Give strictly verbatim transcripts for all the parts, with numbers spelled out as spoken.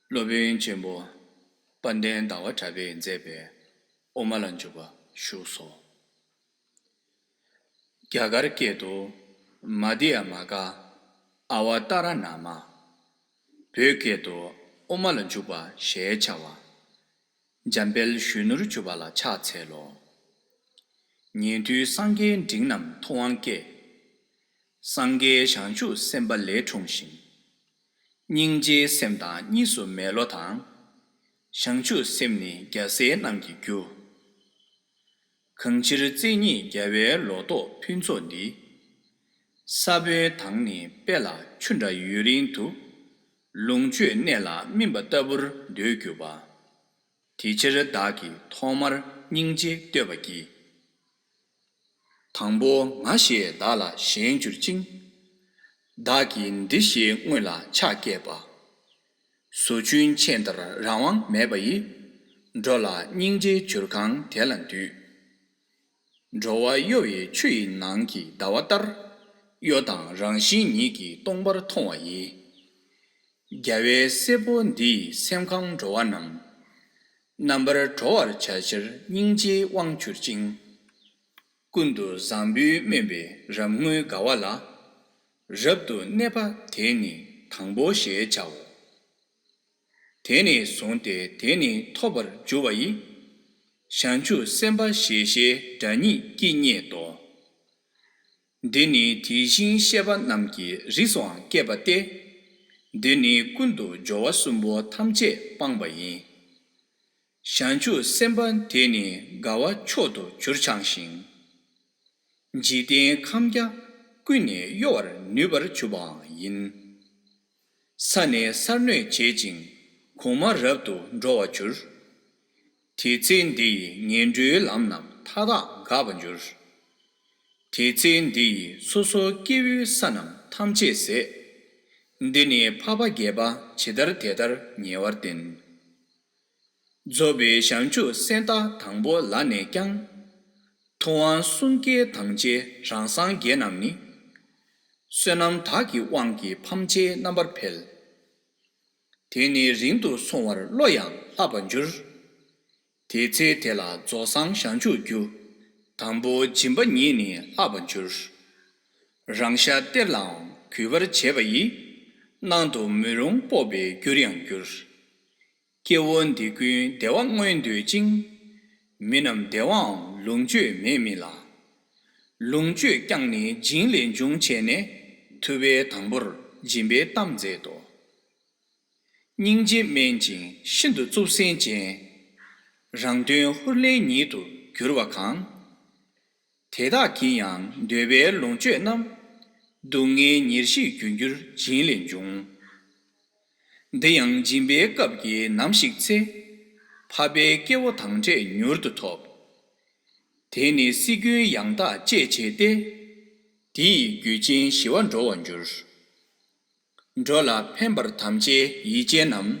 སློབ་དཔོན་ཆེན་པོ་དཔལ་ལྡན་ཟླ་བ་གྲགས་པས་མཛད་པའི་དབུ་མ་ལ་འཇུག་པ་བཞུགས་སོ། རྒྱ་གར་སྐད་དུ། མ་དྷྱ་མ་ག་ཨ་བ་ཏཱ་ར་ཎ་མ། བོད་སྐད་དུ། དབུ་མ་ལ་འཇུག་པ་ཞེས་བྱ་བ། འཇམ་དཔལ་གཞོན་ནུར་གྱུར་པ་ལ་ཕྱག་འཚལ་ལོ། ཉན་ཐོས་སངས་རྒྱས་འབྲིང་རྣམས་ཐུབ་དབང་སྐྱེས། སངས་རྒྱས་བྱང་ཆུབ་སེམས་དཔའ་ལས་འཁྲུངས་ཤིང་། སྙིང་རྗེའི་སེམས་དང་གཉིས་སུ་མེད་བློ་དང་། བྱང་ཆུབ་སེམས་ནི་རྒྱལ་སྲས་རྣམས་ཀྱི་རྒྱུ། གང་ཕྱིར་བརྩེ་ཉིད་རྒྱལ་བའི་ལོ་ཏོག་ཕུན་ཚོགས་འདི། ས་བོན་དང་ནི་དཔེ་ལ་ཆུ་འདྲ་ཡུན་རིང་དུ། ལོངས་སྤྱོད་གནས་ལ་སྨིན་པ་ལྟ་བུར་འདོད་གྱུར་པ། དེ་ཕྱིར་བདག་གིས་ཐོག་མར་སྙིང་རྗེ་བསྟོད་པ་བགྱི། དང་པོ་ང་ཞེས་བདག་ལ་ཞེན་གྱུར་ཅིང་། བདག་གིས་འདི་ཞེས་སྔོན་ལ་ཕྱག་བསྐྱེད་པ། ཟོ་ཆུན་ཆེན་ལྟར་རང་དབང་མེད་པ་ཡི། འགྲོ་ལ་སྙིང་རྗེའི་བྱུར་ཁང་དེ་ལ་འདུད། འགྲོ་བ་གཡོ་བའི་ཆུ་ཡི་ནང་གི་ཟླ་བ་ལྟར། གཡོ་དང་རང་བཞིན་ཉིད་ཀྱིས་སྟོང་པར་མཐོང་བ་ཡི། རྒྱལ་བའི་སྲས་པོ་འདི་ཡི་སེམས་ཁམས་འགྲོ་བ་རྣམས། རྣམ་པར་གྲོལ་བར་བྱ་ཕྱིར་སྙིང་རྗེའི་དབང་གྱུར་ཅིང་། ཀུན་ཏུ་བཟང་པོས་སྨོན་པའི་རབ་དངོས་དགའ་བ་ལ། རབ་ཏུ་གནས་པ་དེ་ནི་དང་པོ་ཞེས་བྱའོ། དེ་ནས་བཟུང་སྟེ་དེ་ནི་ཐོབ་པར་འགྱུར་བ་ཡི། བྱང་ཆུབ་སེམས་དཔའ་ཞེས་བྱའི་སྒྲ་ཉིད་ཀྱིས་བསྙད་དོ། འདི་ནི་དེ་བཞིན་གཤེགས་པ་རྣམས་ཀྱི་རིགས་སུའང་སྐྱེས་པ་སྟེ། འདི་ནི་ཀུན་ཏུ་སྦྱོར་བ་གསུམ་པོ་ཐམས་ཅད་སྤངས་པ་ཡིན། བྱང་ཆུབ་སེམས་དཔའ་དེ་ནི་དགའ་བ་མཆོག་ཏུ་གྱུར་འཆང་ཞིང་། འཇིག་རྟེན་ཁམས་བརྒྱ་ཀུན་ནས་གཡོ་བར་ནུས་པར་གྱུར་པའང་ཡིན། ས་ནས་སར་གནོད་བྱེད་ཅིང་གོང་མ་རབ་ཏུ་འགྲོ་བར་འགྱུར། དེ་ཚེ་འདི་ཡི་ངན་འགྲོའི་ལམ་རྣམས་མཐའ་དག་འགག་པར་འགྱུར། དེ་ཚེ་འདི་ཡི་སོ་སོ་སྐྱེ་བོའི་ས་རྣམས་ཐམས་ཅད་ཟད། འདི་ནི་འཕགས་པ་དགྱེས་པ་ཇི་ལྟར་དེ་ལྟར་ཉེ་བར་བསྟན། རྫོགས་པའི་བྱང་ཆུབ་སེམས་རྟགས་དང་པོ་ལ་ནས་ཀྱང་། ཐུབ་དབང་གསུང་སྐད་དང་བཅས་རང་སངས་རྒྱས་རྣམས་ནི། བསོད་ནམས་དག་གི་དབང་གིས་ཕམ་བྱས་རྣམ་པར་འཕེལ། དེ་ནི་རིང་དུ་སོང་བར་བློ་ཡང་ལྷག་པར་འགྱུར། དེ་ཚེ་དེ་ལ་རྫོགས་སངས་བྱང་ཆུབ་རྒྱུ། དང་པོ་སྦྱིན་པ་ཉིད་ནི་ལྷག་པར་འགྱུར། རང་ཤ་གཏེར་ལའང་གུས་པར་བྱེད་པ་ཡིས། ནང་དུ་མི་རུང་སྤོབས་པའི་རྒྱུར་ཡང་འགྱུར། སྐྱེ་བོ་འདི་ཀུན་བདེ་བ་མངོན་འདོད་ཅིང་། མི་རྣམས་བདེ་བའང་ལོངས་སྤྱོད་མེད་མིན་ལ། ལོངས་སྤྱོད་ཀྱང་ནི་སྦྱིན་ལས་འབྱུང་བྱས་ནས། ཐུབ་པས་དང་པོར་སྦྱིན་པའི་གཏམ་མཛད་དོ། སྙིང་རྗེ་དམན་ཅིང་ཤིན་ཏུ་རྩུབ་སེམས་ཅན། རང་དོན་ཧུར་ལེན་ཉིད་དུ་གྱུར་པ་གང་། དེ་དག་གིས་ཡང་འདོད་པའི་ལོངས་སྤྱོད་རྣམས། སྡུག་བསྔལ་ཉེར་ཞིར་རྒྱུར་འགྱུར་སྦྱིན་ལས་འབྱུང་། འདི་ཡང་སྦྱིན་པའི་སྐབས་ཀྱི་ནམ་ཞིག་ཚེ། འཕགས་པའི་སྐྱེ་བོ་དང་འཕྲད་མྱུར་དུ་ཐོབ། དེ་ནི་སྲིད་ཀུན་ཡང་དག་སྤྱད་བྱས་ཏེ། དེ་ཡི་རྒྱུད་ཅན་ཞི་བར་འགྲོ་བར་འགྱུར། འགྲོ་ལ་ཕན་པར་དམ་བཅའི་ཡིད་ཅན་རྣམས།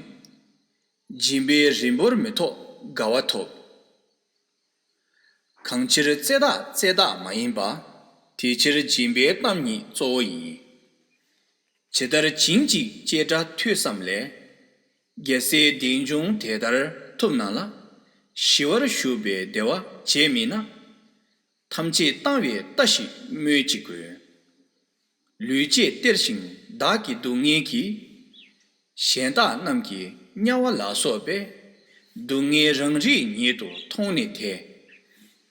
སྦྱིན་པའི་རིམ་པར་མི་ཐོགས་དགའ་བ་ཐོབ། གང་ཕྱིར་རྩེ་དག་རྩེ་དག་མ་ཡིན་པ། དེ་ཕྱིར་སྦྱིན་པའི་གཏམ་ཉིད་གཙོ་བོ་ཡིན། ཇི་ལྟར་བྱིན་ཅིག་ཅེས་སྒྲ་ཐོས་བསམ་ལས། རྒྱལ་སྲས་བདེ་འབྱུང་དེ་ལྟར་ཐུབ་ན་ལ། ཞི་བར་བཞུགས་པའི་བདེ་བ་བྱས་མིན་ན། ཐམས་ཅད་བཏང་བའི་ལྟ་ཞིག་སྨོས་ཅི་དགོས། ལུས་བཅད་སྟེར་ཞིང་བདག་གི་སྡུག་བསྔལ་གྱིས། གཞན་དག་རྣམས་ཀྱི་དམྱལ་བ་ལ་སོགས་པའི། སྡུག་བསྔལ་རང་རིག་ཉིད་དུ་མཐོང་ནས་དེ།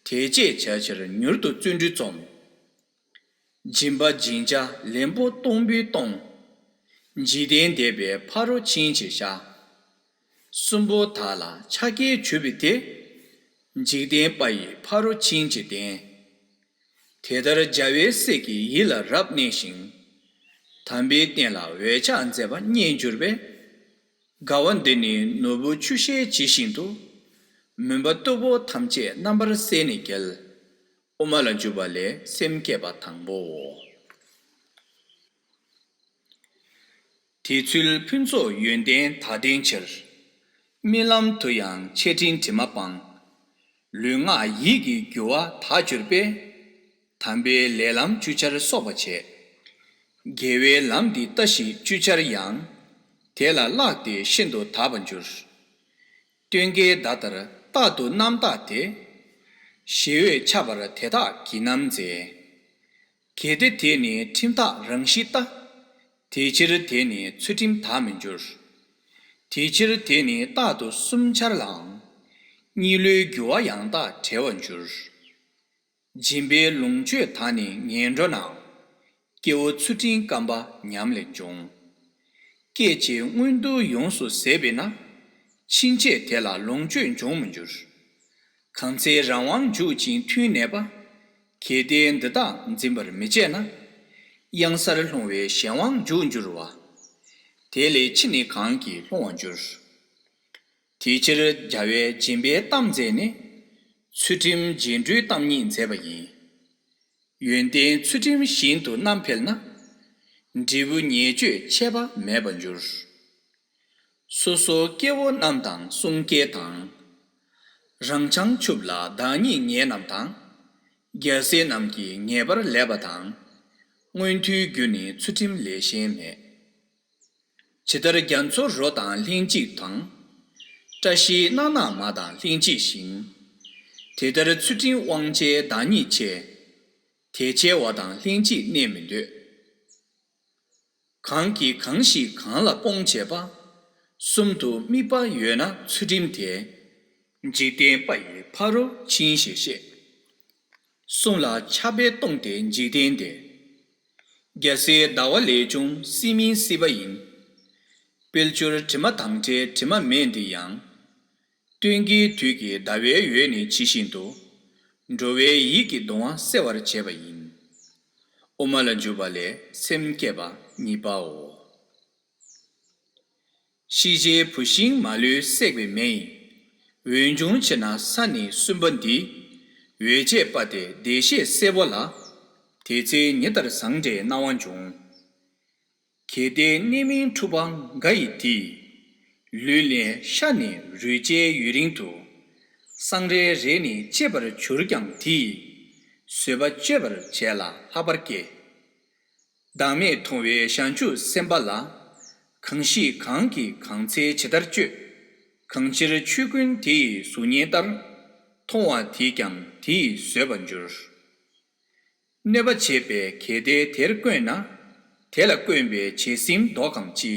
དེ་བཅད་བྱ་ཕྱིར་མྱུར་དུ་བརྩོན་འགྲུས་རྩོམ། སྦྱིན་པ་སྦྱིན་བྱ་ལན་པོ་སྟོང་པོས་སྟོང་། འཇིག་རྟེན་འདས་པའི་ཕ་རོལ་ཕྱིན་ཅེས་བྱ། གསུམ་པོ་དག་ལ་ཕྱག་རྒྱའི་ཇུས་པའི་དེ། འཇིག་རྟེན་པ་ཡི་ཕ་རོལ་ཕྱིན་ཅེས་བསྟན། དེ་ལྟར་རྒྱལ་བའི་སྲས་ཀྱི་ཡིད་ལ་རབ་གནས་ཤིང་། དམ་པའི་རྟེན་ལ་འོད་ཆགས་མཛད་པ་རྙེད་གྱུར་པས། དགའ་བ་འདི་ནི་ནོར་བུ་ཆུ་ཤེལ་ཇི་བཞིན་དུ། མུན་པ་རྟུལ་པོ་ཐམས་ཅད་རྣམ་པར་སེལ་ནས་རྒྱལ། དབུ་མ་ལ་འཇུག་པ་ལས་སེམས་བསྐྱེད་པ་དང་པོའོ། དེ་ཚུལ་ཕུན་ཚོགས་ཡོན་ཏན་དག་ལྡན་ཕྱིར། རྨི་ལམ་དུ་ཡང་འཆད་ཁྲིའི་དྲི་མ་སྤངས། ལུས་ངག་ཡིད་ཀྱི་རྒྱུ་བ་དག་གྱུར་པས། དམ་པའི་ལས་ལམ་བཅུ་ཆར་གསོག་པ་བྱས། དགེ་བའི་ལམ་འདི་ལྟ་ཞིག་བཅུ་ཆར་ཡང་། དེ་ལ་བརླག་སྟེ་ཤིན་ཏུ་དག་པར་འགྱུར། སྟོན་ཀའི་མདའ་ལྟར་རྟག་ཏུ་རྣམ་བརྟགས་ཏེ། ཞི་འོད་འཆར་བར་དེ་དག་གིས་ནམ་འཛེག། གལ་ཏེ་དེ་ནི་ཁྲིམས་བདག་རང་བཞིན་ལྟ། དེ་ཕྱིར་དེ་ནི་ཚུལ་ཁྲིམས་དག་མི་འགྱུར། དེ་ཕྱིར་དེ་ནི་རྟག་ཏུ་སུམ་འཆར་ལའང་། གཉིས་བློའི་རྒྱུ་བ་ཡང་དག་བྲལ་བར་འགྱུར། སྦྱིན་པའི་ལོངས་སྤྱོད་དག་ནི་ངན་འགྲོ་ན། སྐྱེ་བོ་ཚུལ་ཁྲིམས་སྐམ་པ་ཉམས་ལས་འབྱུང་། སྐད་ཅིག་སྔོན་དུ་ཡོངས་སུ་ཟད་པས་ན། ཕྱིན་ཆད་དེ་ལ་ལོངས་སྤྱོད་འབྱུང་མི་འགྱུར། གང་ཚེ་རང་དབང་འཇུག་ཅིང་མཐུན་གནས་པ། གལ་ཏེ་འདི་དག་འཛིན་པར་མི་བྱེད་ན། གཡང་སར་ལྷུང་བའི་གཞན་དབང་འཇུག་འགྱུར་བ། དེ་ལས་ཕྱིས་ནི་གང་གིས་ལྷུང་བར་འགྱུར། དེ་ཕྱིར་རྒྱལ་བས་སྦྱིན་པའི་གཏམ་མཛད་ནས། ཚུལ་ཁྲིམས་རྗེས་འགྲོའི་གཏམ་ཉིད་མཛད་པ་ཡིན། ཡོན་ཏན་ཚུལ་ཁྲིམས་བཞིན་དུ་རྣམ་འཕེལ་ན། འབྲས་བུ་ཉེས་སྤྱོད་ཆད་པ་མེད་པར་འགྱུར། སོ་སོ་སྐྱེ་བོ་རྣམས་དང་གསུང་སྐད་དང་། རང་བྱང་ཆུབ་ལ་བདག་ཉིད་ངེས་རྣམས་དང་། རྒྱལ་སྲས་རྣམས་ཀྱིས་ངེས་པར་ལེགས་པ་དང་། མངོན་མཐོའི་རྒྱུ་ནི་ཚུལ་ཁྲིམས་ལས་གཞན་མེད། ཇི་ལྟར་རྒྱ་མཚོ་རོ་དང་ལྷན་ཅིག་དང་། བཀྲ་ཤིས་སྣ་ནག་མ་དང་ལྷན་ཅིག་བཞིན། དེ་ལྟར་ཚུལ་ཁྲིམས་དབང་བྱའི་བདག་ཉིད་ཆེ། དེ་ཆེ་བ་དང་ལྷན་ཅིག་གནས་མི་འདོད། གང་གིས་གང་ཞིག་གང་ལ་སྤོང་བྱེད་པ། གསུམ་དུ་དམིགས་པ་ཡོད་ན་ཚུལ་ཁྲིམས་དེ། འཇིག་རྟེན་པ་ཡི་ཕ་རོལ་ཕྱིན་ཞེས་བཤད། གསུང་ལ་ཆགས་པས་སྟོང་སྟེ་འཇིག་རྟེན་འདས། རྒྱལ་སྲས་ཟླ་བ་ལས་བྱུང་སྲིད་མིན་སྲིད་པ་ཡིན། དཔལ་འབྱོར་དྲི་མ་དང་བྲལ་དྲི་མ་མེད་འདི་ཡང་། སྟོན་ཀའི་དུས་ཀྱི་ཟླ་བའི་འོད་ནི་ཇི་བཞིན་དུ། འགྲོ་བའི་ཡིད་ཀྱི་གདུང་བ་སེལ་བར་བྱེད་པ་ཡིན། དབུ་མ་ལ་འཇུག་པ་ལས་སེམས་བསྐྱེད་པ་གཉིས་པའོ། ཤེས་བྱའི་བུད་ཤིང་མ་ལུས་བསྲེགས་པའི་མེ་ཡིས། འོད་འབྱུང་ཕྱིར་ན་ས་ནི་གསུམ་པ་འདི། འོད་བྱེད་པ་སྟེ་བདེ་གཤེགས་སྲས་པོ་ལ། དེ་ཚེ་ཉི་ལྟར་བཟང་འདྲའི་སྣང་བ་འབྱུང་། གལ་ཏེ་གནས་མིན་འཁྲུལ་པ་འགའ་ཡིས་དེ། ལུས་ལེན་ཤ་ནི་རུས་བཅད་ཡུན་རིང་དུ། སྲང་རེའི་རེ་ནི་གཅེས་པར་གྱུར་ཀྱང་དེ། བཟོད་པ་གཅོད་པར་བྱས་ལ་ལྷག་པར་སྐྱེ། བདག་མེད་མཐོང་བའི་བྱང་ཆུབ་སེམས་དཔའ་ལ། གང་ཞིག་གང་གིས་གང་འཚལ་ཇི་ལྟར་སྤྱོད། གང་ཕྱིར་ཆོས་ཀུན་དེ་ཡི་གཟུགས་བརྙན་ལྟར། མཐོང་བ་དེས་ཀྱང་དེ་ཡིས་བཟོད་པར་འགྱུར། གནོད་པ་བྱེད་པས་གལ་ཏེ་དེར་བཀོན་ན། དེ་ལ་བཀོན་པའི་བྱད་སེམས་ལྡོག་གམ་ཅི།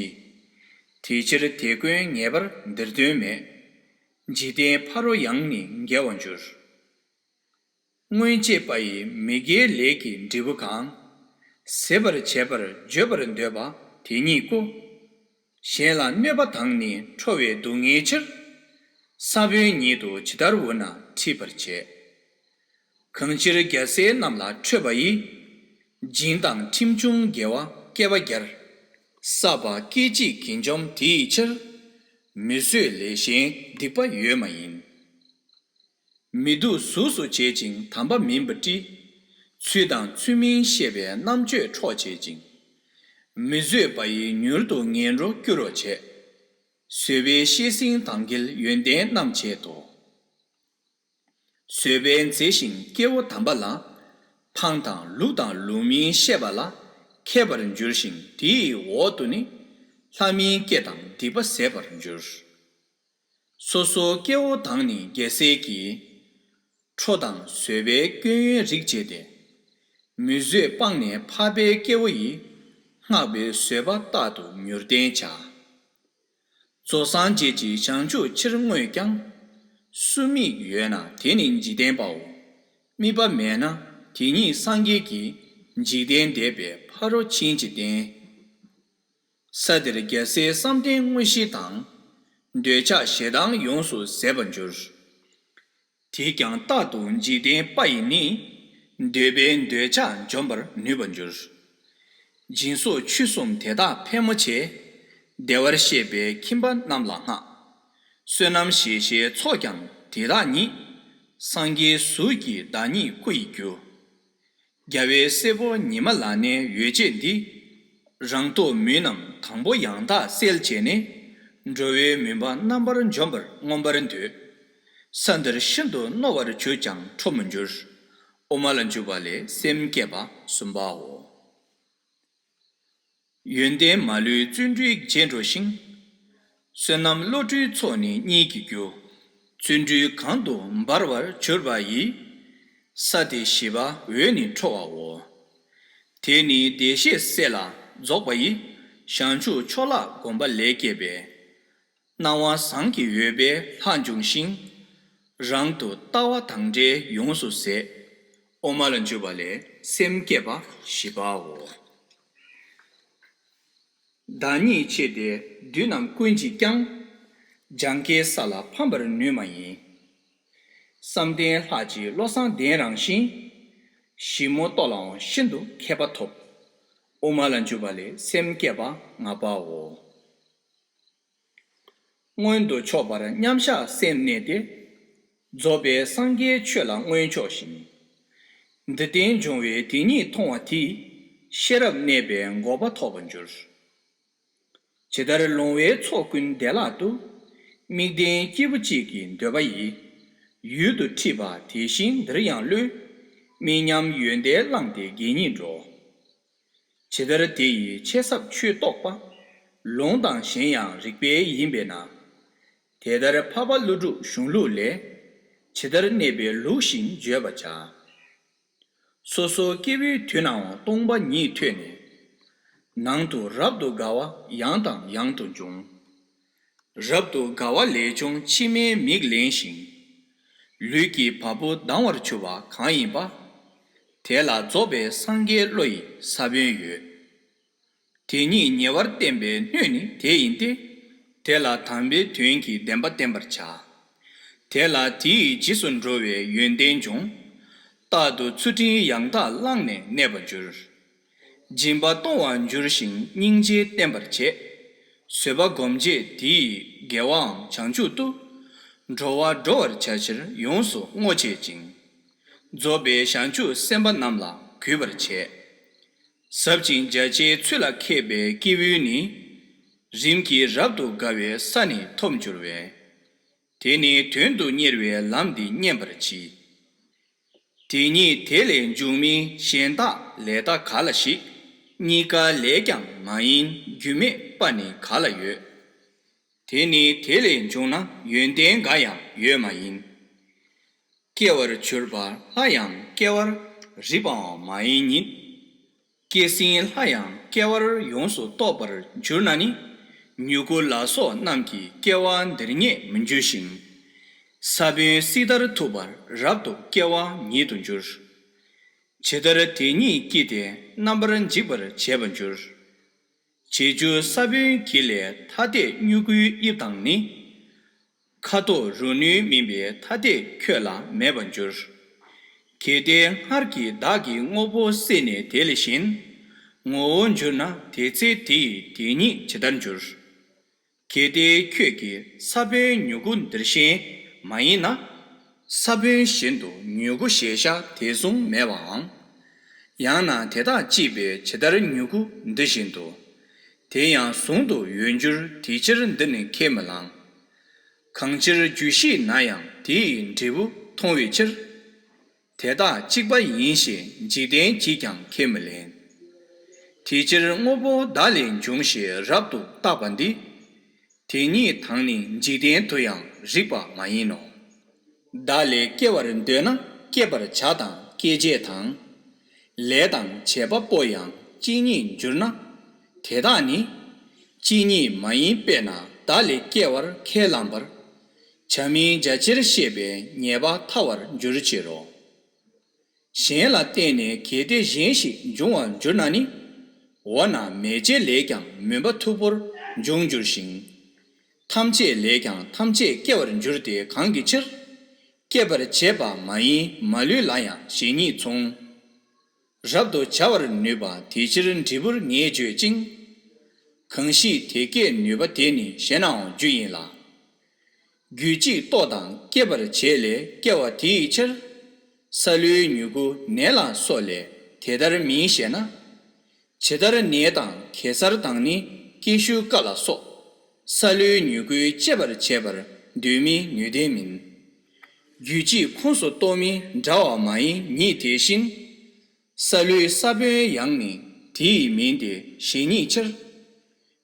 དེ་ཕྱིར་དེ་ཀུན་ངེས་པར་འདིར་དོན་མེད། འཇིག་རྟེན་ཕ་རོལ་ཡང་ནི་འགལ་བར་འགྱུར། སྔོན་སྐྱེས་པ་ཡི་མི་དགེའི་ལས་ཀྱི་འབྲས་བུ་གང་། ཟད་པར་བྱེད་པར་བརྗོད་པར་འདོད་པ་དེ་ཉིད་སྐུ། གཞན་ལ་གནོད་པ་དང་ནི་ཁྲོ་བའི་སྡུག་བསྔལ་ཕྱིར། ས་བོན་ཉིད་དུ་ཇི་ལྟར་འུར་ན་འཁྲིད་པར་བྱེད། གང་ཕྱིར་རྒྱལ་སྲས་རྣམས་ལ་ཁྲོས་པ་ཡི། སྦྱིན་དང་ཁྲིམས་བྱུང་དགེ་བ་བསྐལ་པ་བརྒྱར། བསགས་པ་སྐད་ཅིག་གིས་འཇོམས་དེ་ཡི་ཕྱིར། མི་བཟོད་ལས་གཞན་སྡིག་པ་ཡོད་མ་ཡིན། མི་སྡུག་གཟུགས་སུ་བྱེད་ཅིང་དམ་པ་མིན་པར་བཀྲི། ཚུལ་དང་ཚུལ་མིན་ཤེས་པས་རྣམ་དཔྱོད་འཕྲོག་བྱེད་ཅིང་། མི་བཟོད་པ་ཡིས་མྱུར་དུ་ངན་འགྲོར་བསྐྱུར་རོ་བྱེད། བཟོད་པའི་ཤེས་སེམས་དང་འགལ་ཡོན་ཏན་རྣམས་བྱེད་དོ། བཟོད་པས་མཛེས་ཤིང་སྐྱེ་བོ་དམ་པ་ལ། འཕང་དང་ལུགས་དང་ལུགས་མིན་བཤད་པ་ལ། མཁས་པར་འགྱུར་ཞིང་དེའི་འོག་ཏུ་ནི། ལྷ་མིན་སྐད་དང་སྡིག་པ་ཟད་པར་འགྱུར། སོ་སོ་སྐྱེ་བོ་དང་ནི་རྒྱལ་སྲས་ཀྱིས། ཁྲོ་དང་བཟོད་པའི་སྐྱོན་ཡོན་རིག་བྱས་ཏེ། མི་བཟོད་སྤངས་ནས་འཕགས་པའི་སྐྱེ་བོ་ཡི། བསྔགས་པའི་བཟོད་པ་རྟག་ཏུ་མྱུར་བསྟེན་བྱ། རྫོགས་སངས་རྒྱས་ཀྱི་བྱང་ཆུབ་ཕྱིར་བསྔོས་ཀྱང་། སུ་དམིགས་ཡོད་ན་དེ་ནི་འཇིག་རྟེན་པའོ། དམིགས་པ་མེད་ན་དེ་ཉིད་སངས་རྒྱས་ཀྱི། འཇིག་རྟེན་འདས་པའི་ཕ་རོལ་ཕྱིན་གྱི་རྟེན། ས་འདིར་རྒྱལ་སྲས་བསམ་གཏན་དངོས་གཞི་དང་། འདོད་ཆགས་ཞེ་སྡང་ཡོངས་སུ་ཟད་པར་འགྱུར། དེས་ཀྱང་རྟག་ཏུ་འཇིག་རྟེན་པ་ཡི་ནི། འདོད་པའི་འདོད་ཆགས་འཇོམས་པར་ནུས་པར་འགྱུར། སྦྱིན་སོགས་ཆོས་གསུམ་དེ་དག་ཕལ་མོ་ཆེ། བདེ་བར་གཤེགས་པའི་ཁྱིམ་པ་རྣམས་ལ་བསྔགས། བསོད་ནམས་བཞེས་བཞེས་ཚོགས་ཀྱང་དེ་དག་ཉིད། སངས་རྒྱས་གཟུགས་ཀྱི་བདག་ཉིད་སྐུ་ཡི་རྒྱུ། རྒྱལ་བའི་སྲས་པོ་ཉི་མ་ལ་ནི་འོད་བྱེད་འདི། རང་རྟོག་མུན་རྣམས་དང་པོ་ཡང་དག་སེལ་བྱས་ནས། འགྲོ་བའི་མུན་པ་རྣམ་པར་འཇོམས་པར་མངོན་པར་འདོད། ས་འདིར་ཤིན་ཏུ་རྣོ་བར་གྱུར་ཀྱང་ཁྲོ་མི་འགྱུར། དབུ་མ་ལ་འཇུག་པ་ལས་སེམས་བསྐྱེད་པ་གསུམ་པའོ། ཡོན་ཏན་མ་ལུས་བརྩོན་འགྲུས་རྗེས་འགྲོ་ཞིང་། བསོད་ནམས་བློ་གྲོས་ཚོགས་ནི་གཉིས་ཀྱི་རྒྱུ། བརྩོན་འགྲུས་གང་དུ་འབར་བར་གྱུར་པ་ཡི། ས་དེ་ཞི་བ་འོད་ནི་འཕྲོ་བའོ། དེ་ནི་བདེ་གཤེགས་སྲས་ལ་རྫོགས་པ་ཡི། བྱང་ཆུབ་མཆོག་ལ་གོམས་པ་ལས་སྐྱེས་པའི། སྣང་བ་བཟང་གི་འོད་དཔལ་ལྷ་འབྱུང་ཞིང་། རང་དུ་ལྟ་བ་དང་འབྲེལ་ཡོངས་སུ་ཟད། དབུ་མ་ལ་འཇུག་པ་ལས་སེམས་བསྐྱེད་པ་བཞི་པའོ། བདག་ཉིད་ཆེ་སྟེ་བདུད་རྣམས་ཀུན་གྱིས་ཀྱང་། སྦྱངས་ཀྱིས་ས་ལ་ཕམ་པར་ནུས་མ་ཡིན། བསམ་གཏན་ལྷག་ཅིང་བློ་བཟང་ལྡན་རང་བཞིན། ཞིབ་མོ་རྟོགས་ལའང་ཤིན་ཏུ་མཁས་པ་ཐོབ། དབུ་མ་ལ་འཇུག་པ་ལས་སེམས་བསྐྱེད་པ་ལྔ་པའོ། མངོན་དུ་ཕྱོགས་པར་མཉམ་བཞག་སེམས་གནས་ཏེ། རྫོགས་པའི་སངས་རྒྱས་ཆོས་ལ་མངོན་ཕྱོགས་ཤིང་། འདི་རྟེན་འབྱུང་བའི་དེ་ཉིད་མཐོང་བ་དེས། ཤེས་རབ་གནས་པའི་འགོག་པ་ཐོབ་པར་འགྱུར། ཇི་ལྟར་ལོང་བའི་ཚོགས་ཀུན་བདེ་བླག་ཏུ། དམིགས་ལྡན་སྐྱེས་བུ་གཅིག་གི་འདོད་པ་ཡིས། ཡུལ་དུ་ཁྲིད་པ་དེ་བཞིན་འདིར་ཡང་བློས། དམིགས་མཉམ་ཡོན་ཏན་བླངས་ཏེ་དགེ་བསྙེན་འགྲོ། ཇི་ལྟར་དེ་ཡི་ཆེ་ཟབ་ཆོས་རྟོགས་པ། ལུང་དང་གཞན་ཡང་རིགས་པས་ཡིན་པས་ན། དེ་ལྟར་འཕགས་པ་ཀླུ་སྒྲུབ་གཞུང་ལུགས་ལས། ཇི་ལྟར་གནས་པའི་ལུགས་བཞིན་བརྗོད་པར་བྱ། སོ་སོ་སྐྱེ་བོའི་དུས་ནའང་སྟོང་པ་ཉིད་ཐོས་ནས། ནང་དུ་རབ་ཏུ་དགའ་བ་ཡང་དང་ཡང་དུ་འབྱུང་། རབ་ཏུ་དགའ་བ་ལས་བྱུང་མཆི་མའི་མིག་ལེན་ཞིང་། ལུས་ཀྱི་བ་སྤུ་ལྡང་བར་གྱུར་པ་གང་ཡིན་པ། དེ་ལ་རྫོགས་པའི་སངས་རྒྱས་བློ་ཡི་ས་བོན་ཡོད། དེ་ཉིད་ཉེ་བར་བསྟན་པའི་སྣོད་ནི་དེ་ཡིན་ཏེ། དེ་ལ་དམ་པའི་དོན་གྱི་བདེན་པ་བསྟན་པར་བྱ། དེ་ལ་དེའི་རྗེས་སུ་འགྲོ་བའི་ཡོན་ཏན་འབྱུང་། རྟག་ཏུ་ཚུལ་ཁྲིམས་ཡང་དག་བླངས་ནས་གནས་པར་འགྱུར། སྦྱིན་པ་གཏོང་བར་འགྱུར་ཞིང་སྙིང་རྗེ་བསྟེན་པར་བྱེད། བཟོད་པ་སྒོམ་བྱེད་དེ་ཡི་དགེ་བའང་བྱང་ཆུབ་ཏུ། འགྲོ་བ་སྒྲོལ་བར་བྱ་ཕྱིར་ཡོངས་སུ་བསྔོ་བྱེད་ཅིང་། རྫོགས་པའི་བྱང་ཆུབ་སེམས་དཔའ་རྣམས་ལ་གུས་པར་བྱེད། ཟབ་ཅིང་རྒྱ་ཆེའི་ཚུལ་ལ་མཁས་པའི་སྐྱེས་བུས་ནི། རིམ་གྱིས་རབ་ཏུ་དགའ་བའི་ས་ནི་ཐོབ་འགྱུར་བས། དེ་ནི་དོན་དུ་གཉེར་བའི་ལམ་འདི་བསྙེན་པར་གྱིས། དེ་ཉིད་དེ་ལས་འབྱུང་མིན་གཞན་དག་ལས་དག་ག་ལ་ཞིག་གཉིས་ཀ་ལས་ཀྱང་མ་ཡིན་རྒྱུ་མེད་པ་ནི་ག་ལ་ཡོད། དེ་ནི་དེ་ལས་བྱུང་ན་ཡོན་ཏན་འགའ་ཡང་ཡོད་མ་ཡིན། སྐྱེ་བར་གྱུར་པ་སླར་ཡང་སྐྱེ་བར་རིགས་པའང་མ་ཡིན་ཉིད། སྐྱེས་ཟིན་སླར་ཡང་སྐྱེ་བར་ཡོངས་སུ་རྟོག་པར་གྱུར་ན་ནི། མྱུ་གུ་ལ་སོགས་རྣམས་ཀྱིས་སྐྱེ་བ་འདིར་རྙེད་མི་འགྱུར་ཞིང་། ས་བོན་སིག་ལྟར་ཐུབ་པར་རབ་ཏུ་སྐྱེ་བ་ཉིད་དུ་འགྱུར། ཇི་ལྟར་དེ་ཉིད་སྐྱེས་ཏེ་རྣམ་པར་འཇིག་པར་བྱེད་པར་འགྱུར། བྱེད་འགྱུར་ས་བོན་གྱི་ལས་ཐ་དད་མྱུ་གུའི་དབྱིབས་དང་ནི། ཁ་དོག་རུ་ནུས་མིན་པའི་ཐ་དད་ཁྱོད་ལ་མེད་པར་འགྱུར། གལ་ཏེ་སྔར་གྱི་བདག་གི་དངོས་པོ་བསྲེས་ནས་དེ་ལས་གཞན། ངོ་བོར་འགྱུར་ན་དེ་ཚེ་དེ་ཡི་དེ་ཉིད་ཇི་ལྟར་འགྱུར། གལ་ཏེ་ཁྱོད་ཀྱི་ས་བོན་མྱུ་གུ་འདིར་གཞན་མ་ཡིན་ན། ས་བོན་བཞིན་དུ་མྱུ་གུ་ཞེས་བྱ་དེ་གསུམ་མེད་པའམ། ཡང་ན་དེ་དག་གཅིག་པས་ཇི་ལྟར་མྱུ་གུ་འདི་བཞིན་དུ། དེ་ཡང་ཟུང་དུ་ཡོད་འགྱུར་དེ་ཕྱིར་འདི་ནི་ཁས་མི་བླང་། གང་ཕྱིར་རྒྱུ་ཤེས་ན་ཡང་དེ་ཡི་འབྲས་བུ་མཐོང་བའི་ཕྱིར། དེ་དག་གཅིག་པ་ཡིན་ཞེས་འཇིག་རྟེན་གྱིས་ཀྱང་ཁས་མི་ལེན། དེ་ཕྱིར་དངོས་པོ་བདག་ལས་འབྱུང་ཞེས་རབ་ཏུ་བརྟགས་པ་འདི། དེ་ཉིད་དང་ནི་འཇིག་རྟེན་དུ་ཡང་རིགས་པ་མ་ཡིན་ནོ། བདག་ལས་སྐྱེ་བར་འདོད་ན་སྐྱེད་པར་བྱ་དང་སྐྱེད་བྱེད་དང་། ལས་དང་བྱེད་པ་པོ་ཡང་གཅིག་ཉིད་འགྱུར་ན། དེ་དག་ནི་གཅིག་ཉིད་མ་ཡིན་པས་ན་བདག་ལས་སྐྱེ་བར་ཁས་བླངས་པར། བྱ་མིན་རྒྱ་ཆེར་བཤད་པའི་ཉེས་པ་ཐར་བར་འགྱུར་ཕྱིར་རོ། གཞན་ལ་བརྟེན་ནས་གལ་ཏེ་གཞན་ཞིག་འབྱུང་བར་འགྱུར་ན་ནི། འོ་ན་མེ་ལྕེ་ལས་ཀྱང་མུན་པ་འཐུག་པོར་འབྱུང་འགྱུར་ཞིང་། ཐམས་ཅད་ལས་ཀྱང་ཐམས་ཅད་སྐྱེ་བར་འགྱུར་ཏེ་གང་གི་ཕྱིར། སྐྱེད་པར་བྱེད་པ་མ་ཡིན་མ་ལུས་ལ་ཡང་གཞན་ཉིད་མཚུངས། རབ་ཏུ་བྱ་བར་ནུས་པ་དེ་ཕྱིར་འབྲས་བུར་ངས་བརྗོད་ཅིང་། གང་ཞིག་དེ་སྐྱེད་ནུས་པ་དེ་ནི་གཞན་ནའང་རྒྱུ་ཡིན་ལ། རྒྱུད་གཅིག་རྟོགས་དང་སྐྱེད་པར་བྱེད་ལས་སྐྱེ་བ་དེ་ཡི་ཕྱིར། སཱ་ལུའི་མྱུ་གུ་ནས་ལ་སོགས་ལས་དེ་ལྟར་མིན་ཞེ་ན། ཇི་ལྟར་ནས་དང་གེ་སར་དང་ནི་ཀེ་ཤུ་ཀ་ལ་སོགས། སཱ་ལུའི་མྱུ་གུའི་སྐྱེད་པར་བྱེད་པར་འདོད་མིན་ནུས་ལྡན་མིན། རྒྱུད་གཅིག་ཁོངས་སུ་གཏོགས་མིན་འདྲ་བ་མ་ཡིན་ཉིད་དེ་བཞིན། སཱ་ལུའི་ས་བོན་ཡང་ནི་དེ་ཡི་མིན་ཏེ་གཞན་ཉིད་ཕྱིར།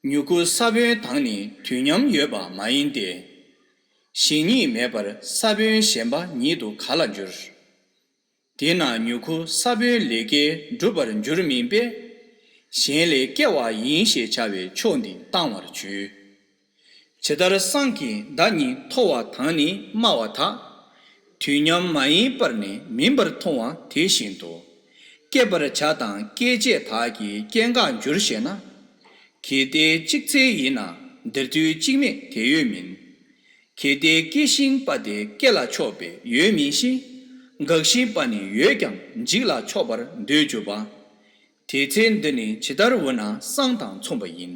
མྱུ་གུ་ས་བོན་དང་ནི་དུས་མཉམ་ཡོད་པ་མ་ཡིན་ཏེ། གཞན་ཉིད་མེད་པར་ས་བོན་གཞན་པ་ཉིད་དུ་ག་ལ་འགྱུར། དེས་ན་མྱུ་གུ་ས་བོན་ལས་སྐྱེས་འགྲུབ་པར་འགྱུར་མིན་པས། གཞན་ལས་སྐྱེ་བ་ཡིན་ཞེས་བྱ་བའི་ཕྱོགས་འདི་གཏང་བར་བྱོས། ཇི་ལྟར་སྲང་གི་མདའ་གཉིས་མཐོ་བ་དང་ནི་དམའ་བ་དག་དུས་མཉམ་མ་ཡིན་པར་ནི་མིན་པར་མཐོང་བ་དེ་བཞིན་དུ། སྐྱེད་པར་བྱ་དང་སྐྱེད་བྱེད་དག་གི་སྐྱེ་འགག་འགྱུར་ཞེ་ན། གལ་ཏེ་གཅིག་འཚལ་ཡིན་ན་འདིར་དུས་གཅིག་མེད་དེ་ཡོད་མིན། གལ་ཏེ་སྐྱེ་ཤིང་པ་དེ་སྐྱེ་ལ་ཕྱོགས་པས་ཡོད་མིན་ཞིང་། འགག་ཤིང་པ་ནི་ཡོད་ཀྱང་འཇིག་ལ་ཕྱོགས་པར་འདོད་གྱུར་པ། དེ་ཚེ་འདི་ནི་ཇི་ལྟར་འོ་ན་སྲང་དང་མཚུངས་པ་ཡིན།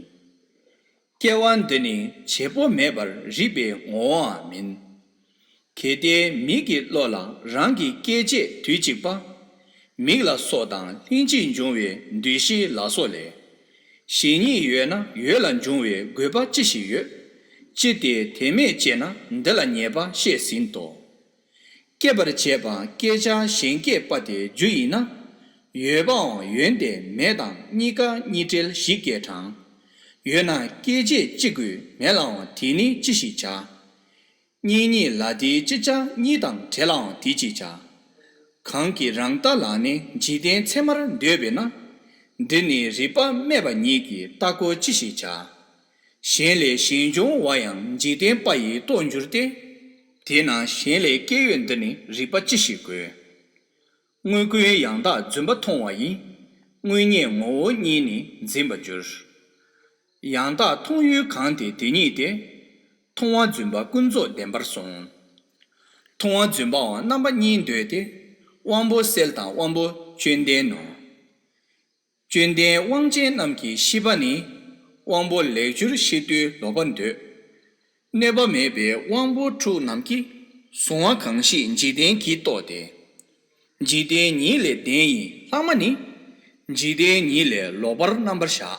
སྐྱེ་བ་འདི་ནི་བྱེད་པོ་མེད་པར་རིགས་པའི་ངོ་བོའང་མིན། གལ་ཏེ་མིག་གི་བློ་ལ་རང་གི་སྐྱེད་བྱེད་དུས་གཅིག་པ། མིག་ལ་སོགས་དང་ལྷན་ཅིག་འབྱུང་བའི་འདུ་ཤེས་ལ་སོགས་ལས། གཞན་ཉིད་ཡོད་ན་ཡོད་ལ་འབྱུང་བའི་དགོས་པ་ཅི་ཞིག་ཡོད། ཅི་སྟེ་དེ་མེད་ཅེ་ན་འདི་ལ་ཉེས་པ་བཤད་ཟིན་ཏོ། སྐྱེད་པར་བྱེད་པ་སྐྱེད་བྱ་གཞན་སྐྱེད་པ་དེ་རྒྱུ་ཡིན་ན། ཡོད་པའང་ཡོན་ཏན་མེད་དང་གཉིས་ཀ་གཉིས་བྲལ་ཞིག་སྐྱེ་གྲང་། ཡོད་ན་སྐྱེད་བྱེད་གཅིག་དགོས་མེད་ལའང་དེ་ནི་ཅི་ཞིག་བྱ། གཉིས་གཉིས་ལ་དེའི་ཅི་བྱ་གཉིས་དང་བྲལ་ལའང་དེ་ཅི་བྱ། གང་གིས་རང་ལྟ་ལ་ནི་འཇིག་རྟེན་ཚད་མར་འདོད་པས་ན། འདི་ནི་རིགས་པ་སྨྲས་པ་ཉིད་ཀྱིས་ལྟ་སྐོར་ཅི་ཞིག་བྱ། གཞན་ལས་གཞན་འབྱུང་བ་ཡང་འཇིག་རྟེན་པ་ཡིས་རྟོགས་འགྱུར་ཏེ། དེས་ན་གཞན་ལས་སྐྱེ་ཡོད་འདི་ནི་རིགས་པ་ཅི་ཞིག་དགོས། དངོས་ཀུན་ཡང་དག་རྫུན་པ་མཐོང་བ་ཡིས། དངོས་རྙེད་ངོ་བོ་གཉིས་ནི་འཛིན་པར་འགྱུར། ཡང་དག་མཐོང་ཡུལ་གང་དེ་དེ་ཉིད་དེ། མཐོང་བ་རྫུན་པ་ཀུན་རྫོབ་བདེན་པར་གསུངས། མཐོང་བ་རྫུན་པའང་རྣམ་པ་གཉིས་འདོད་དེ། དབང་པོ་གསལ་དང་དབང་པོ་བཅོམ་ལྡན་ནོ། བཅོམ་ལྡན་དབང་ཅན་རྣམས་ཀྱི་ཤེས་པ་ནི། དབང་པོ་ལེགས་སྦྱོར་ཤེས་དུས་ལོག་པར་འདོད། གནོད་པ་མེད་པའི་དབང་པོ་དྲུག་རྣམས་ཀྱིས། གཟུང་བ་གང་ཞིག་འཇིག་རྟེན་གྱིས་རྟོགས་ཏེ། འཇིག་རྟེན་ཉིད་ལས་བདེན་ཡིན་ལྷག་མ་ནི། འཇིག་རྟེན་ཉིད་ལས་ལོག་པར་རྣམ་པར་བཞག།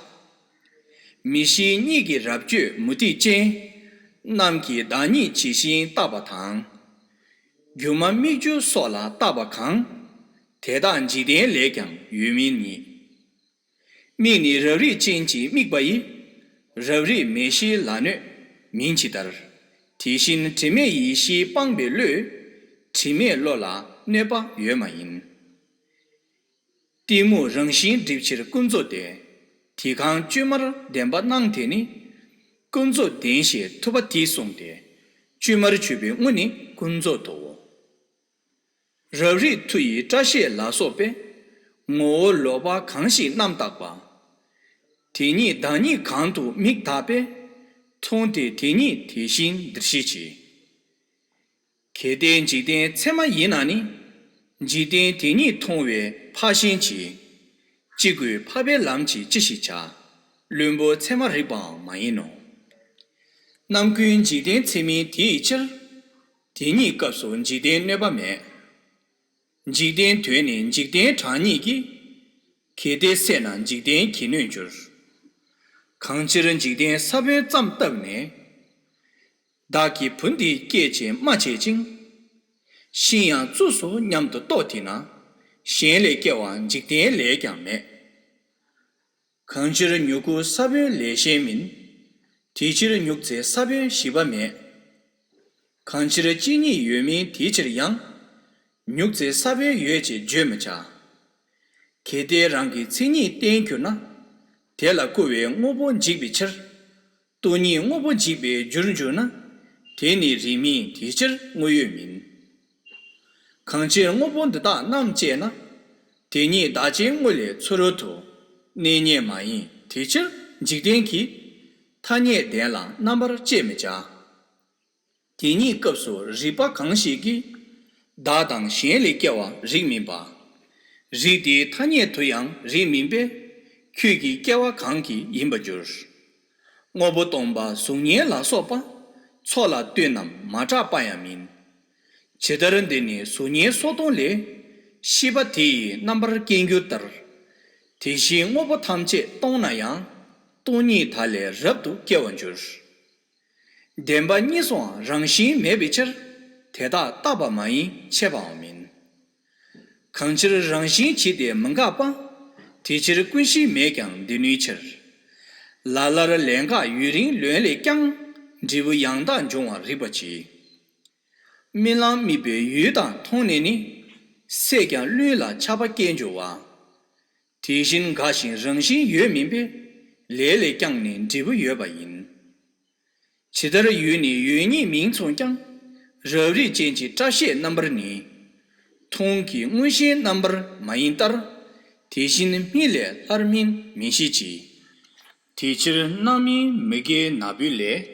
མི་ཤེས་གཉིད་ཀྱིས་རབ་བསྐྱོད་མུ་སྟེགས་ཅན། རྣམས་ཀྱིས་བདག་ཉིད་ཇི་བཞིན་བརྟགས་པ་དང་། སྒྱུ་མ་སྨིག་རྒྱུ་སོགས་ལ་བརྟགས་པ་གང་། དེ་དག་འཇིག་རྟེན་ལས་ཀྱང་ཡོད་མིན་ཉིད། མིག་ནི་རབ་རིབ་ཅན་གྱིས་དམིགས་པ་ཡིས། རབ་རིབ་མེ་ཤེལ་ལ་གནོད་མིན་ཇི་ལྟར། དེ་བཞིན་དྲི་མེད་ཡེ་ཤེས་སྤངས་པའི་བློས། དྲི་མེད་བློ་ལ་གནོད་པ་ཡོད་མ་ཡིན། གཏི་མུག་རང་བཞིན་སྒྲིབ་ཕྱིར་ཀུན་རྫོབ་སྟེ། དེ་གང་བཅོས་མར་བདེན་པ་སྣང་དེ་ནི། ཀུན་རྫོབ་བདེན་ཞེས་ཐུབ་པ་དེས་གསུངས་ཏེ། བཅོས་མར་གྱུར་པའི་དངོས་ནི་ཀུན་རྫོབ་ཏོ། རབ་རིབ་མཐུ་ཡིས་སྐྲ་ཤད་ལ་སོགས་པའི། ངོ་བོ་ལོག་པ་གང་ཞིག་རྣམ་བརྟགས་པ། དེ་ཉིད་བདག་ཉིད་གང་དུ་དམིགས་བརྟགས་པས། མཐོང་སྟེ་དེ་ཉིད་དེ་བཞིན་འདིར་ཤེས་བྱེད། གལ་ཏེ་འཇིག་རྟེན་ཚད་མ་ཡིན་ན་ནི། འཇིག་རྟེན་དེ་ཉིད་མཐོང་བས་འཕགས་ཤིང་བྱེད། ཅི་དགོས་འཕགས་པའི་ལམ་གྱིས་ཅི་ཞིག་བྱ། བླུན་པོ་ཚད་མ་རིག་པའང་མ་ཡིན་ནོ། རྣམ་ཀུན་འཇིག་རྟེན་ཚད་མིན་དེ་ཡི་ཕྱིར། དེ་ཉིད་སྐབས་སུ་འཇིག་རྟེན་གནོད་པ་མེད། འཇིག་རྟེན་དོན་ནི་འཇིག་རྟེན་གྲངས་སྙེད་ཀྱིས། གལ་ཏེ་ཟད་ན་འཇིག་རྟེན་གྱིས་གནོད་འགྱུར། གང་ཕྱིར་འཇིག་རྟེན་ས་བོན་ཙམ་བཏབ་ནས། བདག་གི་བུ་འདི་སྐྱེད་ཅེས་སྨྲ་བྱེད་ཅིང་། ཤིང་ཡང་བཙུགས་སོ་སྙམ་དུ་རྟོག་དེས་ན། གཞན་ལས་སྐྱེ་བ་འཇིག་རྟེན་ལས་ཀྱང་མེད། གང་ཕྱིར་མྱུ་གུ་ས་བོན་ལས་གཞན་མིན། དེ་ཕྱིར་མྱུག་ཚེ་ས་བོན་ཞིག་པ་མེད། གང་ཕྱིར་གཅིག་ཉིད་ཡོད་མིན་དེའི་ཕྱིར་ཡང་། མྱུག་ཚེ་ས་བོན་ཡོད་ཅེས་བརྗོད་མི་བྱ། གལ་ཏེ་རང་གི་མཚན་ཉིད་བསྟན་གྱུར་ན། དེ་ལ་སྐུར་བའི་དངོས་པོ་འཇིག་པའི་ཕྱིར། སྟོང་ཉིད་དངོས་པོ་འཇིག་པའི་རྒྱུར་འགྱུར་ན། དེ་ནི་རིགས་མིན་དེའི་ཕྱིར་དངོས་ཡོད་མིན། གང་ཕྱིར་དངོས་པོ་འདི་དག་རྣམ་དཔྱད་ན། དེ་ཉིད་བདག་ཅན་དངོས་ལས་ཚུ་རོལ་དུ། གནས་རྙེད་མ་ཡིན་དེའི་ཕྱིར་འཇིག་རྟེན་གྱི། ཐ་སྙད་ལྡན་ལ་རྣམ་པར་དཔྱད་མི་བྱ། དེ་ཉིད་སྐབས་སུ་རིགས་པ་གང་ཞིག་གིས། བདག་དང་གཞན་ལས་སྐྱེ་བ་རིགས་མིན་པ། རིགས་དེའི་ཐ་སྙད་དུ་ཡང་རིགས་མིན་པས། ཁྱོད་ཀྱི་སྐྱེ་བ་གང་གིས་ཡིན་པར་འགྱུར། དངོས་པོ་སྟོང་པ་གཟུགས་བརྙན་ལ་སོགས་པ། ཚོགས་ལ་ལྟོས་རྣམས་མ་གྲགས་པ་ཡང་མིན། ཇི་ལྟར་འདི་ནི་གཟུགས་བརྙན་སོ་སྟོང་ལས། ཤེས་པ་དེ་ཡིས་རྣམ་པར་སྐྱེ་འགྱུར་ལྟར། དེ་བཞིན་དངོས་པོ་ཐམས་ཅད་སྟོང་ན་ཡང་། སྟོང་ཉིད་དག་ལས་རབ་ཏུ་སྐྱེ་བར་འགྱུར། བདེན་པ་གཉིས་སུའང་རང་བཞིན་མེད་པའི་ཕྱིར། དེ་དག་བརྟགས་པ་མ་ཡིན་ཕྱེ་བའང་མིན། གང་ཕྱིར་རང་བཞིན་གྱིས་དེ་མི་འགག་པ། དེ་ཕྱིར་ཀུན་གཞི་མེད་ཀྱང་འདི་ནུས་ཕྱིར། ལ་ལར་ལན་ཁག་ཡུན་རིང་ལོན་ལས་ཀྱང་འབྲས་བུ་ཡང་དག་འབྱུང་བར་རིག་པ་གྱིས། རྨི་ལམ་རྨིས་པའི་ཡུལ་དང་མཐོང་ནས་ནི། སད་ཀྱང་བླུན་ལ་ཆགས་པ་སྐྱེ་འགྱུར་བ། དེ་བཞིན་འགའ་ཞིག་རང་བཞིན་ཡོད་མིན་པས། ལས་ལས་ཀྱང་ནི་འབྲས་བུ་ཡོད་པ་ཡིན། ཇི་ལྟར་ཡུལ་ནི་ཡོད་ཉིད་མིང་མཚུངས་ཀྱང་། རབ་རིབ་ཅན་གྱི་སྐྲ་ཤད་རྣམ་པར་ནི། མཐོང་གི་མངོན་ཞེན་རྣམ་པར་མ་ཡིན་ལྟར། དེ་བཞིན་སྨིན་ལས་སླར་སྨིན་མིན་ཤེས་ཀྱི། དེ་ཕྱིར་རྣམ་སྨིན་མི་དགེ་ན་བུལ་ལས།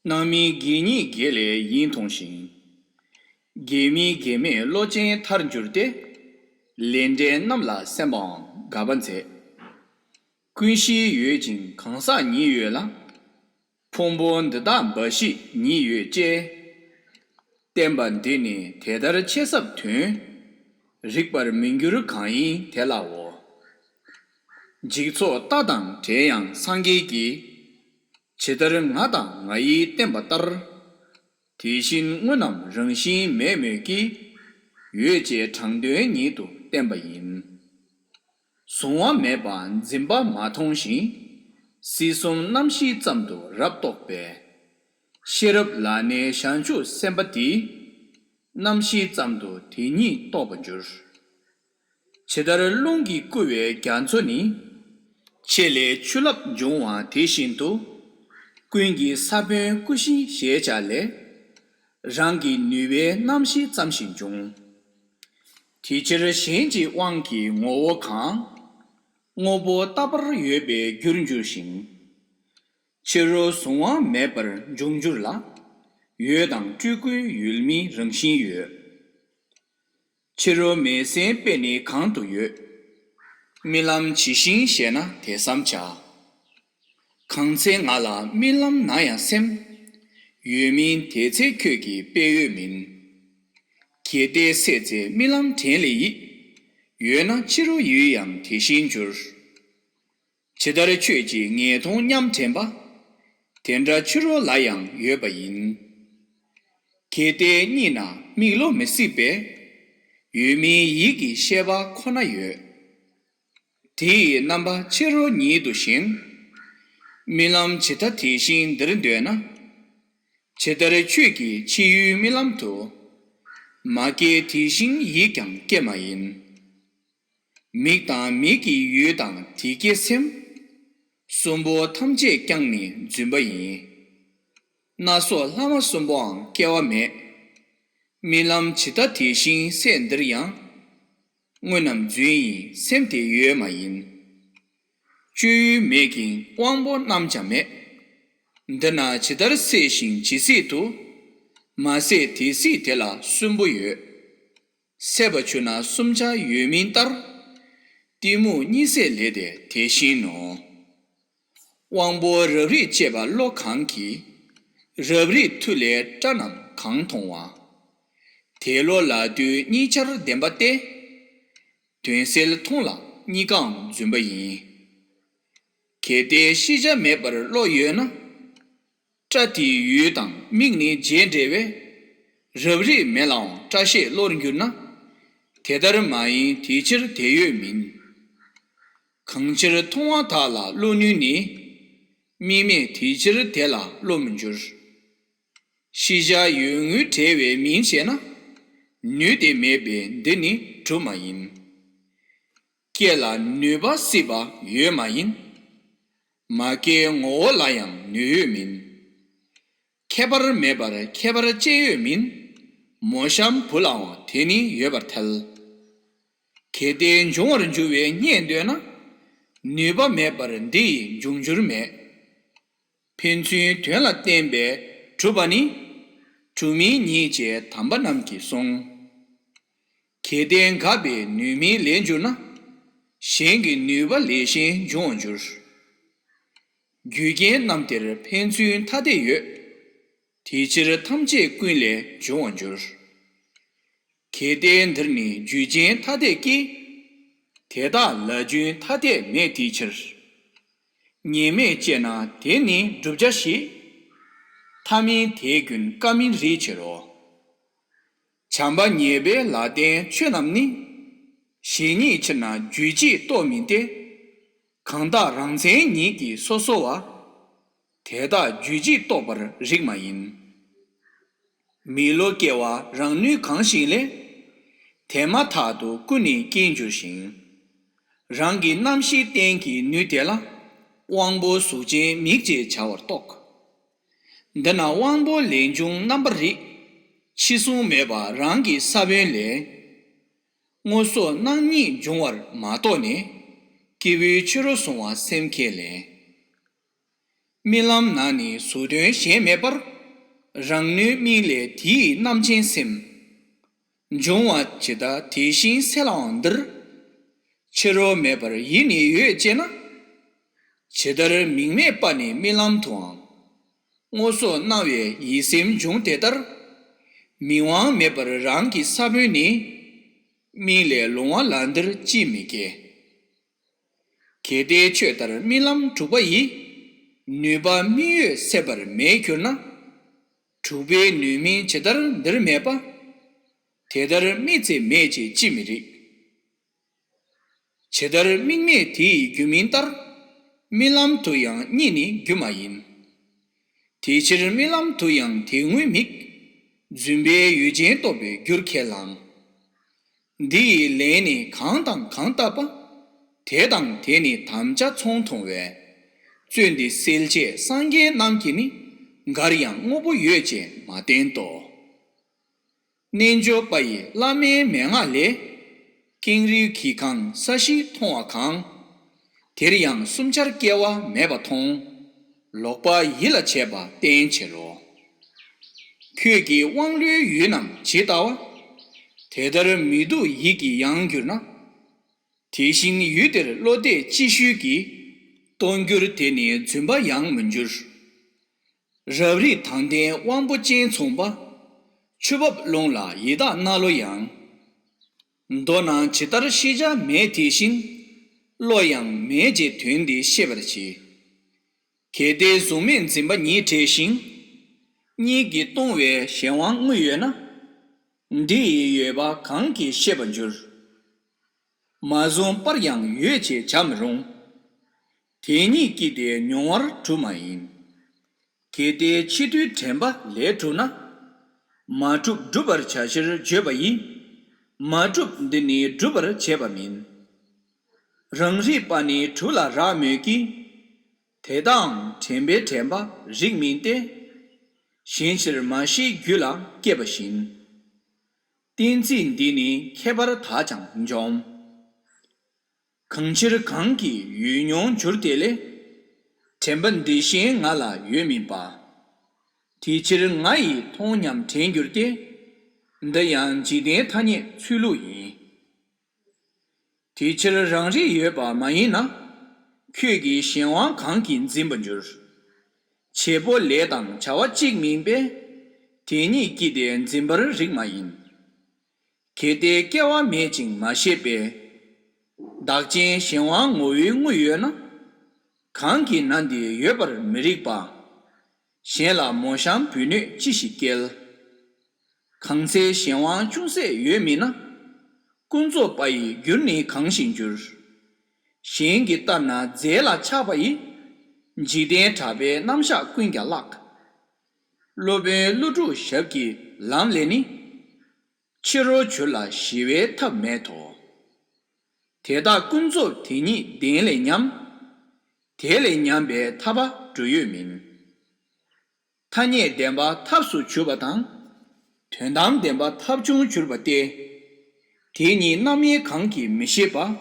རྣམ་སྨིན་དགེ་ཉིད་དགེ་ལས་ཡིན་མཐོང་ཞིང་། དགེ་མིན་དགེ་མེད་བློ་ཅན་མཐར་འགྱུར་ཏེ། ལས་འབྲས་རྣམས་ལ་སེམས་པའང་དགའ་བར་མཛད། ཀུན་གཞི་ཡོད་ཅིང་གང་ཟག་ཉིད་ཡོད་ལ། ཕུང་པོ་འདི་དག་འབའ་ཞིག་ཉིད་ཡོད་ཅེས། བསྟན་པ་འདི་ནི་དེ་ལྟར་ཆེས་ཟབ་དོན། རིག་པར་མི་འགྱུར་གང་ཡིན་དེ་ལའོ། འཇིག་ཚོགས་ལྟ་དང་བྲལ་ཡང་སངས་རྒྱས་ཀྱིས། ཇི་ལྟར་ང་དང་ང་ཡིས་བསྟན་པ་ལྟར། དེ་བཞིན་དངོས་རྣམས་རང་བཞིན་མེད་མོད་ཀྱི། ཡོད་ཅེས་དྲང་དོན་ཉིད་དུ་བསྟན་པ་ཡིན། གཟུང་བ་མེད་པ་འཛིན་པ་མ་མཐོང་ཞིང་། སྲིད་གསུམ་རྣམ་ཤེས་ཙམ་དུ་རབ་རྟོག་པས། ཤེས་རབ་ལ་ནི་བྱང་ཆུབ་སེམས་དཔའ་དེས། རྣམ་ཤེས་ཙམ་དུ་དེ་ཉིད་རྟོགས་པར་འགྱུར། ཇི་ལྟར་རླུང་གིས་བསྐུལ་བའི་རྒྱ་མཚོ་ནི། ཆེ་ལས་ཆུ་རླབས་འབྱུང་བ་དེ་བཞིན་དུ། ཀུན་གྱི་ས་བོན་སྐུ་བཞི་ཞེས་བྱ་ལས། རང་གི་ནུས་པའི་རྣམ་ཤེས་ཙམ་ཞིག་འབྱུང་། དེ་ཕྱིར་གཞན་གྱི་དབང་གིས་ངོ་བོ་གང་། དངོས་པོ་རྟག་པར་ཡོད་པའི་རྒྱུར་འགྱུར་ཞིང་། ཕྱི་རོལ་གཟུང་བ་མེད་པར་འབྱུང་འགྱུར་ལ། ཡོད་དང་སྤྲུལ་སྐུའི་ཡུལ་མིན་རང་བཞིན་ཡོད། ཕྱི་རོལ་མེད་སེམས་དཔེ་ནི་གང་དུ་ཡོད། རྨི་ལམ་ཇི་བཞིན་ཤེས་ན་དེ་བསམ་བྱ། གང་ཚེ་ང་ལ་རྨི་ལམ་ན་ཡང་སེམས། ཡོད་མིན་དེ་ཚེ་ཁྱོད་ཀྱི་དཔེ་ཡོད་མིན། གལ་ཏེ་སད་ཚེ་རྨི་ལམ་དྲན་ལས་ཡིད། ཡོད་ན་ཕྱི་རོལ་ཡུལ་ཡང་དེ་བཞིན་འགྱུར། ཇི་ལྟར་ཁྱོད་ཀྱིས་ངེས་མཐོང་མཉམ་དྲན་པ། དེ་འདྲ་ཕྱི་རོལ་ལ་ཡང་ཡོད་པ་ཡིན། གལ་ཏེ་གཉིད་ན་མིག་བློ་མི་སྲིད་པས། ཡོད་མིན་ཡིད་ཀྱི་ཤེས་པ་ཁོ་ན་ཡོད། དེ་ཡི་རྣམ་པ་ཕྱི་རོལ་ཉིད་དུ་ཞེན། རྨི་ལམ་ཇི་ལྟ་དེ་བཞིན་འདིར་འདོད་ན། ཇི་ལྟར་ཁྱོད་ཀྱིས་ཕྱི་ཡུལ་རྨི་ལམ་དུ། མ་སྐྱེས་དེ་བཞིན་ཡིད་ཀྱང་སྐྱེ་མ་ཡིན། མིག་དང་མིག་གི་ཡུལ་དང་དེ་སྐྱེ་སེམས། གསུམ་པོ་ཐམས་ཅད་ཀྱང་ནི་རྫུན་པ་ཡིན། སྣ་ཚོགས་ལྷག་མ་གསུམ་པོའང་སྐྱེ་བ་མེད། རྨི་ལམ་ཇི་ལྟ་དེ་བཞིན་སད་འདིར་ཡང་། དངོས་རྣམས་རྫུན་ཡིན་སེམས་དེ་ཡོད་མ་ཡིན། སྤྱོད་ཡུལ་མེད་ཀྱང་དབང་པོ་རྣམས་ཀྱང་མེད། འདི་ན་ཇི་ལྟར་སད་ཞིང་ཇི་སྲིད་དུ། མ་སད་དེ་སྲིད་དེ་ལ་གསུམ་པོ་ཡོད། སད་པ་ཆུ་ན་གསུམ་ཆ་ཡོད་མིན་ལྟར། གཏི་མུག་གཉིད་སད་ལས་དེ་དེ་བཞིན་ནོ། དབང་པོ་རབ་རིབ་བཅས་པ་བློ་གང་གིས། རབ་རིབ་མཐུ་ལས་སྐྲ་རྣམས་གང་མཐོང་བ། དེ་བློ་ལ་དུས་གཉིས་ཆར་ལྡན་པ་སྟེ། དོན་གསལ་མཐོང་ལ་གཉིས་ཀའང་རྫུན་པ་ཡིན། གལ་ཏེ་ཤེས་བྱ་མེད་པར་བློ་ཡོད་ན། སྐྲ་དེའི་ཡུལ་དང་མིག་ནི་རྗེས་འབྲེལ་བས། རབ་རིབ་མེད་ལའང་སྐྲ་ཤད་བློར་འགྱུར་ན། དེ་ལྟར་མ་ཡིན་དེ་ཕྱིར་དེ་ཡོད་མིན། གང་ཕྱིར་མཐོང་བ་དག་ལ་བློ་ནུས་ནི། དམིགས་མེད་དེ་ཕྱིར་དེ་ལ་བློ་མི་འགྱུར། ཤེས་བྱ་ཡོད་ངུས་བྲལ་བའི་མིང་བྱས་ན། ནུས་དེ་མེད་པས་འདི་ནི་གྲུབ་མ་ཡིན། སྐྱེ་ལ་ནུས་པ་སྲིད་པ་ཡོད་མ་ཡིན། མ་སྐྱེས་ངོ་བོ་ལ་ཡང་ནུས་ཡོད་མིན། ཁྱད་པར་མེད་པར་ཁྱད་པར་ཅན་ཡོད་མིན། མོ་གཤམ་བུ་ལའང་དེ་ནི་ཡོད་པར་ཐལ། གལ་ཏེ་འབྱུང་བར་འགྱུར་བའི་རྙེད་འདོད་ན། ནུས་པ་མེད་པར་འདི་ཡི་འབྱུང་འགྱུར་མེད། ཕན་ཚུན་དོན་ལ་བརྟེན་པས་གྲུབ་པ་ནི། གྲུབ་མིན་ཉིད་ཅེས་དམ་པ་རྣམས་ཀྱིས་གསུངས། གལ་ཏེ་འགགས་པས་ནུས་མིན་ལས་འགྱུར་ན། གཞན་གྱི་ནུས་པ་ལས་གཞན་འབྱུང་བར་འགྱུར། རྒྱུ་རྐྱེན་རྣམས་དེར་ཕན་ཚུན་ཐ་དད་ཡོད། དེ་ཕྱིར་ཐམས་ཅད་ཀུན་ལས་འབྱུང་བར་འགྱུར། གལ་ཏེ་འདིར་ནི་རྒྱུ་རྐྱེན་ཐ་དད་ཀྱིས། དེ་དག་ལ་རྒྱུན་ཐ་དད་མེད་དེའི་ཕྱིར། ཉེས་དམིགས་དཔྱད་ན་དེ་ནི་བསྒྲུབ་བྱ་ཞིག་ཐ་མིན་དེའི་རྒྱུན་བཀག་མིན་རིགས་ཕྱིར་རོ། བྱམས་པ་ཉེས་པའི་ལ་བརྟེན་ཆོས་རྣམས་ནི། གཞན་ཉིད་ཕྱིར་ན་རྒྱུད་གཅིག་རྟོགས་མིན་ཏེ། གང་དག་རང་མཚན་ཉིད་ཀྱིས་སོ་སོ་བ། དེ་དག་རྒྱུད་གཅིག་རྟོགས་པར་རིགས་མ་ཡིན། མི་བསླུ་སྐྱེ་བ་རང་ནུས་གང་ཞིག་ལས། དེ་མ་ཐག་ཏུ་ཀུན་ནས་སྐྱེ་འགྱུར་ཞིང་། རང་གི་རྣམ་ཤེས་རྟེན་གྱི་ནུས་དེ་ལ། དབང་པོ་གཟུགས་ཅན་མིག་ཅེས་བྱ་བར་རྟོག། འདི་ན་དབང་པོ་ལས་བྱུང་རྣམ་པར་རིག། ཕྱི་གཟུང་མེད་པ་རང་གི་ས་བོན་ལས། སྔོ་སོགས་སྣང་གཉིས་འབྱུང་བར་མ་རྟོགས་ནས། སྐྱེས་བུའི་ཕྱི་རོ་གཟུང་བ་སེམས་བསྐྱེད་ལས། རྨི་ལམ་ན་ནི་གཟུགས་དོན་གཞན་མེད་པར། རང་ནུས་དམིགས་ལས་དེ་ཡི་རྣམ་མཁྱེན་སེམས། འབྱུང་བ་ཇི་ལྟ་དེ་བཞིན་གསལ་ལའང་འདིར། ཕྱི་རོལ་མེད་པར་ཡིད་ནི་ཡོད་ཅེ་ན། ཇི་ལྟར་མིག་མེད་པ་ནི་རྨི་ལམ་དུའང་། སྔོ་སོགས་སྣང་བའི་ཡིད་སེམས་འབྱུང་དེ་ལྟར། མིག་དབང་མེད་པར་རང་གི་ས་བོན་ནི། རྨིས་ལས་ལོང་བ་ལ་འདིར་ཅིས་མི་སྐྱེ། གལ་ཏེ་ཆོས་ལྟར་རྨི་ལམ་དྲུག་པ་ཡི། ནུས་པ་རྨིས་ཡོད་སྲེད་པར་མེད་གྱུར་ན། དྲུག་པའི་ནུས་མིན་ཇི་ལྟར་འདིར་མེད་པ། དེ་ལྟར་རྨིས་ཚེ་མེད་ཅེས་ཅིས་མི་རིགས། ཇི་ལྟར་དམིགས་མེད་དེ་ཡི་རྒྱུ་མིན་ལྟར། རྨི་ལམ་དུ་ཡང་གཉིད་ནི་རྒྱུ་མ་ཡིན། དེ་ཕྱིར་རྨི་ལམ་དུ་ཡང་དེ་དངོས་དམིགས། རྫུན་པའི་ཡུལ་ཅན་རྟོགས་པའི་རྒྱུར་ཁས་བླངས། འདི་ཡི་ལན་ནི་གང་དང་གང་བཏབ་པ། དེ་དང་དེ་ནི་དམ་བཅའ་ཚོང་མཐོང་བས། རྩོད་འདི་སེལ་ཆེད་སངས་རྒྱས་རྣམས་ཀྱིས་ནི། འགར་ཡང་དངོས་པོ་ཡོད་ཅེས་མ་བསྟན་ཏོ། རྣལ་འབྱོར་པ་ཡིས་བླ་མའི་མན་ངག་ལས། ཀེང་རུས་ཀྱིས་གང་ས་གཞི་མཐོང་བ་གང་། དེར་ཡང་གསུམ་ཆར་སྐྱེ་བ་མེད་པ་མཐོང་། ལོག་པ་ཡིད་ལ་བྱེད་པ་བསྟན་བྱེད་རོ། ཁྱོད་ཀྱིས་དབང་བློའི་ཡུལ་རྣམས་ཇི་ལྟ་བ། དེ་ལྟར་མི་སྡུག་ཡིད་ཀྱི་ཡང་གྱུར་ན། དེ་བཞིན་ཡུལ་དེར་བློ་གཏད་ཅི་ཤོད་ཀྱིས། སྟོང་འགྱུར་དེ་ནི་རྫུན་པ་ཡང་མི་འགྱུར། རབ་རིབ་དང་ལྡན་དབང་པོ་ཅན་མཚུངས་པ། ཆུ་འབབ་ཀླུང་ལ་ཡི་དྭགས་སྣ་ལོ་ཡང་། མདོ་ན་ཇི་ལྟར་ཤེས་བྱ་མེད་དེ་བཞིན། བློ་ཡང་མེད་ཅེས་དོན་འདི་ཤེས་པར་གྱིས། གལ་ཏེ་གཟུགས་མེད་འཛིན་པ་ཉིད་བྲལ་ཞིང་། གཉིད་ཀྱིས་སྟོང་བའི་གཞན་དབང་དངོས་ཡོད་ན། འདི་ཡི་ཡོད་པ་གང་གིས་ཤེས་པར་འགྱུར། མ་བཟུང་པར་ཡང་ཡོད་ཅེས་བྱ་མི་རུང་། དེ་ཉིད་ཀྱིས་དེ་མྱོང་བར་གྲུབ་མ་ཡིན། གལ་ཏེ་ཕྱི་དུས་དྲན་པ་ལས་གྲུབ་ན། མ་གྲུབ་སྒྲུབ་པར་བྱ་ཕྱིར་བརྗོད་པ་ཡིས། མ་གྲུབ་འདི་ནི་སྒྲུབ་པར་བྱེད་པ་མིན། རང་རིག་པ་ནི་གྲུབ་ལ་རག་མོད་ཀྱི། དེ་དག་དྲན་པས་དྲན་པ་རིགས་མིན་ཏེ། གཞན་ཕྱིར་མ་ཤེས་རྒྱུད་ལ་སྐྱེས་པ་བཞིན། གཏན་ཚིགས་འདི་ནི་ཁྱད་པར་དག་ཀྱང་འཇོམས། གང་ཕྱིར་གང་གིས་ཡུལ་མྱོང་འགྱུར་དེ་ལས། དྲན་པ་འདི་གཞན་ང་ལ་ཡོད་མིན་པ། དེ་ཕྱིར་ང་ཡིས་མཐོང་སྙམ་དྲན་འགྱུར་ཏེ། འདི་ཡང་འཇིག་རྟེན་ཐ་སྙད་ཚུལ་ལུགས་ཡིན། དེ་ཕྱིར་རང་རིག་ཡོད་པ་མ་ཡིན་ན། ཁྱོད་ཀྱིས་གཞན་དབང་གང་གིས་འཛིན་པར་འགྱུར། བྱེད་པོ་ལས་དང་བྱ་བ་གཅིག་མིན་པས། དེ་ཉིད་ཀྱིས་དེ་འཛིན་པར་རིགས་མ་ཡིན། གལ་ཏེ་སྐྱེ་བ་མེད་ཅིང་མ་ཤེས་པས། བདག་ཅན་གཞན་དབང་ངོ་བོའི་དངོས་ཡོད་ན། གང་གིས་ན་འདི་ཡོད་པར་མི་རིགས་པ། གཞན་ལ་མོ་གཤམ་བུ་སྣོད་ཅི་ཞིག་སྐྱེལ། གང་ཚེ་གཞན་དབང་ཅུང་ཟད་ཡོད་མིན་ན། ཀུན་རྫོབ་པ་ཡི་རྒྱུར་ནི་གང་ཞིག་འགྱུར། གཞན་གྱི་ལྟར་ན་རྫས་ལ་ཆགས་པ་ཡི། འཇིག་རྟེན་གྲགས་པའི་རྣམ་གཞག་ཀུན་ཀྱང་བརླག། སློབ་དཔོན་ཀླུ་སྒྲུབ་ཞབས་ཀྱི་ལམ་ལས་ནི། ཕྱི་རོལ་གྱུར་ལ་ཞི་བའི་ཐབས་མེད་དོ། དེ་དག་ཀུན་རྫོབ་དེ་ཉིད་བདེན་ལས་ཉམས། དེ་ལས་ཉམས་པའི་ཐར་པ་གྲུ་ཡོད་མིན། ཐ་སྙད་བདེན་པ་ཐབས་སུ་གྱུར་པ་དང་། དོན་དམ་བདེན་པ་ཐབས་བྱུང་གྱུར་པ་སྟེ། དེ་ཉིད་རྣམ་དབྱེ་གང་གིས་མི་ཤེས་པ།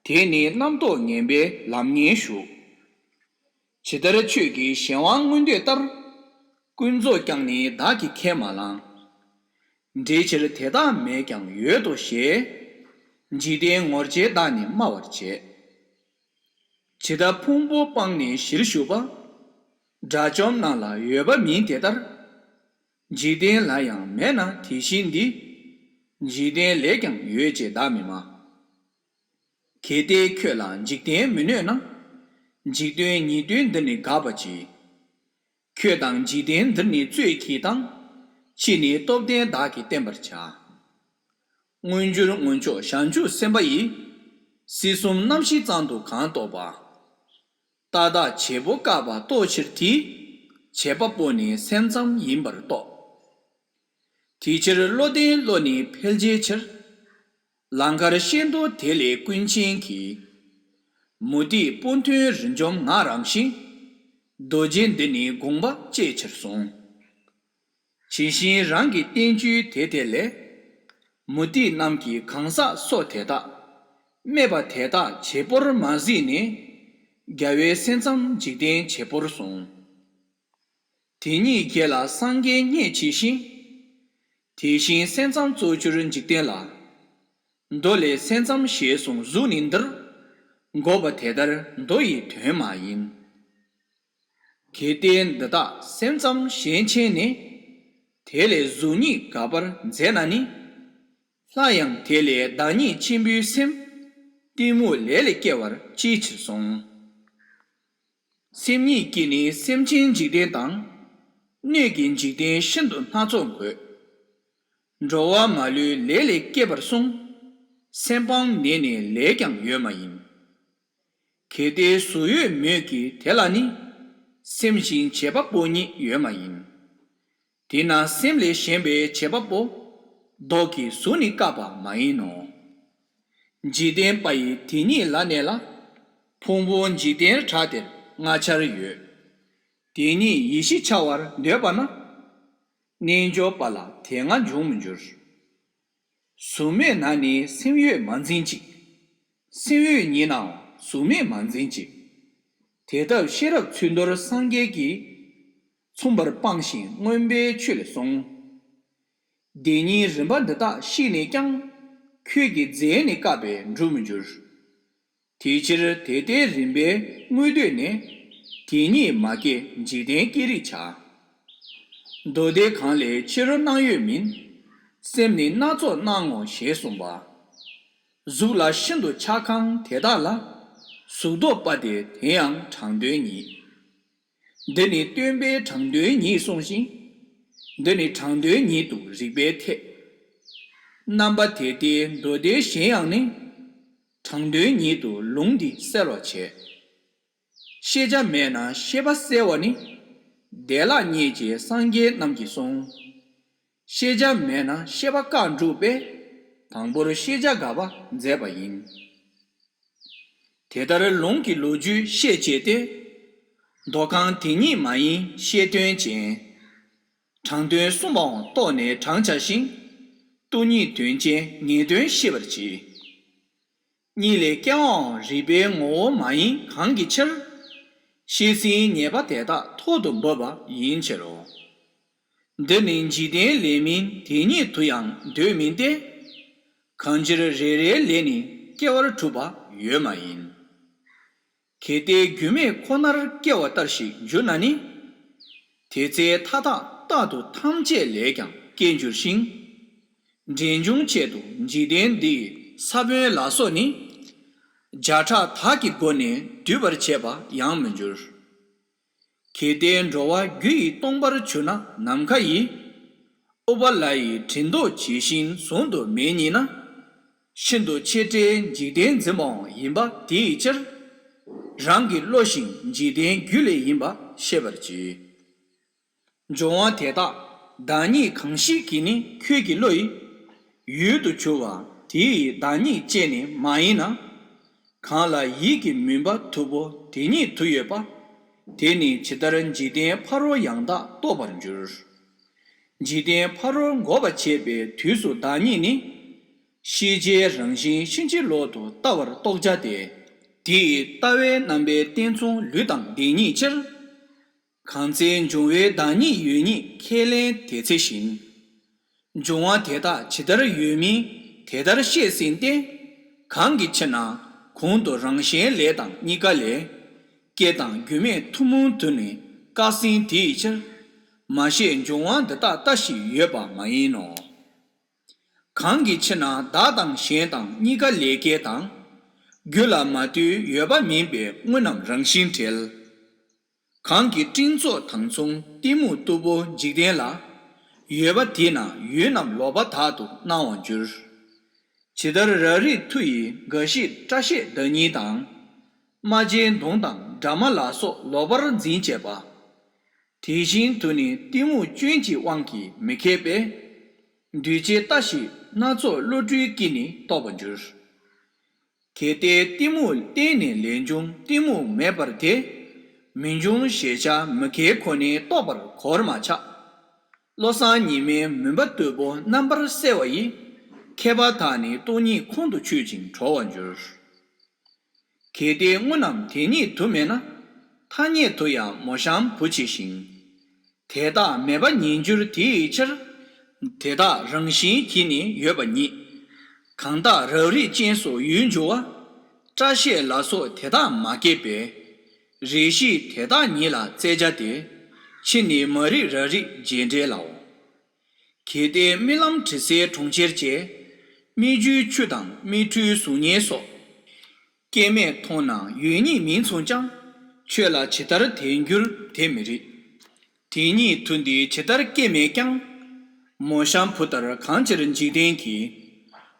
དེ་ནི་རྣམ་རྟོག་ངན་པས་ལམ་ངན་ཞུགས། ཇི་ལྟར་ཆོས་ཀྱི་གཞན་དབང་མངོན་འདོད་ལྟར། ཀུན་རྫོབ་ཀྱང་ནི་བདག་གིས་ཁས་མ་བླངས། འགྲེལ་ཕྱིར་དེ་དག་མེད་ཀྱང་ཡོད་དོ་ཞེས། འཇིག་རྟེན་ངོར་བྱེད་བདག་ནི་སྨྲ་བར་བྱེད། ཇི་ལྟར་ཕུང་པོ་སྤངས་ནས་གཞིར་ཞུགས་པ། དགྲ་བཅོམ་རྣམས་ལ་ཡོད་པ་མིན་དེ་ལྟར། འཇིག་རྟེན་ལ་ཡང་མེད་ན་དེ་བཞིན་འདི། འཇིག་རྟེན་ལས་ཀྱང་ཡོད་ཅེས་བདག་མི་སྨྲ། གལ་ཏེ་ཁྱོད་ལ་འཇིག་རྟེན་མི་གནོད་ན། འཇིག་རྟེན་ཉིད་དོན་འདི་ནི་དགག་པ་གྱིས། ཁྱོད་དང་འཇིག་རྟེན་འདིར་ནི་རྩོད་ཀྱིས་དང་། ཕྱིས་ནི་སྟོབས་ལྡན་བདག་གིས་བསྟན་པར་བྱ། མངོན་གྱུར་མངོན་ཕྱོགས་བྱང་ཆུབ་སེམས་དཔའ་ཡིས། སྲིད་གསུམ་རྣམ་ཤེས་ཙམ་དུ་གང་རྟོགས་པ། ཏག་ཏག་བྱེད་པོ་བཀག་པ་རྟོགས་ཕྱིར་དེའི། བྱེད་པ་པོ་ནི་སེམས་ཙམ་ཡིན་པར་རྟོགས། དེ་ཕྱིར་བློ་ལྡན་བློ་ནི་འཕེལ་བྱའི་ཕྱིར། ལང་ཀར་གཤེད་མདོག་དེ་ལས་ཀུན་མཁྱེན་གྱིས། མུ་སྟེགས་སྤུན་མཐུན་རིས་འཇོམས་ངག་རང་བཞིན། རྡོ་རྗེ་འདི་ནི་དགོངས་པ་བཅད་ཕྱིར་གསུངས། ཇི་བཞིན་རང་གི་བསྟན་བཅོས་དེ་དེ་ལས། མུ་སྟེགས་རྣམས་ཀྱི་གང་ཟག་སོགས་དེ་དག་སྨད་པ་དེ་དག་བྱེད་པོར་མ་གཟིགས་ནས། རྒྱལ་བའི་སེམས་ཙམ་འཇིག་རྟེན་བྱེད་པོར་གསུངས། དེ་ཉིད་དགེ་ལ་སངས་རྒྱས་བརྙས་བྱས་ཤིང་། དེ་བཞིན་སེམས་ཙམ་རྩོལ་འགྱུར་འཇིག་རྟེན་ལ། མདོ་ལས་སེམས་ཙམ་ཞེས་གསུངས་གཟུགས་ནི་འདིར། འགོག་པ་དེ་ལྟར་མདོ་ཡི་དོན་མ་ཡིན། གལ་ཏེ་འདི་དག་སེམས་ཙམ་ཞེན་ཆེས་ནས། དེ་ལས་གཟུགས་ཉིད་དགག་པར་མཛད་ན་ནི། སླར་ཡང་དེ་ལས་བདག་ཉིད་ཆེན་པོའི་སེམས། གཏི་མུག་ལས་ལས་སྐྱེ་བར་ཅིའི་ཕྱིར་གསུངས། སེམས་ཉིད་ཀྱིས་ནི་སེམས་ཅན་འཇིག་རྟེན་དང་། སྣོད་ཀྱི་འཇིག་རྟེན་ཤིན་ཏུ་སྣ་ཚོགས་འགོད། འགྲོ་བ་མ་ལུས་ལས་ལས་སྐྱེས་པར་གསུངས། སེམས་སྤངས་ནས་ནི་ལས་ཀྱང་ཡོད་མ་ཡིན། གལ་ཏེ་གཟུགས་ཡོད་མོད་ཀྱི་དེ་ལ་ནི། སེམས་ཤིང་བྱེད་པ་པོ་ཉིད་ཡོད་མ་ཡིན། དེས་ན་སེམས་ལས་གཞན་པའི་བྱེད་པ་པོ། བདག་གི་གཟུགས་ནི་བཀག་པ་མ་ཡིན་ནོ། འཇིག་རྟེན་པ་ཡི་དེ་ཉིད་ལ་གནས་ལ། ཕུང་པོ་འཇིག་རྟེན་བྲལ་དེར་ལྔ་ཆར་ཡོད། དེ་ཉིད་ཡེ་ཤེས་འཆར་བར་འདོད་པ་ན། རྣལ་འབྱོར་པ་ལ་དེ་ལྔ་འབྱུང་མི་འགྱུར། གཟུགས་མེད་ན་ནི་སེམས་ཡོད་མ་འཛིན་ཅིག། སེམས་ཡོད་ཉིད་ནའང་གཟུགས་མེད་མ་འཛིན་ཅིག། དེ་ལྟར་ཤེས་རབ་ཚུལ་མདོར་སངས་རྒྱས་ཀྱིས། མཚུངས་པར་སྤངས་ཤིང་མངོན་པའི་ཆོས་ལས་གསུངས། དེ་ཉིད་རིམ་པ་འདི་དག་ཤེས་ནས་ཀྱང་། ཁྱོད་ཀྱི་རྫས་ནི་བཀག་པས་འགྲུབ་མི་འགྱུར། དེ་ཕྱིར་དེ་ལྟའི་རིམ་པའི་དངོས་འདོད་ནས། དེ་ཉིད་མ་སྐྱེས་འཇིག་རྟེན་སྐྱེ་རིགས་བྱ། མདོ་སྡེ་གང་ལས་ཕྱི་རོལ་སྣང་ཡོད་མིན། སེམས་ནི་སྣ་ཚོགས་སྣང་ངོ་ཞེས་གསུངས་པ། གཟུགས་ལ་ཤིན་ཏུ་ཆགས་ཁང་དེ་དག་ལ། གཟུགས་ལྡོག་པ་སྟེ་དེ་ཡང་དྲང་དོན་ཉིད། འདི་ནི་སྟོན་པས་དྲང་དོན་ཉིད་གསུངས་ཤིང་། འདི་ནི་དྲང་དོན་ཉིད་དུ་རིགས་པས་འཐད། རྣམ་པ་དེ་ལྟའི་མདོ་སྡེ་གཞན་ཡང་ནི། དྲང་དོན་ཉིད་དུ་ལུང་འདི་གསལ་བར་བྱེད། ཤེས་བྱ་མེད་ན་ཤེས་པ་གསལ་བ་ནི། བདེ་བླག་བརྙེས་ཀྱི་སངས་རྒྱས་རྣམས་ཀྱིས་གསུངས། ཤེས་བྱ་མེད་ན་ཤེས་པ་བཀག་འགྲུབ་པས། དང་པོར་ཤེས་བྱ་དགག་པ་མཛད་པ་ཡིན། དེ་ལྟར་ལུང་གི་ལོ་རྒྱུས་བཤད་བྱས་ཏེ། མདོ་གང་དེ་ཉིད་མ་ཡིན་ཤེས་དོན་ཅན། དྲང་དོན་གསུངས་པའང་རྟོགས་ནས་དྲང་བྱ་ཞིང་། སྟོང་ཉིད་དོན་ཅན་ངེས་དོན་ཤེས་པར་བྱེད། གཉིས་ལས་སྐྱེ་བའང་རིགས་པའི་ངོ་བོ་མ་ཡིན་གང་གི་ཕྱིར། ཤེས་ཟིན་ཉེས་པ་དེ་དག་ཐོག་ཏུ་འབབ་པ་ཡིན་ཕྱིར་རོ། འདི་ནི་འཇིག་རྟེན་ལས་མིན་དེ་ཉིད་དུ་ཡང་འདོད་མིན་ཏེ། གང་ཕྱིར་རེ་རེའི་ལས་ནི་སྐྱེ་བར་གྲུབ་པ་ཡོད་མ་ཡིན། གལ་ཏེ་རྒྱུ་མེད་ཁོ་ནར་སྐྱེ་བ་ལྟར་ཞིག་འགྱུར་ན་ནི། དེ་ཚེ་མཐའ་དག་རྟག་ཏུ་ཐམས་ཅད་ལས་ཀྱང་སྐྱེ་འགྱུར་ཞིང་། འདྲེན་འབྱུང་ཆེད་དུ་འཇིག་རྟེན་འདི་ཡི་ས་བོན་ལ་སོགས་ནི། བརྒྱ་ཕྲག་དག་གི་སྒོ་ནས་འདུས་པར་བྱེད་པ་ཡང་མི་འགྱུར། གལ་ཏེ་འགྲོ་བ་རྒྱུ་ཡིས་སྟོང་པར་གྱུར་ན་ནམ་མཁའ་ཡི། ཨུཏྤ་ལ་ཡི་དྲི་མདོག་ཇི་བཞིན་ཟུང་དུ་མེད་ཉིད་ན། ཤིན་ཏུ་ཆེ་བྲལ་འཇིག་རྟེན་འཛིན་པའང་ཡིན་པ་དེ་ཡི་ཕྱིར། རང་གི་བློ་བཞིན་འཇིག་རྟེན་རྒྱུ་ལས་ཡིན་པ་ཤེས་པར་གྱིས། འབྱུང་བ་དེ་དག་བདག་ཉིད་གང་ཞིག་གིས་ནི་ཁྱོད་ཀྱི་བློ་ཡི། ཡུལ་དུ་གྱུར་པ་དེ་ཡི་བདག་ཉིད་ཅན་ནི་མ་ཡིན་ན། གང་ལ་ཡིད་ཀྱི་མུན་པ་མཐུག་པོ་དེ་ཉིད་དུ་ཡོད་པ། དེ་ནི་ཇི་ལྟར་འཇིག་རྟེན་ཕ་རོལ་ཡང་དག་རྟོགས་པར་འགྱུར། འཇིག་རྟེན་ཕ་རོལ་འགོག་པར་བྱེད་པའི་དུས་སུ་བདག་ཉིད་ནི། ཤེས་བྱའི་རང་བཞིན་ཕྱིན་ཅི་ལོག་ཏུ་ལྟ་བར་རྟོགས་བྱ་སྟེ། དེ་ཡི་ལྟ་བའི་རྣམ་པའི་རྟེན་མཚུངས་ལུས་དང་ལྡན་ཉིད་ཕྱིར། གང་ཚེ་འབྱུང་བའི་བདག་ཉིད་ཡོད་ཉིད་ཁས་ལེན་དེ་ཚེ་བཞིན། འབྱུང་བ་དེ་དག་ཇི་ལྟར་ཡོད་མིན་དེ་ལྟར་ཤེས་ཟིན་ཏེ། གང་གི་ཕྱིར་ན་གོང་དུ་རང་གཞན་ལས་དང་གཉིས་ཀ་ལས། སྐྱེ་དང་རྒྱུ་མེད་ཐུན་མོང་དུ་ནི་བཀག་ཟིན་དེ་ཡི་ཕྱིར། མ་ཤེས་འབྱུང་བ་འདི་དག་ལྟ་ཞིག་ཡོད་པ་མ་ཡིན་ནོ། གང་གི་ཕྱིར་ན་བདག་དང་གཞན་དང་གཉིས་ཀ་ལས་སྐྱེ་དང་། རྒྱུ་ལ་མ་ལྟོས་ཡོད་པ་མིན་པའི་དངོས་རྣམས་རང་བཞིན་བྲལ། གང་གི་སྤྲིན་ཚོགས་དང་མཚུངས་གཏི་མུག་རྟུལ་པོ་འཇིག་རྟེན་ལ། ཡོད་པ་དེས་ན་ཡུལ་རྣམས་ལོག་པ་དག་ཏུ་སྣང་བར་འགྱུར། ཇི་ལྟར་རབ་རིབ་མཐུ་ཡིས་འགའ་ཞིག་སྐྲ་ཤད་བདག་ཉིད་དང་། རྨ་བྱའི་མདོངས་དང་ དྲ་མ་ལ་སོགས་ལོག་པར་འཛིན་བྱེད་པ། དེ་བཞིན་དུ་ནི་གཏི་མུག་སྐྱོན་གྱི་དབང་གིས་མི་ཁེགས་པས། འདུས་བྱས་ལྟ་ཞིག་སྣ་ཚོགས་བློ་གྲོས་ཀྱིས་ནི་རྟོགས་པར་འགྱུར། གལ་ཏེ་གཏི་མུག་བརྟེན་ནས་ལས་འབྱུང་གཏི་མུག་མེད་པར་ཐལ། མི་འབྱུང་ཞེས་བྱ་མི་ཁེགས་ཁོ་ནས་རྟོགས་པར་གོར་མ་ཆག། བློ་བཟང་ཉི་མའི་མུན་པ་རྟུལ་པོ་རྣམ་པར་སེལ་བ་ཡིས། མཁས་པ་དག་ནི་སྟོང་ཉིད་ཁོང་དུ་ཆུད་ཅིང་གྲོལ་བར་འགྱུར། གལ་ཏེ་དངོས་རྣམས་དེ་ཉིད་དུ་མེད་ན། ཐ་སྙད་དུ་ཡང་མོ་གཤམ་བུ་ཇི་བཞིན། དེ་དག་མེད་པ་ཉིད་འགྱུར་དེའི་ཕྱིར། དེ་དག་རང་བཞིན་གྱིས་ནི་ཡོད་པ་ཉིད། གང་དག་རབ་རིབ་ཅན་སོགས་ཡུལ་འགྱུར་བ། སྐྲ་ཤད་ལ་སོགས་དེ་དག་མ་སྐྱེས་པས། རིགས་ཤེས་དེ་དག་ཉིད་ལ་བཙལ་བྱ་སྟེ། ཕྱི་ནི་མ་རིག་རབ་རིབ་རྗེས་འབྲེལ་ལའོ། གལ་ཏེ་རྨི་ལམ་དྲི་ཟའི་གྲོང་ཁྱེར་བཅས། སྨིག་རྒྱུའི་ཆུ་དང་སྨིག་འཕྲུལ་གཟུགས་བརྙན་སོགས། སྐྱེ་མེད་མཐོང་ན་ཡོད་ཉིད་མིང་མཚུངས་ཀྱང་། ཁྱོད་ལ་ཇི་ལྟར་དེ་འགྱུར་དེ་མི་རིགས། དེ་ཉིད་དུ་འདི་ཇི་ལྟར་སྐྱེ་མེད་ཀྱང་། མོ་གཤམ་བུ་ལྟར་གང་ཕྱིར་འཇིག་རྟེན་གྱི།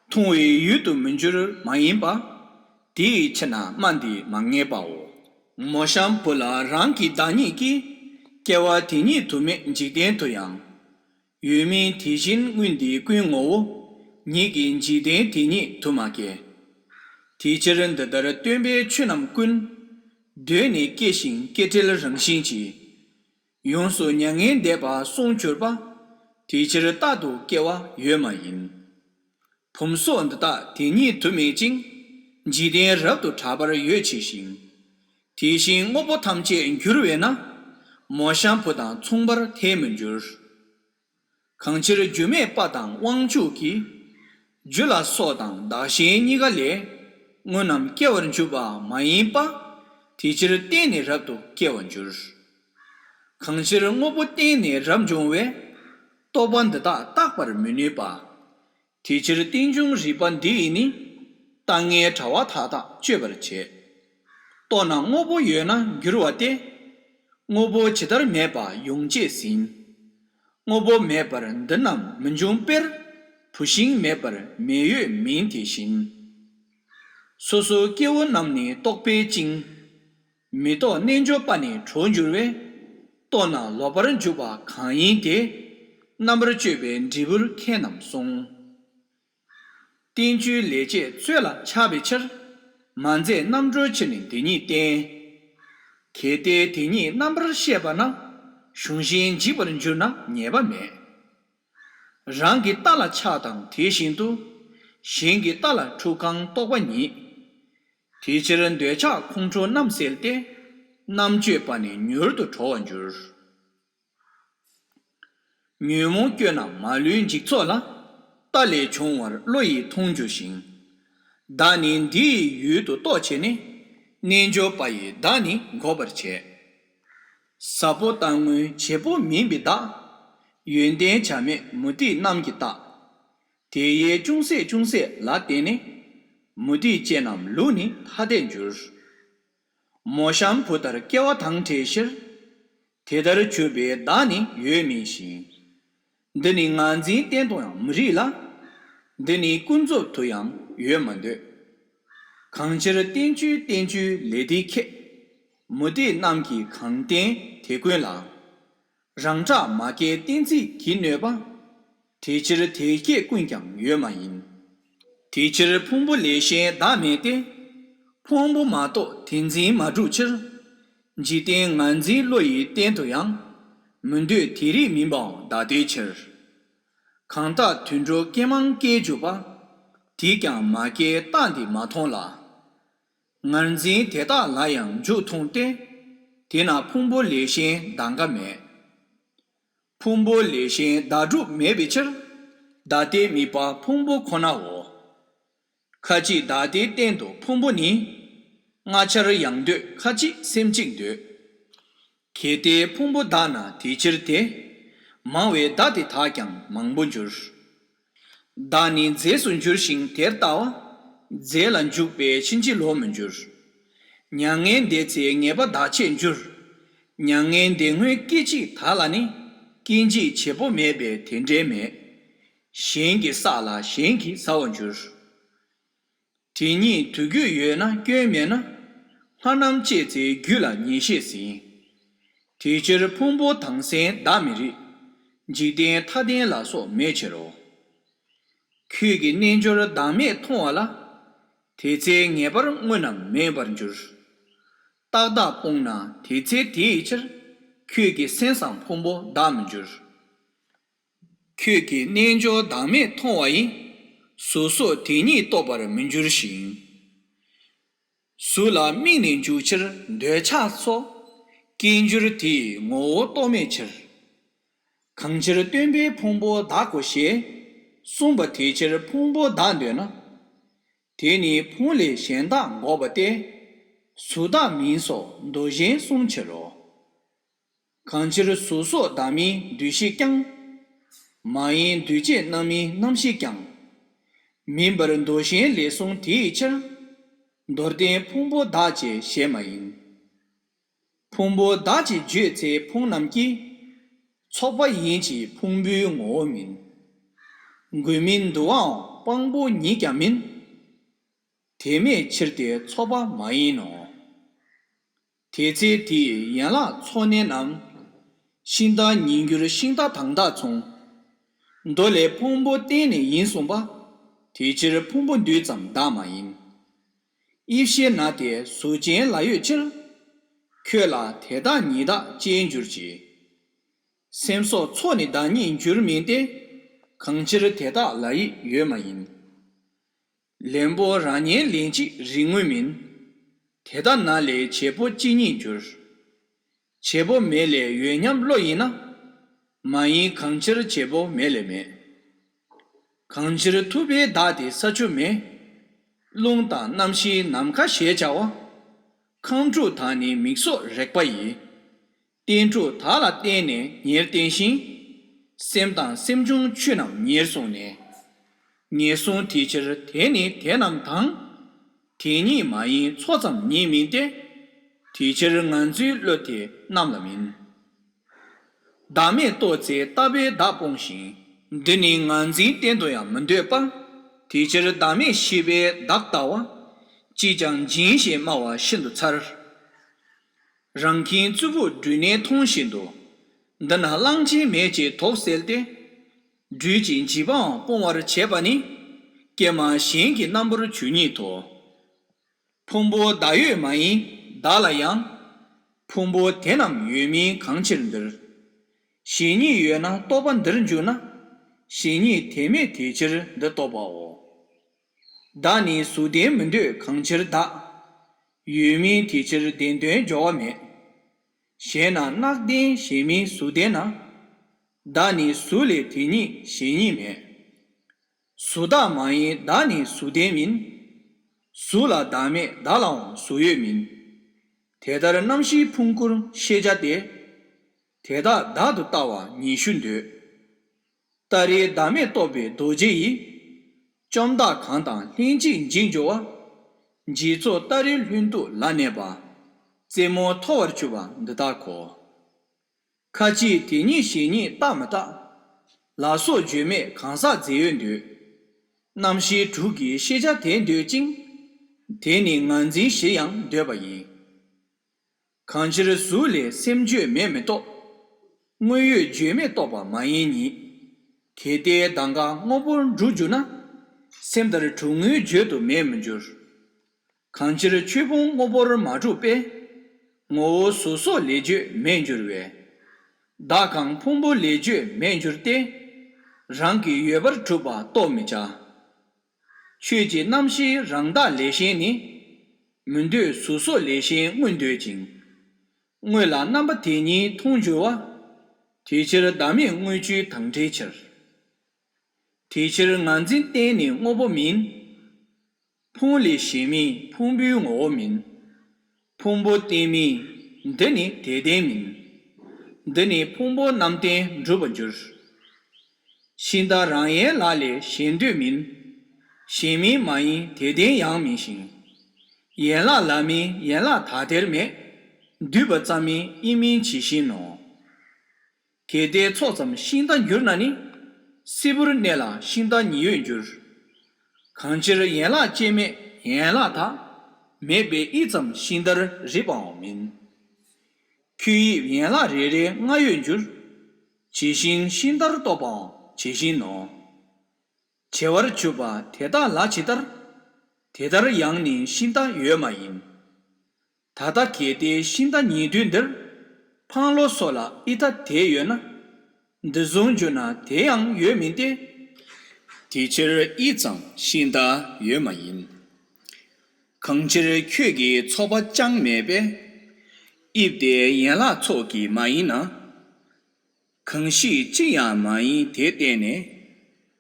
མཐོང་བའི་ཡུལ་དུ་མི་འགྱུར་མ་ཡིན་པ། དེ་ཡི་ཕྱིར་ན་སྨྲ་འདི་མ་ངེས་པའོ། མོ་གཤམ་བུ་ལ་རང་གི་བདག་ཉིད་ཀྱིས། སྐྱེ་བ་དེ་ཉིད་དུ་མེད་འཇིག་རྟེན་དུ་ཡང་། ཡོད་མིན་དེ་བཞིན་དངོས་འདི་ཀུན་ངོ་བོ། ཉིད་ཀྱི་འཇིག་རྟེན་དེ་ཉིད་དུ་མ་སྐྱེས། དེ་ཕྱིར་འདི་ལྟར་སྟོན་པའི་ཆོས་རྣམས་ཀུན། གདོད་ནས་སྐྱེ་ཞིང་སྐྱེ་བྲལ་རང་བཞིན་གྱིས། ཡོངས་སུ་མྱ་ངན་འདས་པ་སོང་གྱུར་པ། དེ་ཕྱིར་རྟག་ཏུ་སྐྱེ་བ་ཡོད་མ་ཡིན། བུམ་སོགས་འདི་དག་དེ་ཉིད་དུ་མེད་ཅིང་། འཇིག་རྟེན་རབ་ཏུ་གྲགས་པར་ཡོད་ཆེ་ཞིང་། དེ་བཞིན་དངོས་པོ་ཐམས་ཅད་འགྱུར་བས་ན། མོ་གཤམ་བུ་དང་མཚུངས་པར་ཐལ་མི་འགྱུར། གང་ཕྱིར་རྒྱུ་མེད་པ་དང་དབང་ཕྱུག་གི། རྒྱུ་ལ་སོགས་དང་བདག་གཞན་གཉིས་ཀ་ལས། དངོས་རྣམས་སྐྱེ་བར་འཇུག་པ་མ་ཡིན་པ། དེ་ཕྱིར་བརྟེན་ནས་རབ་ཏུ་སྐྱེ་བར་འགྱུར། གང་ཕྱིར་དངོས་པོ་བརྟེན་ནས་རབ་འབྱུང་བས། རྟོག་པ་འདི་དག་བརྟག་པར་མི་ནུས་པ། དེ་ཕྱིར་རྟེན་འབྱུང་རིགས་པ་འདི་ཡིས་ནི། ལྟ་ངན་དྲ་བ་མཐའ་དག་གཅོད་པར་བྱེད། རྟོག་ན་དངོས་པོ་ཡོད་ན་འགྱུར་བ་སྟེ། དངོས་པོ་ཇི་ལྟར་མེད་པ་ཡོངས་བཅད་ཟིན། དངོས་པོ་མེད་པར་འདི་རྣམས་མི་འབྱུང་དཔེར། བུད་ཤིང་མེད་པར་མེ་ཡོད་མིན་དེ་བཞིན། སོ་སོའི་སྐྱེ་བོ་རྣམས་ནི་རྟོག་པས་བཅིངས། མི་རྟོག་རྣལ་འབྱོར་པ་ནི་གྲོལ་འགྱུར་བས། རྟོག་ན་ལོག་པར་འཇུག་པ་གང་ཡིན་ཏེ། རྣམ་པར་དཔྱོད་པའི་འབྲས་བུར་མཁས་རྣམས་གསུངས། བསྟན་བཅོས་ལས་བྱེད་ཚོད་ལ་ཆགས་པའི་ཕྱིར། མ་མཛད་རྣམ་གྲོལ་ཕྱིར་ནི་འདི་ཉིད་བསྟན། གལ་ཏེ་དེ་ཉིད་རྣམ་པར་ཤེས་པ་ན། གཞུང་གཞན་འཇིག་པར་འགྱུར་ན་ཉེས་པ་མེད། རང་གི་ལྟ་ལ་ཆགས་དང་དེ་བཞིན་དུ། གཞན་གྱི་ལྟ་ལ་འཁྲུག་གང་རྟོག་པ་ཉིད། དེ་ཕྱིར་འདོད་ཆགས་ཁོང་ཁྲོ་རྣམ་བསལ་ཏེ། རྣམ་དཔྱོད་པ་ནི་མྱུར་དུ་གྲོལ་བར་འགྱུར། ཉོན་མོངས་སྐྱོན་རྣམས་མ་ལུས་འཇིག་ཚོགས་ལ། ལྟ་ལས་བྱུང་བར་བློ་ཡིས་མཐོང་འགྱུར་ཞིང་། བདག་ནི་འདི་ཡི་ཡུལ་དུ་རྟོག་བྱས་ནས། རྣལ་འབྱོར་པ་ཡིས་བདག་ནི་འགོག་པར་བྱེད། ཟབ་པོ་ལྟ་སྔོན་བྱེད་པོ་མིན་པའི་བདག་ཡོན་ཏན་བྱ་མེད་མུ་སྟེགས་རྣམས་ཀྱིས་བཏགས། དེ་ཡི་ཅུང་ཟད་ཅུང་ཟད་ལ་བརྟེན་ནས། མུ་སྟེགས་ཅན་རྣམས་ལུགས་ནི་ཐ་དད་འགྱུར། མོ་གཤམ་བུ་ལྟར་སྐྱེ་བ་དང་བྲལ་ཕྱིར། དེ་ལྟར་གྱུར་པའི་བདག་ནི་ཡོད་མིན་ཞིང་། འདི་ནི་ངར་འཛིན་བརྟན་དུ་ཡང་མི་རིགས་ལ། འདི་ནི་ཀུན་རྫོབ་ཏུ་ཡང་ཡོད་མ་འདོད། གང་ཕྱིར་བསྟན་བཅོས་བསྟན་བཅོས་ལས་འདི་ཁྱད། མུ་སྟེགས་རྣམས་ཀྱིས་གང་བསྟན་དེ་ཀུན་ལ། རང་གྲགས་མ་སྐྱེས་གཏན་ཚིགས་ཀྱིས་གནོད་པ། དེ་ཕྱིར་དེ་སྐྱེས་ཀུན་ཀྱང་ཡོད་མ་ཡིན། དེ་ཕྱིར་ཕུང་པོ་ལས་གཞན་བདག་མེད་དེ། ཕུང་པོ་མ་གཏོགས་དེ་འཛིན་མ་གྲུབ་ཕྱིར། འཇིག་རྟེན་ངར་འཛིན་བློ་ཡི་རྟེན་དུ་ཡང་། མི་འདོད་དེ་རིགས་མིན་པའང་བདག་ལྟའི་ཕྱིར། གང་དག་དུད་འགྲོ་སྐྱེ་མང་སྐྱེས་གྱུར་པ། དེས་ཀྱང་མ་སྐྱེས་རྟགས་འདི་མ་མཐོང་ལ། ངར་འཛིན་དེ་དག་ལ་ཡང་མཇུག་མཐོང་སྟེ། དེས་ན་ཕུང་པོ་ལས་གཞན་གདམ་ག་མེད། ཕུང་པོ་ལས་གཞན་བདག་སྒྲུབ་མེད་པའི་ཕྱིར། བདག་ལྟའི་དམིགས་པ་ཕུང་པོ་ཁོ་ནའོ། ཁ་ཅིག་བདག་ལྟའི་སྟེང་དུ་ཕུང་པོ་ནི། ལྔ་ཆར་ཡང་འདོད་ཁ་ཅིག་སེམས་གཅིག་འདོད། གལ་ཏེ་ཕུང་པོ་བདག་ན་དེ་ཕྱིར་ཏེ། མང་བས་བདག་དེ་དག་ཀྱང་མང་པོ་འགྱུར། བདག་ནི་རྫས་སུ་འགྱུར་ཞིང་དེར་ལྟ་བ། རྫས་ལ་འཇུག་པས་ཕྱིན་ཅི་ལོག་མི་འགྱུར། མྱ་ངན་འདས་ཚེ་ངེས་པ་བདག་ཆད་འགྱུར། མྱ་ངན་འདས་སྔོན་སྐད་ཅིག་དག་ལ་ནི། སྐྱེ་འཇིག་བྱེད་པོ་མེད་པས་དེ་འདྲའི་མེད། གཞན་གྱིས་བསགས་ལ་གཞན་གྱིས་ཟ་བར་འགྱུར། དེ་ཉིད་དུས་རྒྱུན་ཡོད་ན་སྐྱོན་མེད་ན། ལྷ་རྣམས་བཅས་ཚེ་རྒྱུད་ལ་ཉེས་བཤད་ཟིན། དེ་ཕྱིར་ཕུང་པོ་དྭངས་གསལ་བདག་མི་རིག། འཇིག་རྟེན་མཐའ་རྟེན་ལ་སོགས་མེད་ཕྱིར་རོ། ཁྱོད་ཀྱི་རྣལ་འབྱོར་བདག་མེད་མཐོང་བ་ལ། དེ་ཚེ་ངེས་པར་དངོས་རྣམས་མེད་པར་འགྱུར། རྟག་བདག་སྤོང་ན་དེ་ཚེ་དེའི་ཕྱིར། ཁྱོད་ཀྱི་སེམས་སམ་ཕུང་པོ་བདག་མི་འགྱུར། ཁྱོད་ཀྱི་རྣལ་འབྱོར་བདག་མེད་མཐོང་བ་ཡིས། གཟུགས་སོགས་དེ་ཉིད་རྟོགས་པར་མི་འགྱུར་ཞིང་། གཟུགས་ལ་དམིགས་ནས་འཇུག་ཕྱིར་འདོད་ཆགས་སོགས། སྐྱེ་འགྱུར་དེ་ཡི་ངོ་བོ་རྟོགས་མེད་ཕྱིར། གང་ཕྱིར་སྟོན་པས་ཕུང་པོ་བདག་གོ་ཞེས། གསུངས་པ་དེ་ཕྱིར་ཕུང་པོ་བདག་འདོད་ན། དེ་ནི་ཕུང་ལས་གཞན་བདག་འགོག་པ་སྟེ། གཟུགས་བདག་མིན་སོགས་མདོ་གཞན་གསུངས་ཕྱིར་རོ། གང་ཕྱིར་གཟུགས་སོགས་བདག་མིན་འདུ་ཤེས་ཀྱང་། མ་ཡིན་འདུས་བྱས་རྣམ་སྨིན་རྣམ་ཤེས་ཀྱང་། མིན་པར་མདོ་གཞན་ལས་གསུངས་དེའི་ཕྱིར། མདོར་བསྟན་ཕུང་པོ་བདག་ཅེས་བཞེད་མ་ཡིན། ཕུང་པོ་བདག་ཅེས་བརྗོད་ཚེ་ཕུང་རྣམས་ཀྱི། ཚོགས་པ་ཡིན་གྱི་ཕུང་པོའི་ངོ་བོ་མིན། དགོས་མིན་འདུ་བའང་སྤང་པོ་ཉིད་ཀྱང་མིན། དེ་མེད་ཕྱིར་ཏེ་ཚོགས་པ་མ་ཡིན་ནོ། དེ་ཚེ་དེ་ཡི་ཡན་ལག་ཚོགས་གནས་རྣམས། ཤིང་རྟ་ཉིད་འགྱུར་ཤིང་རྟ་དང་རྟགས་མཚུངས། མདོ་ལས་ཕུང་པོ་བརྟེན་ནས་ཡིན་གསུངས་པ། དེ་ཕྱིར་ཕུང་པོ་འདུས་ཙམ་བདག་མ་ཡིན། དབྱེ་ཤེས་ན་དེ་གཟུགས་ཅན་ལ་ཡོད་ཕྱིར། ཁྱོད་ལ་དེ་དག་ཉིད་བདག་ཅེས་འགྱུར་གྱི། སེམས་སོགས་ཚོགས་ནི་བདག་ཉིད་འགྱུར་མིན་ཏེ། གང་ཕྱིར་དེ་དག་ལ་ཡིད་ཡོད་མ་ཡིན། ལེན་པོ་རང་ཉིད་ལེན་གཅིག་རིག་དངོས་མིན། དེ་ལྟ་ན་ལས་བྱེད་པོ་གཅིག་ཉིད་འགྱུར། བྱེད་པོ་མེད་ལས་ཡོད་སྙམ་བློ་ཡིས་ན། མ་ཡིན་གང་ཕྱིར་བྱེད་པོ་མེད་ལས་མེད། གང་ཕྱིར་ཐུབ་པའི་བདག་དེ་ས་ཆུ་མེ། རླུང་དང་རྣམ་ཤེས་ནམ་མཁའ་ཞེས་བྱ་བ། ཁམས་དྲུག་དག་ནི་མིག་སོགས་རེག་པ་ཡིས། རྟེན་དྲུག་དག་ལ་བརྟེན་ནས་ཉེར་བརྟེན་ཞིང་། སེམས་དང་སེམས་བྱུང་ཆོས་རྣམས་ཉེར་བཟུང་ནས། ཉེར་བཟུང་དེ་ཕྱིར་དེ་ནི་དེ་རྣམས་དང་། དེ་ཉིད་མ་ཡིན་ཚོགས་ཙམ་ཉིད་མིན་ཏེ། དེ་ཕྱིར་ངར་འཛིན་བློ་དེ་རྣམས་ལ་མིན། བདག་མེད་རྟོགས་ཚེ་ལྟ་བས་བདག་སྤོང་ཞིང་། འདི་ནི་ངར་འཛིན་གཏན་དུ་ཡང་མི་འདོད་པ། དེ་ཕྱིར་བདག་མེད་ཤེས་པས་བདག་ལྟ་བ། ཅིས་ཀྱང་སྦྱིན་ཞེས་སྨྲ་བ་ཤིན་ཏུ་མཚར། རང་ཁྱིམ་རྩུབ་པོ་སྦྲུལ་ནད་མཐོང་བཞིན་དུ། འདི་ན་གླང་ཆེན་མེད་ཅེས་དོགས་སེལ་ཏེ། སྦྲུལ་གྱི་འཇིགས་པའང་སྤོང་བར་བྱེད་པ་ནི། ཀྱེ་མ་གཞན་གྱི་རྣམ་པར་འགྱུར་ཉིད་དོ། ཕུང་པོ་བདག་ཡོད་མ་ཡིན་བདག་ལ་ཡང་། ཕུང་པོ་དེ་རྣམས་ཡོད་མིན་གང་ཕྱིར་འདིར། གཞན་ཉིད་ཡོད་ན་རྟོག་པ་འདིར་འཇུག་ན། གཞན་ཉིད་དེ་མེད་དེ་ཕྱིར་འདི་རྟོག་པའོ། བདག་ནི་གཟུགས་ལྡན་མི་འདོད་གང་ཕྱིར་བདག། ཡོད་མིན་དེ་ཕྱིར་བདེན་དོན་འབྱོར་བ་མེད། གཞན་ན་རྣག་ལྡན་གཞན་མིན་གཟུགས་ལྡན་ན། བདག་ནི་གཟུགས་ལས་དེ་ཉིད་གཞན་ཉིད་མེད། གཟུགས་བདག་མ་ཡིན་བདག་ནི་གཟུགས་ལྡན་མིན། གཟུགས་ལ་བདག་མེད་བདག་ལའང་གཟུགས་ཡོད་མིན། དེ་ལྟར་རྣམ་ཤེས་ཕུང་བསྐུར་ཤེས་བྱ་སྟེ། དེ་དག་བདག་ཏུ་ལྟ་བ་ཉི་ཤུ་འདོད། སྟ་རེའི་བདག་མེད་རྟོགས་པའི་རྡོ་རྗེ་ཡིས། བཅོམ་བདག་གང་དང་ལྷན་ཅིག་འཇིག་འགྱུར་བ། འཇིག་ཚོགས་སྟ་རེའི་ལྷུན་སྟུག་ལ་གནས་པ། རྩེ་མོ་མཐོ་བར་གྱུར་པ་འདི་དག་གོ། ཁ་ཅིག་དེ་ཉིད་གཞན་ཉིད་བཏགས་མི་བཏགས། ལ་སོགས་བརྗོད་མེད་གང་ཟག་རྫས་ཡོད་འདོད། རྣམ་ཤེས་དྲུག་གིས་ཤེས་བྱ་དེ་འདོད་ཅིང་། དེ་ནི་ངར་འཛིན་བཞི་ཡང་འདོད་པ་ཡིན། གང་ཕྱིར་གཟུགས་ལས་སེམས་བརྗོད་མེད་མི་རྟོགས། དངོས་ཡོད་བརྗོད་མེད་རྟོགས་པ་མ་ཡིན་ཉིད། གལ་ཏེ་གདམས་ངག་དངོས་པོར་འགྲུབ་འགྱུར་ན། སེམས་ལྟར་གྲུབ་དངོས་བརྗོད་དུ་མེད་མི་འགྱུར། གང་ཕྱིར་ཆོས་ཕུང་དངོས་པོར་མ་གྲུབ་པས། ངོ་བོ་གཟུགས་སོགས་ལས་བརྗོད་མེད་འགྱུར་བས། བདག་གང་ཕུང་པོ་ལས་བརྗོད་མེད་འགྱུར་ཏེ། རང་གི་ཡོད་པར་གྲུབ་པ་རྟོགས་མི་བྱ། ཆོས་ཀྱི་རྣམ་ཤེས་རང་བདག་ལས་གཞན་ནི། མི་འདོད་གཟུགས་སོགས་ལས་གཞན་དངོས་འདོད་ཅིང་། དངོས་ལ་རྣམ་པ་དེ་ཉིད་མཐོང་འགྱུར་བ། དེ་ཕྱིར་བདག་མེད་དངོས་བཅུད་དང་བྲལ་ཕྱིར། དེ་ཕྱིར་ངར་འཛིན་གཏན་ནི་དངོས་པོ་མིན། ཕུང་ལས་གཞན་མིན་ཕུང་པོའི་ངོ་བོ་མིན། ཕུང་པོ་རྟེན་མིན་འདི་ནི་དེ་ལྡན་མིན། འདི་ནི་ཕུང་པོ་རྣམ་བརྟེན་འགྲུབ་པར་འགྱུར། ཤིང་རྟ་རང་ཡན་ལག་ལས་གཞན་འདོད་མིན། གཞན་མིན་མ་ཡིན་དེ་ལྡན་ཡང་མིན་ཞིང་། ཡན་ལག་ལ་མིན་ཡན་ལག་དག་དེར་མེད། འདུས་པ་ཙམ་མིན་དབྱེར་མིན་ཇི་བཞིན་ནོ། གལ་ཏེ་ཚོགས་ཙམ་ཤིང་རྟ་འགྱུར་ན་ནི། སིལ་བུར་གནས་ལ་ཤིང་རྟ་ཉིད་ཡོད་འགྱུར། གང་ཕྱིར་ཡན་ལག་སྐྱེ་མེད་ཡན་ལག་དག། མེད་པའི་ཡིད་ཙམ་ཤིང་རྟར་རིག་པའང་མིན། ཁྱོད་ཡིད་ཡན་ལག་རེ་རེའི་སྔ་ཡོད་འགྱུར། ཇི་བཞིན་ཤིང་རྟར་རྟོགས་པའང་ཇི་བཞིན་ནོ། བྱེ་བར་གྱུར་པ་དེ་དག་ལ་ཇི་ལྟར། དེ་ལྟར་ཡང་ནི་ཤིང་རྟ་ཡོད་མ་ཡིན། ད་ལྟ་གལ་ཏེ་ཤིང་རྟ་ཉིད་དུས་འདིར། འཕང་ལོ་སོགས་ལ་ཡིད་ལྟ་དེ་ཡོད་ན། འདི་བཟུང་གྱུར་ན་དེ་ཡང་ཡོད་མིན་ཏེ། དེ་ཕྱིར་ཡིད་ཙམ་ཤིང་རྟ་ཡོད་མ་ཡིན། གང་ཕྱིར་ཁྱོད་ཀྱི་ཚོགས་པ་ཅང་མེད་པས། དབྱིབས་དེ་ཡན་ལག་ཚོགས་ཀྱིས་མ་ཡིན་ན། གང་ཞིག་ཅི་ཡང་མ་ཡིན་དེ་བརྟེན་ནས།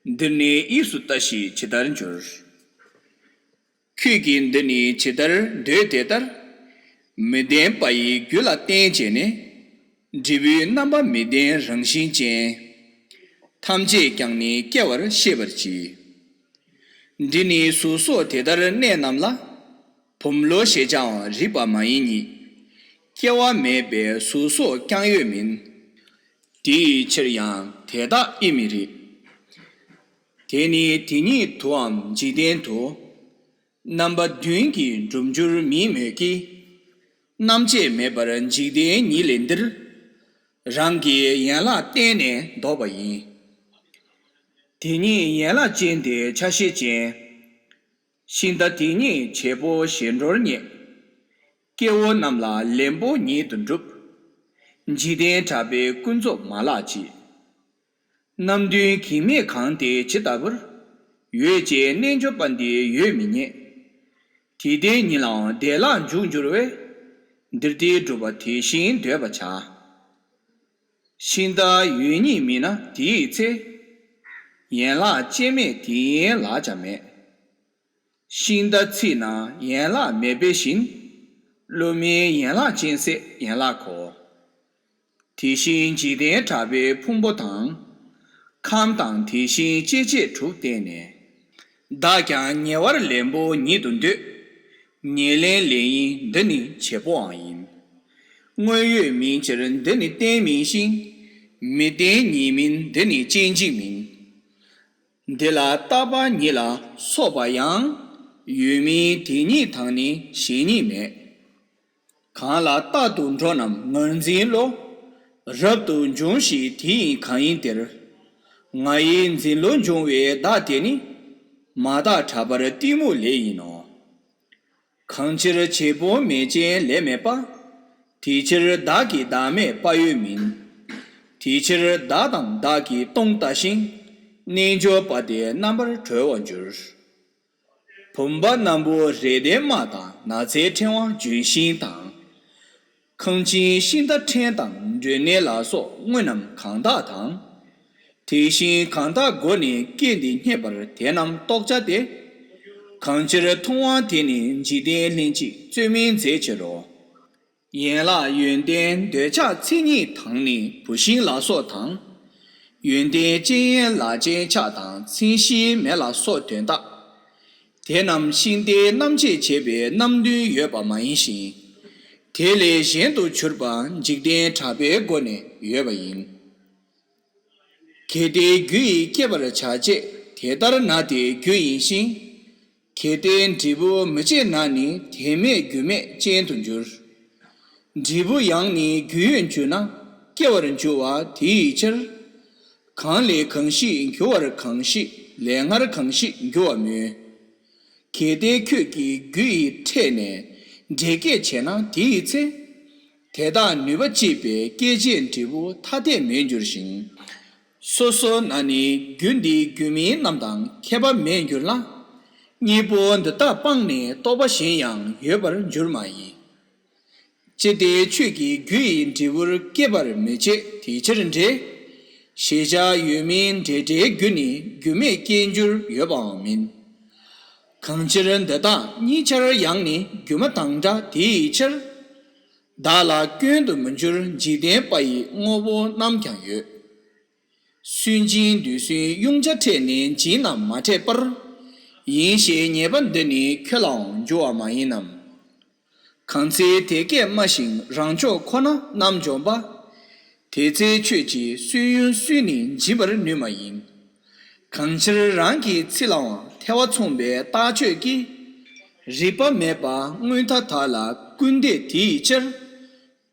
འདིར་ནི་དབྱིབས་སུ་ལྟ་ཞིག་ཇི་ལྟར་འགྱུར། ཁྱོད་ཀྱིས་འདི་ནི་ཇི་ལྟར་འདོད་དེ་ལྟར། མི་ལྡན་པ་ཡི་རྒྱུ་ལ་བརྟེན་བྱས་ནས། འབྲས་བུའི་རྣམ་པ་མི་ལྡན་རང་བཞིན་ཅན། ཐམས་ཅད་ཀྱང་ནི་སྐྱེ་བར་ཤེས་པར་གྱིས། འདི་ནི་གཟུགས་སོགས་དེ་ལྟར་གནས་རྣམས་ལ། བུམ་ལོ་ཞེས་བྱའང་རིག་པ་མ་ཡིན་ཉིད། སྐྱེ་བ་མེད་པས་གཟུགས་སོགས་ཀྱང་ཡོད་མིན། དེ་ཡི་ཕྱིར་ཡང་དེ་དག་དབྱེ་མི་རིགས། དེ་ནི་དེ་ཉིད་དུའམ་འཇིག་རྟེན་དུ། རྣམ་པ་བདུན་གྱིས་གྲུབ་འགྱུར་མིན་མོད་ཀྱི། རྣམ་བཅད་མེད་པར་འཇིག་རྟེན་ཉིད་ལས་འདིར། རང་གི་ཡན་ལག་བརྟེན་ནས་འདོགས་པ་ཡིན། དེ་ཉིད་ཡན་ལག་ཅན་དེ་ཆ་ཤས་ཅན། ཤིང་རྟ་དེ་ཉིད་བྱེད་པོ་ཞེ་འགྲོར་རྙེད། སྐྱེ་བོ་རྣམས་ལ་ལེན་པོ་ཉིད་དུ་འགྲུབ། འཇིག་རྟེན་གྲགས་པས་ཀུན་རྫོབ་མ་ལགས་ཀྱི། རྣམ་བདུན་གིས་མེད་གང་དེ་ཇི་ལྟ་བུར། ཡོད་ཅེས་རྣལ་འབྱོར་པ་འདི་ཡོད་མི་རྙེད། དེ་ལྟའི་ཉིད་ལའང་བདེ་བླག་འཇུག་འགྱུར་བས། འདིར་དེ་སྒྲུབ་པ་དེ་བཞིན་འདོད་པར་བྱ། ཤིང་རྟ་ཡོད་ཉིད་མིན་ན་དེའི་ཚེ། ཡན་ལག་ཅན་མེད་དེ་ཡན་ལག་ཀྱང་མེད། ཤིང་རྟ་ཚིག་ན་ཡན་ལག་མེད་པའི་བཞིན། བསླུ་མེད་ཡན་ལག་ཅན་ཟད་ཡན་ལག་གོ། དེ་བཞིན་འཇིག་རྟེན་གྲགས་པའི་ཕུང་པོ་དང་། ཁམས་དང་དེ་བཞིན་སྐྱེ་མཆེད་དྲུག་བརྟེན་ནས། བདག་ཀྱང་ཉེ་བར་ལེན་པོ་ཉིད་དུ་འདོད། ཉེར་ལེན་ལེན་ཡིན་འདི་ནི་བྱེད་པོའང་ཡིན། དངོས་ཡོད་མིན་ཕྱིར་འདི་ནི་རྟེན་མིན་ཞིང་། མི་རྟེན་ཉིད་མིན་འདི་ནི་སྐྱེ་འཇིག་མིན། འདི་ལ་རྟག་པ་ཉིད་ལ་སོགས་པ་ཡང་། ཡོད་མིན་དེ་ཉིད་དང་ནི་གཞན་ཉིད་མེད། གང་ལ་རྟག་ཏུ་འགྲོ་རྣམས་ངར་འཛིན་བློ། རབ་ཏུ་འབྱུང་ཞིང་དེ་ཡི་གང་ཡིན་དེར། ང་ཡི་འཛིན་བློ་འབྱུང་བའི་བདག་དེ་ནི། མ་དག་གྲགས་པར་གཏི་མུག་ལས་ཡིན་ནོ། གང་ཕྱིར་བྱེད་པོ་མེད་ཅིང་ལས་མེད་པ། དེ་ཕྱིར་བདག་གི་བདག་མེད་པ་ཡོད་མིན། དེ་ཕྱིར་བདག་དང་བདག་གིས་སྟོང་ལྟ་ཞིང་། རྣལ་འབྱོར་པ་དེ་རྣམ་པར་གྲོལ་བར་འགྱུར། བུམ་པ་སྣམ་བུ་རེ་ལྡན་དམག་དང་ནགས་ཚལ་ཕྲེང་བ་ལྗོན་ཤིང་དང་། ཁང་ཆེན་ཤིང་རྟ་ཕྲན་དང་མགྲོན་གནས་ལ་སོགས་དངོས་རྣམས་གང་དག་དང་། དེ་བཞིན་གང་དག་སྒོ་ནས་སྐྱེས་འདི་རྙེད་པར་དེ་རྣམས་རྟོགས་བྱ་སྟེ། གང་ཕྱིར་མཐོང་བ་དེ་ནི་འཇིག་རྟེན་ལྷན་ཅིག་རྩོད་མིན་མཛད་ཕྱིར་རོ། ཡན་ལག་ཡོན་ཏན་འདོད་ཆགས་མཚན་ཉིད་དང་ནི་བུད་ཤིང་ལ་སོགས་དང་། ཡོན་ཏན་ཅན་ཡན་ལག་ཅན་ཆགས་དང་མཚན་གཞིའི་མེ་ལ་སོགས་དོན་དག་དེ་རྣམས་ཤིང་རྟའི་རྣམ་བཅད་བྱས་པའི་རྣམ་བདུན་ཡོད་པ་མ་ཡིན་ཞིང་། དེ་ལས་གཞན་དུ་གྱུར་པ་འཇིག་རྟེན་གྲགས་པའི་སྒོ་ནས་ཡོད་པ་ཡིན། གལ་ཏེ་རྒྱུ་ཡིས་སྐྱེད་པར་བྱ་བྱེད་དེ་ལྟར་ན་དེ་རྒྱུ་ཡིན་ཞིང་། གལ་ཏེ་འབྲས་བུ་མི་སྐྱེད་ན་ནི་དེ་མེད་རྒྱུ་མེད་ཅན་དུ་འགྱུར། འབྲས་བུ་ཡང་ནི་རྒྱུ་ཡོད་འགྱུར་ན་སྐྱེ་བར་འགྱུར་བ་དེ་ཡི་ཕྱིར། གང་ལས་གང་ཞིག་འགྱུར་བར་གང་ཞིག་ལས་སྔར་གང་ཞིག་འགྱུར་བ་སྨོས། གལ་ཏེ་ཁྱོད་ཀྱིས་རྒྱུ་ཡི་ཕྲད་ནས་འབྲས་སྐྱེད་བྱས་ན་དེ་ཡི་ཚེ། དེ་དག་ནུས་པ་གཅིག་པས་སྐྱེད་བྱེད་འབྲས་བུ་ཐ་དད་མེད་འགྱུར་ཞིང་། སོ་སོ་ན་ནི་རྒྱུ་འདི་རྒྱུ་མིན་རྣམས་དང་ཁྱད་པར་མེད་འགྱུར་ལ། གཉིས་པོ་འདི་དག་སྤངས་ནས་རྟོག་པ་གཞན་ཡང་ཡོད་པར་འགྱུར་མ་ཡིན། ཅི་སྟེ་ཆོས་ཀྱི་རྒྱུ་ཡི་འབྲས་བུར་སྐྱེད་པར་མི་བྱེད་དེ་ཕྱིར་འབྲས། ཞེས་བྱ་ཡོད་མིན་འབྲེལ་སྒྲའི་རྒྱུ་ནི་རྒྱུ་མེད་སྐྱེ་འགྱུར་ཡོད་པའང་མིན། གང་ཕྱིར་འདི་དག་གཉིས་ཆར་ཡང་ནི་སྒྱུ་མ་དང་འདྲ་དེ་ཡི་ཕྱིར། བདག་ལ་སྐྱོན་དུ་མི་འགྱུར་འཇིག་རྟེན་པ་ཡི་དངོས་པོ་རྣམས་ཀྱང་ཡོད། སུན་འབྱིན་དུས་སུན་དབྱུང་བྱ་ཕྲད་ནས་འབྱིན་རྣམས་མ་ཕྲད་པར། ཡིན་ཞེས་ཉེས་པ་འདི་ནི་ཁྱོད་ལའང་འགྱུར་བ་མ་ཡིན་ནམ། གང་ཚེ་དེ་སྐད་སྨྲ་ཞིང་རང་ཕྱོགས་ཁོ་ན་རྣམ་འཇོམས་པ། དེ་ཚེ་ཁྱོད་ཀྱིས་སུན་དབྱུང་སུན་ནི་འབྱིན་པར་ནུས་མ་ཡིན། གང་ཕྱིར་རང་གི་ཚིག་ལའང་ཐལ་བ་མཚུངས་པའི་རྟགས་ཆོས་ཀྱིས། རིག་པ་མེད་པ་སྔོན་མཐའ་དག་ལ་སྐུར་འདེབས་དེ་ཡི་ཕྱིར།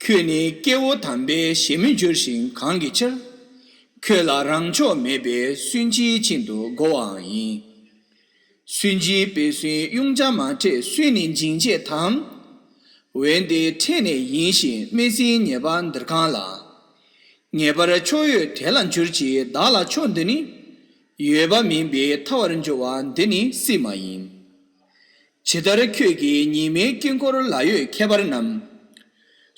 ཁྱོད་ནི་སྐྱེ་བོ་དམ་པའི་གཞན་མི་འགྱུར་ཞིང་གང་གི་ཕྱིར། ཁྱོད་ལ་རང་ཕྱོགས་མེད་པས་སུན་འབྱིན་ཆེད་དུ་བསྒོ་བའང་ཡིན། སུན་འབྱིན་པས་སུན་དབྱུང་བྱ་མ་ཕྲད་སུན་ནི་འབྱིན་བྱེད་དམ། འོན་ཏེ་ཕྲད་ནས་ཡིན་ཞིང་སྨྲས་ཟིན་ཉེས་པ་འདིར་གང་ལ། ངེས་པར་ཕྱོགས་ཡོད་དེ་ལ་འགྱུར་གྱི་བདག་ལ་ཕྱོགས་འདི་ནི། ཡོད་པ་མིན་པའི་ཐལ་བར་འགྱུར་བ་འདི་ནི་སྲིད་མ་ཡིན། ཇི་ལྟར་ཁྱོད་ཀྱིས་ཉི་མའི་དཀྱིལ་འཁོར་ལ་ཡོད་ཁྱད་པར་རྣམས།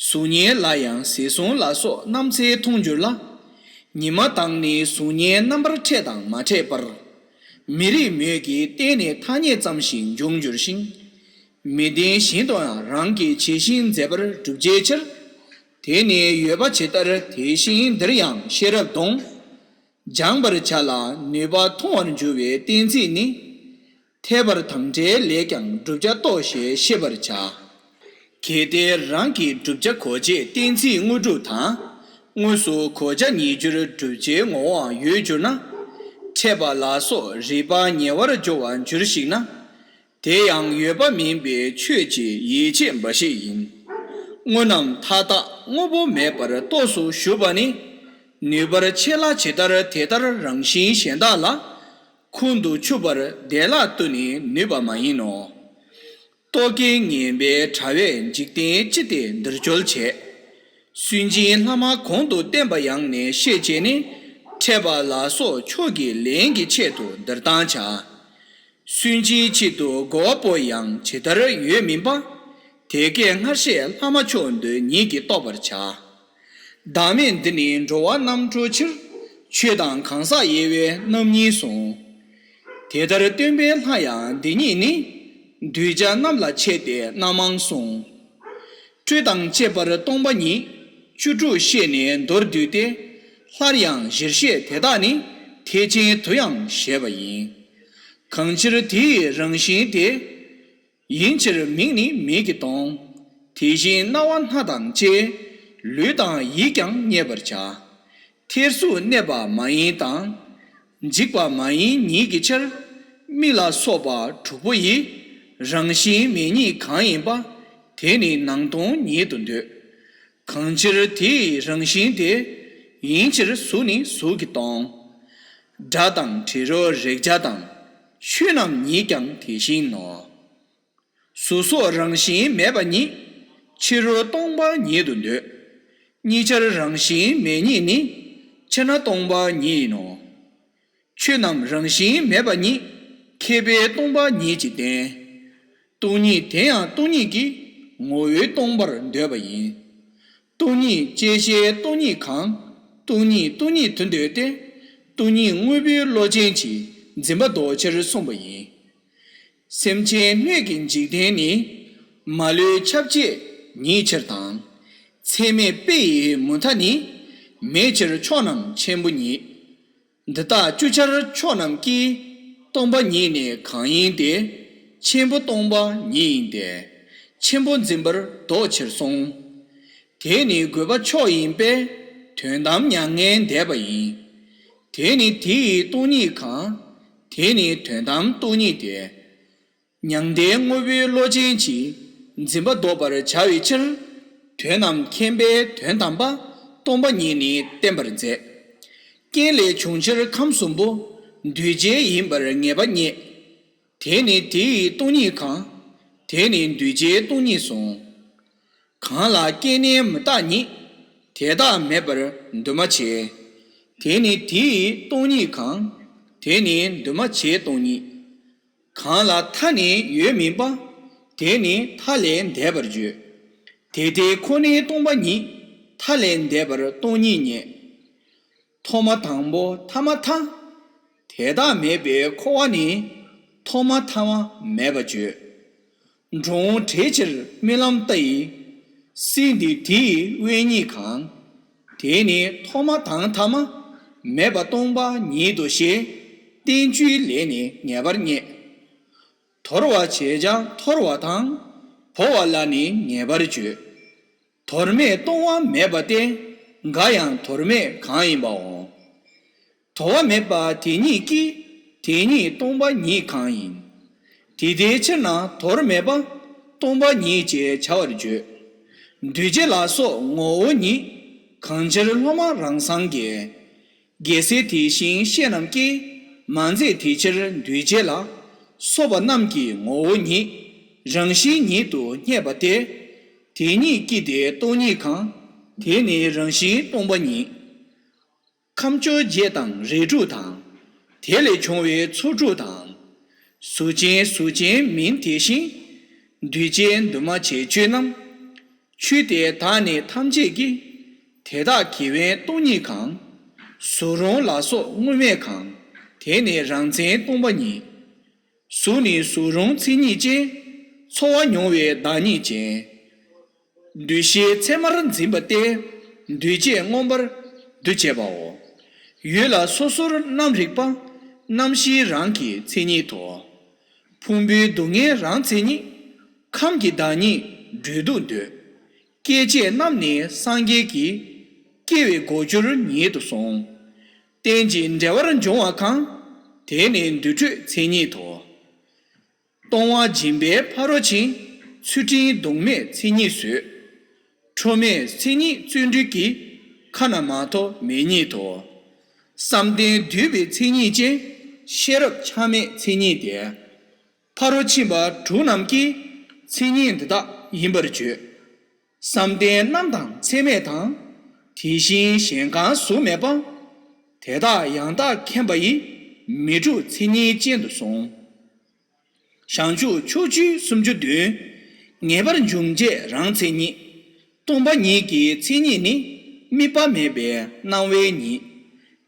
གཟུགས་བརྙན་ལ་ཡང་གཟིགས་གཟུགས་ལ་སོགས་རྣམ་འཚེ་མཐོང་འགྱུར་ལ། ཉི་མ་དང་ནི་གཟུགས་བརྙན་རྣམ་པར་ཕྲད་དང་མ་ཕྲད་པར། མི་རིགས་མོད་ཀྱི་བརྟེན་ནས་ཐ་སྙད་ཙམ་ཞིག་འབྱུང་འགྱུར་ཞིང་། མི་ལྡན་གཞན་དུ་ཡང་རང་གི་བྱད་བཞིན་མཛད་པར་གྲུབ་བྱའི་ཕྱིར། དེ་ནི་ཡོད་པ་ཇི་ལྟར་དེ་བཞིན་འདིར་ཡང་ཤེས་རབ་གདོང་། སྦྱང་བར་བྱ་ལ་ནུས་པ་མཐོང་བར་འགྱུར་བའི་གཏན་ཚིགས་ནི། འཐད་པར་དམ་བྲལ་ལས་ཀྱང་བསྒྲུབ་བྱ་རྟོགས་ཞེས་ཤེས་པར་བྱ། གལ་ཏེ་རང་གིས་བསྒྲུབ་བྱ་གོ་བྱེད་གཏན་ཚིགས་དངོས་གྲུབ་དང་། དངོས་སུ་གོ་བྱ་ཉིད་སྦྱོར་བསྒྲུབ་བྱའི་ངོ་བོའང་ཡོད་གྱུར་ན། ཕྲད་པ་ལ་སོགས་རིགས་པ་ཉེ་བར་སྦྱོར་བར་འགྱུར་ཞིག་ན། དེ་ཡང་ཡོད་པ་མིན་པའི་ཆོས་ཀྱི་ཡིད་ཆེས་འབའ་ཞིག་ཡིན། དངོས་རྣམས་མཐའ་དག་དངོས་པོ་མེད་པར་རྟོགས་སུ་ཞུགས་པ་ནི། ནུས་པར་ཆེ་ལ་ཇི་ལྟར་དེ་ལྟར་རང་བཞིན་གཞན་དག་ལ། ཁོང་དུ་ཆུད་པར་བདེ་བླག་ཏུ་ནི་ནུས་པ་མ་ཡིན་ནོ། རྟོག་གེ་ངན་པའི་དྲ་བས་འཇིག་རྟེན་ཅི་སྟེ་འདིར་འཇོལ་བྱེད། སུན་འབྱིན་ལྷག་མ་གོང་དུ་བསྟན་པ་ཡང་ནས་ཤེས་བྱས་ནས་ཕྲད་པ་ལ་སོགས་ཕྱོགས་ཀྱི་ལན་གྱི་ཆེད་དུ་འདིར་བཏང་བྱ། སུན་འབྱིན་ཆེད་དུ་རྒོལ་བ་པོ་ཡང་ཇི་ལྟར་ཡོད་མིན་པ། དེ་སྐད་སྔར་བཤད་ལྷག་མ་ཕྱོགས་འདི་ཉིད་ཀྱིས་རྟོགས་པར་བྱ། བདག་མེད་འདི་ནི་འགྲོ་བ་རྣམ་གྲོལ་ཕྱིར། ཆོས་དང་གང་ཟག་དབྱེ་བས་རྣམ་གཉིས་གསུངས། དེ་ལྟར་སྟོན་པའི་ལྷ་ཡང་འདི་ཉིད་ནི། གདུལ་བྱ་རྣམས་ལ་འཆད་དེ་རྣམ་མང་གསུངས། སྤྲོས་དང་བཅས་པར་སྟོང་པ་ཉིད། བཅུ་དྲུག་བཤད་ནས་མདོར་བསྡུས་ཏེ། སླར་ཡང་གཞིར་བཤད་དེ་དག་ནི། ཐེག་ཆེན་དུ་ཡང་བཤད་པ་ཡིན། གང་ཕྱིར་དེ་ཡི་རང་བཞིན་དེ། ཡིན་ཕྱིར་མིང་ནི་མིག་གིས་མཐོང་། དེ་བཞིན་རྣ་བ་སྣ་དང་བཅས། ལུས་དང་ཡིད་ཀྱང་རྙེད་པར་བྱ། ཐེར་ཟུག་གནས་པ་མ་ཡིན་དང་། འཇིག་པ་མ་ཡིན་ཉིད་ཀྱི་ཕྱིར། མིག་ལ་སོགས་པ་དྲུག་པོ་ཡི། རང་བཞིན་མེད་ཉིད་གང་ཡིན་པ། དེ་ནི་ནང་སྟོང་ཉིད་དུ་འདོད། གང་ཕྱིར་དེ་ཡི་རང་བཞིན་དེ། ཡིན་ཕྱིར་གཟུགས་ནི་གཟུགས་ཀྱིས་སྟོང་། སྒྲ་དང་དྲི་རོ་རེག་བྱ་དང་། ཆོས་རྣམས་ཉིད་ཀྱང་དེ་བཞིན་ནོ། གཟུགས་སོགས་རང་བཞིན་མེད་པ་ཉིད། ཕྱི་རོལ་སྟོང་པ་ཉིད་དུ་འདོད། གཉིས་ཆར་རང་བཞིན་མེད་ཉིད་ནི། ཕྱིར་ན་སྟོང་པ་ཉིད་ཡིན་ནོ། ཆོས་རྣམས་རང་བཞིན་མེད་པ་ཉིད། མཁས་པས་སྟོང་པ་ཉིད་ཀྱིས་བསྟན། སྟོང་ཉིད་དེ་ཡང་སྟོང་ཉིད་ཀྱིས། ངོ་བོས་སྟོང་པར་འདོད་པ་ཡིན། སྟོང་ཉིད་བཅད་ཤེས་སྟོང་ཉིད་གང་། སྟོང་ཉིད་སྟོང་ཉིད་དུ་འདོད་དེ། སྟོང་ཉིད་དངོས་པོའི་བློ་ཅན་གྱིས། འཛིན་པ་ལྡོག་ཕྱིར་གསུངས་པ་ཡིན། སེམས་ཅན་སྣོད་ཀྱི་འཇིག་རྟེན་ནི། མ་ལུས་ཁྱབ་བྱེད་ཉིད་ཕྱིར་དང་། ཚད་མེད་དཔེ་ཡི་མུ་མཐའ་ནི། མེད་ཕྱིར་ཕྱོགས་རྣམས་ཆེན་པོ་ཉིད། འདི་དག་བཅུ་ཆར་ཕྱོགས་རྣམས་ཀྱི། སྟོང་པ་ཉིད་ནི་གང་ཡིན་ཏེ། ཆེན་པོ་སྟོང་པ་ཉིད་ཡིན་ཏེ། ཆེན་པོ་འཛིན་པར་ལྡོག་ཕྱིར་གསུངས། དེ་ནི་དགོས་པ་མཆོག་ཡིན་པས། དོན་དམ་མྱ་ངན་འདས་པ་ཡིན། དེ་ནི་དེ་ཡི་སྟོང་ཉིད་གང་། དེ་ནི་དོན་དམ་སྟོང་ཉིད་དེ། མྱང་འདས་དངོས་པོའི་བློ་ཅན་གྱིས། འཛིན་པ་ལྡོག་པར་བྱ་བའི་ཕྱིར། དོན་རྣམས་མཁྱེན་པས་དོན་དམ་པ། སྟོང་པ་ཉིད་ནི་བསྟན་པར་མཛད། རྐྱེན་ལས་བྱུང་ཕྱིར་ཁམས་གསུམ་པོ། འདུས་བྱས་ཡིན་པར་ངེས་པ་རྙེད། དེ་ནི་དེ་ཡི་སྟོང་ཉིད་གང་། དེ་ནི་འདུས་བྱས་སྟོང་ཉིད་གསུངས། གང་ལ་སྐྱེ་གནས་མུ་བརྟགས་ཉིད། དེ་དག་མེད་པར་འདུས་མ་བྱས། དེ་ནི་དེ་ཡི་སྟོང་ཉིད་གང་། དེ་ནི་འདུས་མ་བྱས་སྟོང་ཉིད། གང་ལ་མཐའ་ནི་ཡོད་མིན་པ། དེ་ནི་མཐའ་ལས་འདས་པར་བརྗོད། དེ་དེ་ཁོ་ནའི་སྟོང་པ་ཉིད། མཐའ་ལས་འདས་པར་སྟོང་ཉིད་རྙེད། ཐོག་མ་དང་པོ་ཐ་མ་མཐའ། དེ་དག་མེད་པའི་འཁོར་བ་ནི། ཐོག་མ་ཐ་མ་མེད་པར་བརྗོད། འགྲོ་འོང་བྲལ་ཕྱིར་རྨི་ལམ་ལྟ་ཡི། སྲིད་འདི་དེ་ཡི་དབེན་ཉིད་གང་། དེ་ནི་ཐོག་མ་དང་ཐ་མ། མེད་པ་སྟོང་པ་ཉིད་དོ་ཞེས། བསྟན་བཅོས་ལས་ནི་ངེས་པར་རྙེད། དོར་བར་བྱེད་བྱ་འཐོར་བ་དང་། བོར་བ་ལ་ནི་ངེས་པར་བརྗོད། དོར་མེད་སྟོང་པ་མེད་པ་སྟེ། འགའ་ཡང་དོར་མེད་གང་ཡིན་པའོ། དོར་བ་མེད་པ་དེ་ཉིད་ཀྱིས། དེ་ཉིད་སྟོང་པ་ཉིད་གང་ཡིན། དེ་ལྟའི་ཕྱིར་ན་དོར་མེད་པ་སྟོང་པ་ཉིད་ཅེས་བྱ་བར་བརྗོད། འདུས་བྱས་ལ་སོགས་ངོ་བོ་ཉིད། གང་ཕྱིར་སློབ་མ་རང་སངས་རྒྱས། རྒྱལ་སྲས་དེ་བཞིན་གཤེགས་རྣམས་ཀྱིས། མ་མཛད་དེ་ཕྱིར་འདུས་བྱས་ལ། སོགས་པ་རྣམས་ཀྱི་ངོ་བོ་ཉིད། རང་བཞིན་ཉིད་དུ་བསྙད་པ་སྟེ། དེ་ཉིད་ཀྱིས་ཏེ་སྟོང་ཉིད་གང་། དེ་ནི་རང་བཞིན་སྟོང་པ་ཉིད། ཁམས་བཅོ་བརྒྱད་དང་རིགས་དྲུག་དང་། དེ་ལས་བྱུང་བའི་ཚོགས་དྲུག་དང་། གཟུགས་ཅན་གཟུགས་ཅན་མིན་དེ་བཞིན། འདུས་བྱས་འདུས་མ་བྱས་ཆོས་རྣམས། ཆོས་དེ་དག་ནི་ཐམས་ཅད་ཀྱི། དེ་དག་གི་དབེན་སྟོང་ཉིད་གང་། གཟུགས་རུང་ལ་སོགས་དངོས་མེད་གང་། དེ་ནི་རང་མཚན་སྟོང་པ་ཉིད། གཟུགས་ནི་གཟུགས་རུང་མཚན་ཉིད་ཅན། ཚོར་བ་མྱོང་བའི་བདག་ཉིད་ཅན། འདུ་ཤེས་མཚན་མར་འཛིན་པ་སྟེ། འདུས་བྱས་མངོན་པར་འདུ་བྱེད་པའོ། ཡུལ་ལ་སོ་སོར་རྣམ་རིག་པ། རྣམ་ཤེས་རང་གི་མཚན་ཉིད་དོ། ཕུང་པོའི་སྡུག་བསྔལ་རང་མཚན་ཉིད། ཁམས་ཀྱི་བདག་ཉིད་སྦྲུལ་གདུག་འདོད། སྐྱེ་མཆེད་རྣམས་ནི་སངས་རྒྱས་ཀྱི། སྐྱེ་བའི་འགོག་གྱུར་ཉིད་དུ་གསུངས། རྟེན་ཅིང་འབྲེལ་བར་འབྱུང་བ་གང་། དེ་ནི་འདུ་འཕྲོད་མཚན་ཉིད་དོ། སྟོང་བ་འབྱིན་པའི་ཕ་རོལ་ཕྱིན། ཚུལ་ཁྲིམས་ལྡོག་མེད་མཚན་ཉིད་བཟོད། ཁྲོ་མེད་མཚན་ཉིད་བརྩོན་འགྲུས་ཀྱིས། ཁ་ན་མ་ཐོ་མེད་ཉིད་དོ། བསམ་གཏན་འདུས་པའི་མཚན་ཉིད་ཅན། ཤེས་རབ་ཆགས་མེད་མཚན་ཉིད་དེ། ཕ་རོལ་ཕྱིན་པ་དྲུག་རྣམས་ཀྱི། མཚན་ཉིད་འདི་དག་ཡིན་པར་བརྗོད། བསམ་གཏན་རྣམ་དང་མཚན་མེད་དང་། དེ་བཞིན་གཞན་གང་གཟུགས་མེད་པ། དེ་དག་ཡང་དག་མཁྱེན་པ་ཡི། མི་འཁྲུགས་མཚན་ཉིད་ཅན་དུ་གསུངས། བྱང་ཆུབ་ཕྱོགས་བཅུའི་སུམ་ཅུ་བདུན། ངེས་པར་འབྱུང་བྱེད་རང་མཚན་ཉིད། སྟོང་པ་ཉིད་ཀྱི་མཚན་ཉིད་ནི། དམིགས་པ་མེད་པའི་སྣང་བའི་ཉིད།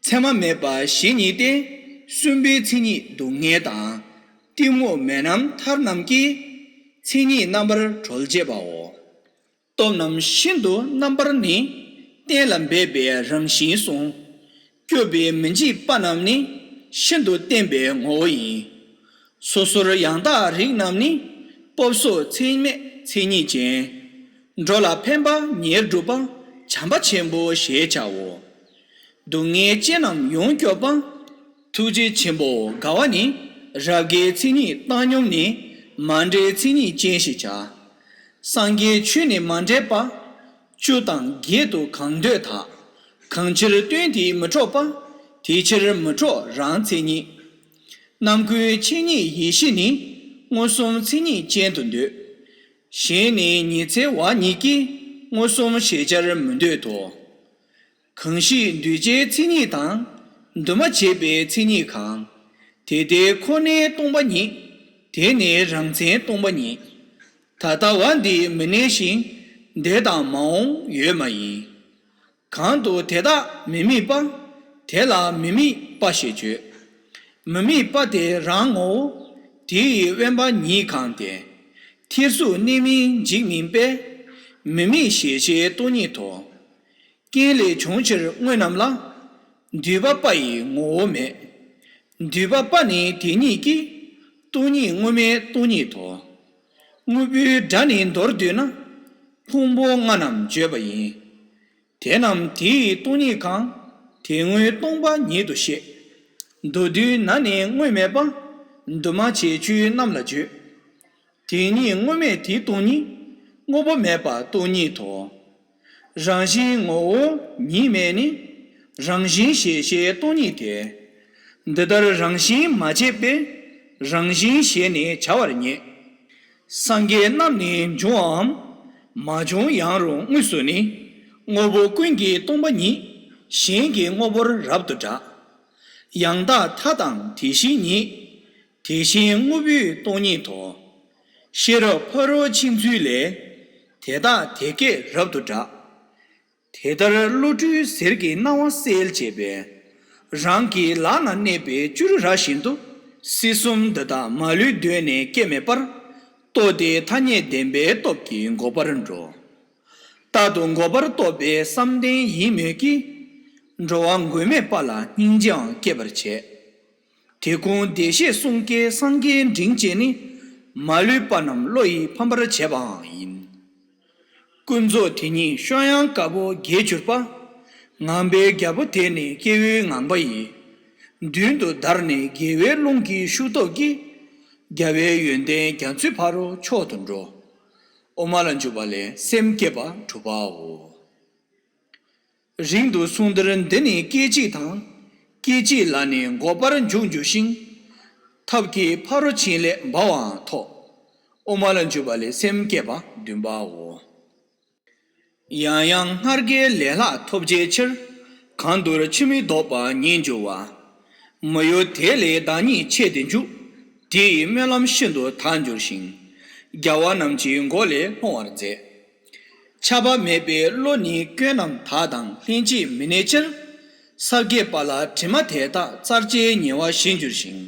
མཚན་མ་མེད་པ་གཞི་ཉིད་དེ། གསུམ་པོའི་མཚན་ཉིད་སྡུག་བསྔལ་དང་། གཏི་མུག་མེད་རྣམས་མཐར་རྣམས་ཀྱི། མཚན་ཉིད་རྣམ་པར་གྲོལ་བྱེད་པའོ། སྟོབས་རྣམས་ཤིན་ཏུ་རྣམ་པར་ནི། གཏན་ལ་འབེབས་པའི་རང་བཞིན་གསུངས། སྐྱོབ་པའི་མི་འཇིགས་པ་རྣམས་ནི། ཤིན་ཏུ་བརྟན་པའི་ངོ་བོ་ཡིན། སོ་སོར་ཡང་དག་རིག་རྣམས་ནི། སྤོབས་སོགས་མཚན་མེད་མཚན་ཉིད་ཅན། འགྲོ་ལ་ཕན་པ་ཉེར་བསྒྲུབ་པ། བྱམས་པ་ཆེན་པོ་ཞེས་བྱའོ། སྡུག་བསྔལ་ཅན་རྣམས་ཡོངས་སྐྱོབ་པ། ཐུགས་རྗེ་ཆེན་པོ་དགའ་བ་ནི། རབ་དགའི་མཚན་ཉིད་བཏང་སྙོམས་ནི། མ་འདྲེས་མཚན་ཉིད་ཅན་ཞེས་བྱ། སངས་རྒྱས་ཆོས་ནི་མ་འདྲེས་པ། བཅུ་དང་བརྒྱད་དུ་གང་འདོད་དག། གང་ཕྱིར་སྟོན་དེ་མི་འཕྲོག་པ། དེ་ཕྱིར་མི་འཕྲོག་རང་མཚན་ཉིད། རྣམ་ཀུན་མཚན་ཉིད་ཡེ་ཤེས་ནི། མངོན་སུམ་མཚན་ཉིད་ཅན་དུ་འདོད། གཞན་ནི་ཉི་ཚེ་བ་ཉིད་ཀྱིས། མངོན་སུམ་ཞེས་བྱར་མི་འདོད་དོ། གང་ཞིག་འདུས་བྱས་མཚན་ཉིད་དང་། འདུས་མ་བྱས་པའི་མཚན་ཉིད་གང་། དེ་དེ་ཁོ་ནའི་སྟོང་པ་ཉིད། དེ་ནི་རང་མཚན་སྟོང་པ་ཉིད། ད་ལྟ་བ་འདི་མི་གནས་ཤིང་། འདས་དང་མ་འོངས་ཡོད་མ་ཡིན། གང་དུ་དེ་དག་མི་དམིགས་པ། དེ་ལ་མི་དམིགས་པ་ཞེས་བརྗོད། མི་དམིགས་པ་དེ་རང་ངོ་བོ། དེ་ཡི་དབེན་པ་ཉིད་གང་སྟེ། ཐེར་ཟུག་གནས་མིན་འཇིག་མིན་པས། མི་དམིགས་ཞེས་བྱའི་སྟོང་ཉིད་དོ། རྐྱེན་ལས་བྱུང་ཕྱིར་དངོས་རྣམས་ལ། འདུས་པ་པ་ཡི་ངོ་བོ་མེད། འདུས་པ་པ་ནི་དེ་ཉིད་ཀྱིས། སྟོང་ཉིད་དངོས་མེད་སྟོང་ཉིད་དོ། དངོས་པོའི་སྒྲ་ནི་མདོར་བསྡུས་ན། ཕུང་པོ་ལྔ་རྣམས་བརྗོད་པ་ཡིན། དེ་རྣམས་དེ་ཡི་སྟོང་ཉིད་གང་། དེ་སྔོན་སྟོང་པ་ཉིད་དུ་བཤད། མདོར་བསྡུས་ན་ནི་དངོས་མེད་པ། འདུས་མ་བྱས་ཆོས་རྣམས་ལ་བརྗོད། དེ་ཉིད་དངོས་མེད་དེ་སྟོང་ཉིད། དངོས་པོ་མེད་པ་སྟོང་ཉིད་དོ། རང་བཞིན་ངོ་བོ་ཉིད་མེད་ནི། རང་བཞིན་ཞེས་བྱའི་སྟོང་ཉིད་དེ། འདི་ལྟར་རང་བཞིན་མ་བྱས་པས། རང་བཞིན་ཞེས་ནི་བྱ་བར་ངེས། སངས་རྒྱས་རྣམས་ནི་འབྱུང་བའམ། མ་བྱུང་ཡང་རུང་དངོས་སུ་ནི། དངོས་པོ་ཀུན་གྱི་སྟོང་པ་ཉིད། གཞན་གྱི་དངོས་པོར་རབ་ཏུ་གྲགས། ཡང་དག་མཐའ་དང་དེ་བཞིན་ཉིད། དེ་བཞིན་དངོས་པོའི་སྟོང་ཉིད་དོ། ཤེས་རབ་ཕ་རོལ་ཕྱིན་ཚུལ་ལས། དེ་དག་དེ་སྐད་རབ་ཏུ་བསྒྲགས། དེ་ལྟར་བློ་གྲོས་ཟེར་གྱི་སྣང་བ་གསལ་བྱེད་པས། རང་གི་ལག་ན་གནས་པའི་བཅུ་རུ་ར་བཞིན་དུ། སྲིད་གསུམ་འདི་དག་མ་ལུས་གདོད་ནས་སྐྱེ་མེད་པར། རྟོགས་ཏེ་ཐ་སྙད་བདེན་པའི་སྟོབས་ཀྱིས་འགོག་པར་འགྲོ། རྟག་ཏུ་འགོག་པར་རྟོགས་པའི་བསམ་གཏན་ཡིན་མོད་ཀྱི། འགྲོ་བ་མགོན་མེད་པ་ལ་སྙིང་རྗེའང་སྐྱེད་པར་བྱེད། དེ་ཀུན་བདེ་གཤེགས་གསུང་སྐད་སངས་རྒྱས་འབྲིང་བཅས་ནི། མ་ལུས་པ་རྣམས་བློ་ཡིས་ཕམ་པར་བྱེད་པའང་ཡིན། ཀུན་རྫོབ་དེ་ཉིད་བཤད་ཡང་དཀའ་བོ་རྒྱས་གྱུར་པ། ངང་པའི་རྒྱལ་པོ་དེ་ནི་སྐྱེ་བོའི་ངང་པ་ཡི། མདུན་དུ་བདར་ནས་དགེ་བའི་རླུང་གི་ཤུགས་སྟོབས་ཀྱིས། རྒྱལ་བའི་ཡོན་ཏན་རྒྱ་མཚོའི་ཕ་རོལ་མཆོག་ཏུ་འགྲོ། དབུ་མ་ལ་འཇུག་པ་ལས་སེམས་བསྐྱེད་པ་དྲུག་པའོ། རིང་དུ་གསུངས་འདིར་འདི་ནི་སྐད་ཅིག་དང་། སྐད་ཅིག་ལ་ནི་འགོག་པར་འཇུག་འགྱུར་ཞིང་། ཐབས་ཀྱི་ཕ་རོལ་ཕྱིན་ལས་འབའ་བའང་ཐོབ། དབུ་མ་ལ་འཇུག་པ་ལས་སེམས་བསྐྱེད་པ་བདུན་པའོ། ཡང་ཡང་སྔར་བསྐལ་ལས་ལྷག་ཐོབ་བྱའི་ཕྱིར། གང་འདུལ་ཕྱིར་མི་ལྡོག་པ་ཉིད་འབྱུང་བ། མི་གཡོ་དེ་ལས་བདག་ཉིད་ཆེས་ཏེ་འཇུག། དེ་ཡི་སྨོན་ལམ་ཤིན་ཏུ་དག་འགྱུར་ཞིང་། རྒྱལ་བ་རྣམས་ཀྱི་མགོ་ལས་ལྷུང་བར་མཛད། ཆགས་པ་མེད་པའི་བློ་ནི་སྐྱོན་རྣམས་དག་དང་ལྷན་ཅིག་མི་གནས་ཕྱིར། ས་བརྒྱད་པ་ལ་དྲི་མ་དེ་དག་རྩ་བཅད་ཉེ་བར་ཞི་འགྱུར་ཞིང་།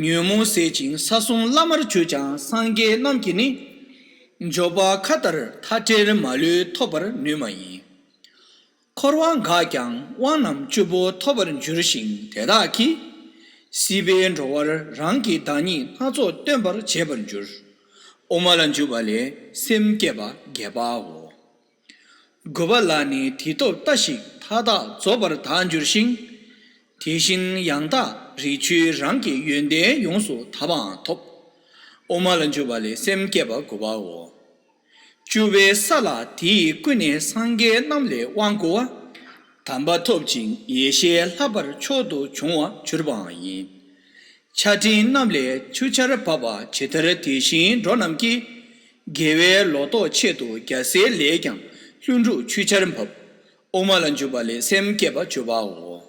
ཉོན་མོངས་ཟད་ཅིང་ས་གསུམ་བླ་མར་གྱུར་ཀྱང་སངས་རྒྱས་རྣམས་ཀྱིས་ནི། འབྱོར་པ་མཁའ་ལྟར་མཐའ་བྲལ་མ་ལུས་ཐོབ་པར་ནུས་མ་ཡིན། འཁོར་བ་འགགས་ཀྱང་དབང་རྣམས་བཅུ་པོ་ཐོབ་པར་འགྱུར་ཞིང་དེ་དག་གིས། སྲིད་པའི་འགྲོ་བར་རང་གི་བདག་ཉིད་སྣ་ཚོགས་སྟོན་པར་བྱེད་པར་འགྱུར། དབུ་མ་ལ་འཇུག་པ་ལས་སེམས་བསྐྱེད་པ་བརྒྱད་པའོ། དགུ་པ་ལ་ནི་དེ་ཐོབ་ལྟ་ཞིག་མཐའ་དག་རྫོགས་པར་དག་འགྱུར་ཞིང་། དེ་བཞིན་ཡང་དག་རིགས་ཆུང་རང་གི་ཡོན་ཏན་ཡོངས་སུ་དག་པའང་ཐོབ། དབུ་མ་ལ་འཇུག་པ་ལས་སེམས་བསྐྱེད་པ་དགུ་པའོ། བཅུ་པའི་ས་ལ་དེ་ཡིས་ཀུན་ནས་སངས་རྒྱས་རྣམས་ལས་དབང་བསྐུར་བ། དམ་པ་ཐོབ་ཅིང་ཡེ་ཤེས་ལྷག་པར་མཆོག་ཏུ་བྱུང་བར་གྱུར་པའང་ཡིན། ཆ་འཕྲིན་རྣམས་ལས་ཆུ་ཆར་བབས་པ་ཇི་ལྟར་དེ་བཞིན་འགྲོ་རྣམས་ཀྱི། དགེ་བའི་ལོ་ཏོག་ཆེད་དུ་རྒྱལ་སྲས་ལས་ཀྱང་ལྷུན་གྲུབ་ཆུ་ཆར་བབས། དབུ་མ་ལ་འཇུག་པ་ལས་སེམས་བསྐྱེད་པ་བཅུ་པའོ།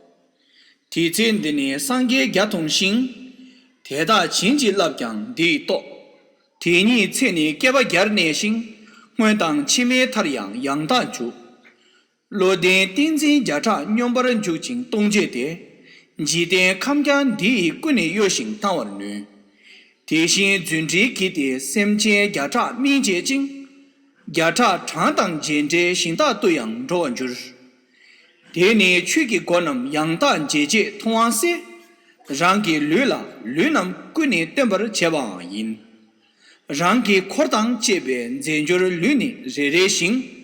དེའི་ཚེ་འདི་ནི་སངས་རྒྱས་བརྒྱ་མཐོང་ཞིང་། དེ་དག་བྱིན་གྱིས་བརླབས་ཀྱང་འདི་ཡིས་རྟོགས། དེ་ཉིད་ཚེ་ནི་བསྐལ་པ་བརྒྱར་གནས་ཤིང་། སྔོན་དང་ཕྱི་མའི་མཐར་ཡང་ཡང་དག་འཇུག། བློ་ལྡན་ཏིང་འཛིན་བརྒྱ་ཕྲག་སྙོམས་པར་འཇུག་ཅིང་ལྟུང་བྱེད་དེ། འཇིག་རྟེན་ཁམས་ཀྱང་འདི་ཡིས་ཀུན་ནས་གཡོ་ཞིང་བཏང་བར་ནུས། དེ་བཞིན་རྫུ་འཕྲུལ་གྱིས་ཏེ་སེམས་ཅན་བརྒྱ་ཕྲག་སྨིན་བྱེད་ཅིང་། བརྒྱ་ཕྲག་གྲངས་དང་རྗེས་འབྲེལ་གཞན་དག་ཏུ་ཡང་འགྲོ་བར་འགྱུར། དེ་ནི་ཆོས་ཀྱི་སྒོ་རྣམས་ཡང་དག་འབྱེད་བྱེད་མཐོང་བ་སྲིད། རང་གི་ལུས་ལ་ལུས་རྣམས་ཀུན་ནས་སྟོན་པར་བྱེད་པའང་ཡིན། རང་གི་འཁོར་དང་བཅས་པའི་རྫས་འགྱུར་ལུས་ནི་རེ་རེ་ཞིང་།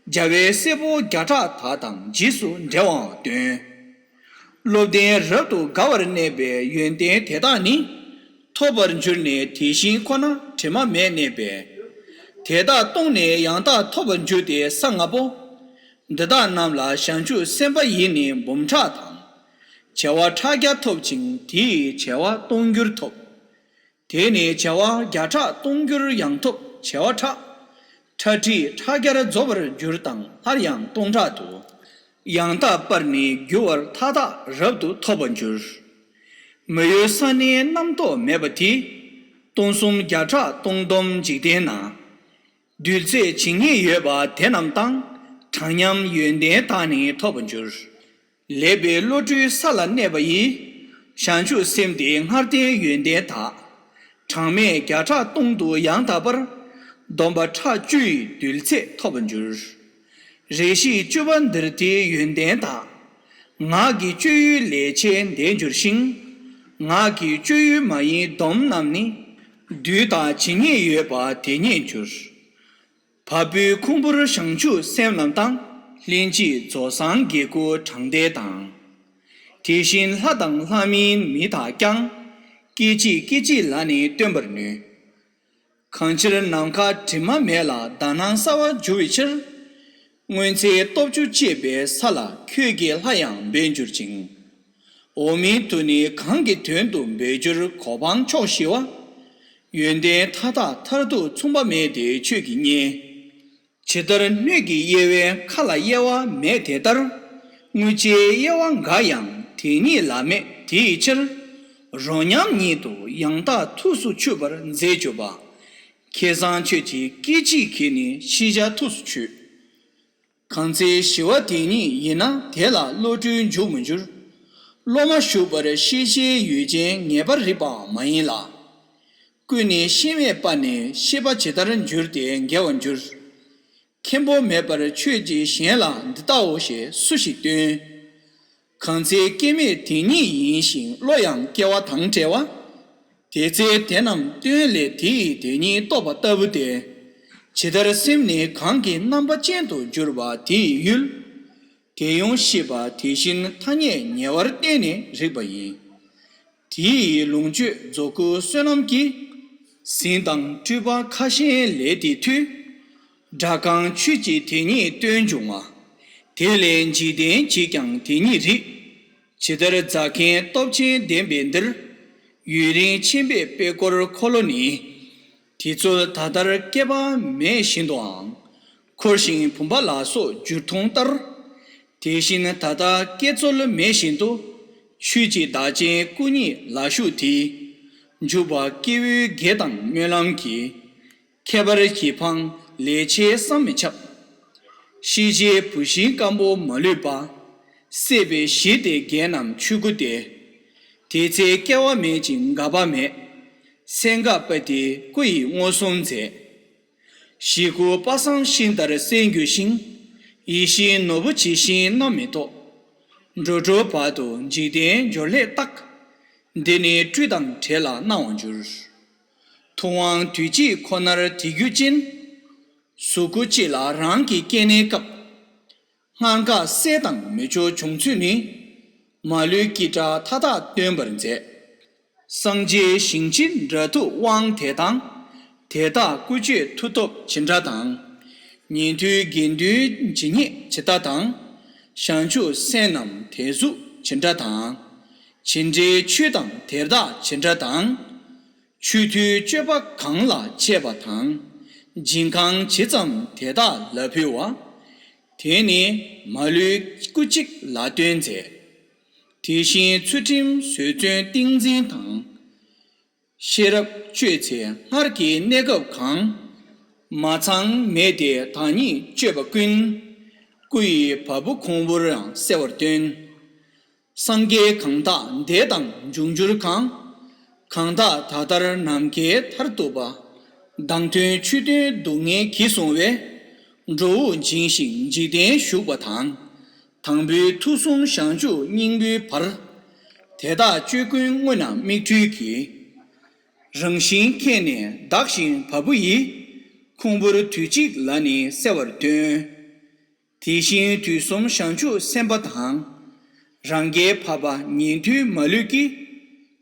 རྒྱལ་བའི་སྲས་པོ་བརྒྱ་ཕྲག་དག་དང་རྗེས་སུ་འབྲེལ་བའང་སྟོན། བློ་ལྡན་རབ་ཏུ་དགའ་བར་གནས་པའི་ཡོན་ཏན་དེ་དག་ནི། ཐོབ་པར་འགྱུར་ནས་དེ་བཞིན་ཁོ་ན་དྲི་མ་མེད་གནས་པས། དེ་དག་སྟོང་ནས་ཡང་དག་ཐོབ་པར་འགྱུར་ཏེ་ས་ལྔ་པོ། འདི་དག་རྣམས་ལ་བྱང་ཆུབ་སེམས་དཔའ་ཡིས་ནི་འབུམ་ཕྲག་དང་། བྱེ་བ་ཕྲག་བརྒྱ་ཐོབ་ཅིང་དེ་ཡི་བྱེ་བ་སྟོང་འགྱུར་ཐོབ། དེ་ནས་བྱེ་བ་བརྒྱ་ཕྲག་སྟོང་འགྱུར་ཡང་ཐོབ་བྱེ་བ་ཕྲག་ཕྲ་ཁྲིག་ཕྲ་བརྒྱར་རྫོགས་པར་འགྱུར་དང་སླར་ཡང་སྟོང་ཕྲག་ཏུ། ཡང་དག་པར་ནི་འགྱུར་བར་མཐའ་དག་རབ་ཏུ་ཐོབ་པར་འགྱུར། མི་གཡོ་ས་ནི་རྣམ་རྟོག་མེད་པ་དེ། སྟོང་གསུམ་བརྒྱ་ཕྲག་སྟོང་བསྡོམས་འཇིག་རྟེན་ན། རྡུལ་ཚད་ཇི་སྙེད་ཡོད་པ་དེ་རྣམས་དང་། གྲངས་མཉམ་ཡོན་ཏན་དག་ནི་ཐོབ་པར་འགྱུར། ལེགས་པའི་བློ་གྲོས་ས་ལ་གནས་པ་ཡིས། བྱང་ཆུབ་སེམས་དེ་སྔར་ལྡན་ཡོན་ཏན་དག་གྲངས་མེད་བརྒྱ་ཕྲག་སྟོང་དུ་ཡང་དག་པར། བསྡོམས་པ་ཕྲག་བཅུ་ཡི་རྡུལ་ཚད་ཐོབ་པར་འགྱུར། རེ་ཞིག་བཅུ་པ་འདིར་དེའི་ཡོན་ཏན་དག་ངག་གི་སྤྱོད་ཡུལ་ལས་ཆེས་འདས་འགྱུར་ཞིང་། ངག་གི་སྤྱོད་ཡུལ་མ་ཡིན་སྡོམ་རྣམས་ནི། རྡུལ་དག་ཇི་སྙེད་ཡོད་པ་དེ་སྙེད་འགྱུར། བ་སྤུའི་ཁུང་བུར་བྱང་ཆུབ་སེམས་རྣམས་དང་། ལྷན་ཅིག་རྫོགས་སངས་རྒྱས་སྐུ་དྲང་ལྡན་དང་། དེ་བཞིན་ལྷ་དང་ལྷ་མིན་མི་དག་ཀྱང་། སྐད་ཅིག་སྐད་ཅིག་ལ་ནི་སྟོན་པར་ནུས། གང་ཕྱིར་ནམ་མཁའ་དྲི་མ་མེད་ལ་ཟླ་སྣང་གསལ་བར་འགྱུར་བའི་ཕྱིར། སྔོན་ཚེ་སྟོབས་བཅུ་སྤྱད་པའི་ས་ལ་ཁྱོད་ཀྱིས་སླར་ཡང་འབད་འགྱུར་ཅིང་། འོག་མིན་དུ་ནི་གང་གི་དོན་དུ་འབད་འགྱུར་གོ་འཕང་མཆོག་ཞི་བ། ཡོན་ཏན་མཐའ་དག་མཐར་ཐུག་མཚུངས་པ་མེད་དེ་ཁྱོད་ཀྱིས་རྙེད། ཇི་ལྟར་སྣོད་ཀྱི་དབྱེ་བས་མཁའ་ལ་དབྱེ་བ་མེད་དེ་ལྟར། དངུལ་ཆའི་དབྱེ་བ་འགའ་ཡང་དེ་ཉིད་ལ་མེད་དེའི་ཕྱིར། རོ་མཉམ་ཉིད་དུ་ཡང་དག་ཐུགས་སུ་ཆུད་པར་མཛད་གྱུར་པ། ཁས་བཟང་ཁྱོད་ཀྱིས་སྐད་ཅིག་གིས་ནི་ཤེས་བྱ་ཐུགས་སུ་ཆུད། གང་ཚེ་ཞི་བ་དེ་ཉིད་ཡིན་ན་དེ་ལ་བློ་གྲོས་འཇུག་མི་འགྱུར། བློ་མ་ཞུགས་པར་ཤེས་བྱའི་ཡུལ་ཅན་ངེས་པར་རིག་པའང་མ་ཡིན་ལ། ཀུན་ནས་ཤེས་མེད་པ་ནས་ཤེས་པ་ཇི་ལྟར་འགྱུར་ཏེ་འགལ་བར་འགྱུར། མཁན་པོ་མེད་པར་ཁྱོད་ཀྱིས་གཞན་ལ་འདི་ལྟའོ་ཞེས་སུ་ཞིག་སྟོན། གང་ཚེ་སྐྱེ་མེད་དེ་ཉིད་ཡིན་ཞིང་བློ་ཡང་སྐྱེ་བ་དང་བྲལ་བ། དེ་ཚེ་དེ་རྣམས་སྟོན་ལས་དེ་ཡི་དེ་ཉིད་རྟོགས་པ་ལྟ་བུ་སྟེ། ཇི་ལྟར་སེམས་ནི་གང་གི་རྣམ་པ་ཅན་དུ་གྱུར་པ་དེ་ཡི་ཡུལ། དེ་ཡང་ཤེས་པ་དེ་བཞིན་ཐ་སྙད་ཉེ་བར་བསྟན་ནས་རིག་པ་ཡིན། དེ་ཡི་ལོངས་སྤྱོད་རྫོགས་སྐུའི་བསོད་ནམས་ཀྱིས། ཟིན་དང་སྤྲུལ་པ་ཁ་ཞེང་ལས་དེ་མཐུས། སྒྲ་གང་ཆོས་ཀྱི་དེ་ཉིད་སྟོན་འབྱུང་བ། དེ་ལས་འཇིག་རྟེན་གྱིས་ཀྱང་དེ་ཉིད་རིག། ཇི་ལྟར་རྫ་མཁན་སྟོབས་ཆེན་ལྡན་པའི་འདིར། ཡུན་རིང་ཕྱིན་པའི་དཔལ་འཁོར་འཁོར་ལོ་ནི། དེ་ཚུལ་ད་ལྟར་སྐྱེ་བ་མེད་བཞིན་དུའང་། འཁོར་ཞིང་བུམ་པ་ལ་སོགས་འགྱུར་མཐོང་ལྟར། དེ་བཞིན་ད་ལྟ་སྐྱེ་ཚུལ་མེད་བཞིན་དུ། ཆོས་ཀྱི་བདག་ཆེན་སྐུ་ཉིད་ལ་བཞུགས་དེ། འཇུག་པ་སྐྱེ་བོའི་དགེ་དང་སྨོན་ལམ་གྱིས། ཁྱད་པར་གྱིས་འཕངས་ལས་ཆེ་བསམ་མི་ཁྱབ། ཤེས་བྱའི་བུ་གཞི་སྐམ་པོ་མ་ལུས་པ། བསད་པའི་གཞི་དེ་རྒྱན་རྣམས་ཆོས་སྐུ་སྟེ། དེ་ཚེ་སྐྱེ་བ་མེད་ཅིང་འགག་པ་མེད། སེམས་འགག་པ་དེ་སྐུ་ཡིས་མངོན་སུམ་མཛད། གཞི་སྐུ་དཔག་བསམ་ཤིང་ལྟར་གསལ་འགྱུར་ཞིང་། ཡིད་བཞིན་ནོར་བུ་ཇི་བཞིན་རྣམ་མི་རྟོག། འགྲོ་དྲུག་བར་དུ་འཇིག་རྟེན་འབྱོར་ལས་བརྟག། འདི་ནི་སྤྲུལ་དང་བྲལ་ལ་སྣང་བར་འགྱུར། ཐུབ་དབང་དུས་གཅིག་ཁོ་ནར་དེ་གྱུར་ཅན། གཟུགས་སྐུ་གཅིག་ལ་རང་གི་སྐྱེ་གནས་སྐབས། སྔར་འགག་བསལ་དང་མི་འཆོལ་བྱུང་ཚུལ་ནི། མ་ལུས་ཀྱི་སྒྲ་མཐའ་དག་སྟོན་པར་མཛད། སངས་རྒྱས་ཞིང་ཆེན་འདྲ་ཐུབ་དབང་དེ་དང་། དེ་དག་སྐུ་སྤྱོད་མཐུ་སྟོབས་ཇི་འདྲ་དང་། ཉན་ཐོས་དགེ་འདུན་ཇི་སྙེད་ཇི་ལྟ་དང་། བྱང་ཆུབ་སེམས་རྣམས་དེ་གཟུགས་ཇི་འདྲ་དང་། ཇི་འདྲའི་ཆོས་དང་དེ་དག་ཇི་འདྲ་དང་། ཆོས་མཐུན་སྤྱོད་པ་གང་ལ་འཆད་པ་དང་། སྦྱིན་གང་ཇི་ཙམ་དེ་དག་ལ་ཕུལ་བ། དེ་ནི་མ་ལུས་སྐུ་གཅིག་ལ་སྟོན་མཛད། དེ་བཞིན་ཚུལ་ཁྲིམས་བཟོད་བརྩོན་ཏིང་འཛིན་དང་། ཤེས་རབ་སྤྱོད་ཚེ་སྔར་གྱི་གནས་སྐབས་གང་། མ་ཚང་མེད་དེ་བདག་ཉིད་སྤྱོད་པ་ཀུན། སྐུ་ཡི་བ་སྤུ་ཁོང་བུར་ཡང་གསལ་བར་སྟོན། སངས་རྒྱས་གང་དག་འདས་དང་འབྱུང་འགྱུར་གང་། གང་དག་ད་ལྟར་ནམ་མཁའི་མཐར་ཐུག་པ། བདག་དོན་ཆོས་དོན་སྡུག་བསྔལ་གྱིས་བཟུང་བའི། འགྲོ་བོ་འཇིགས་ཤིང་འཇིག་རྟེན་ཞུགས་པ་དང་། དང་པོའི་ཐུགས་གསུམ་བྱང་ཆུབ་སྙིང་པོའི་བར། དེ་དག་སྤྱོད་ཀུན་དངོས་རྣམས་མིག་འཕྲུལ་གྱིས། རང་བཞིན་མཁྱེན་ནས་བདག་བཞིན་བ་སྤུ་ཡི། ཁོང་བུར་དུས་གཅིག་ལ་ནི་གསལ་བར་སྟོན། དེ་བཞིན་དུས་གསུམ་བྱང་ཆུབ་སེམས་དཔའ་དང་། རང་རྒྱལ་འཕགས་པ་ཉན་ཐོས་མ་ལུས་ཀྱི།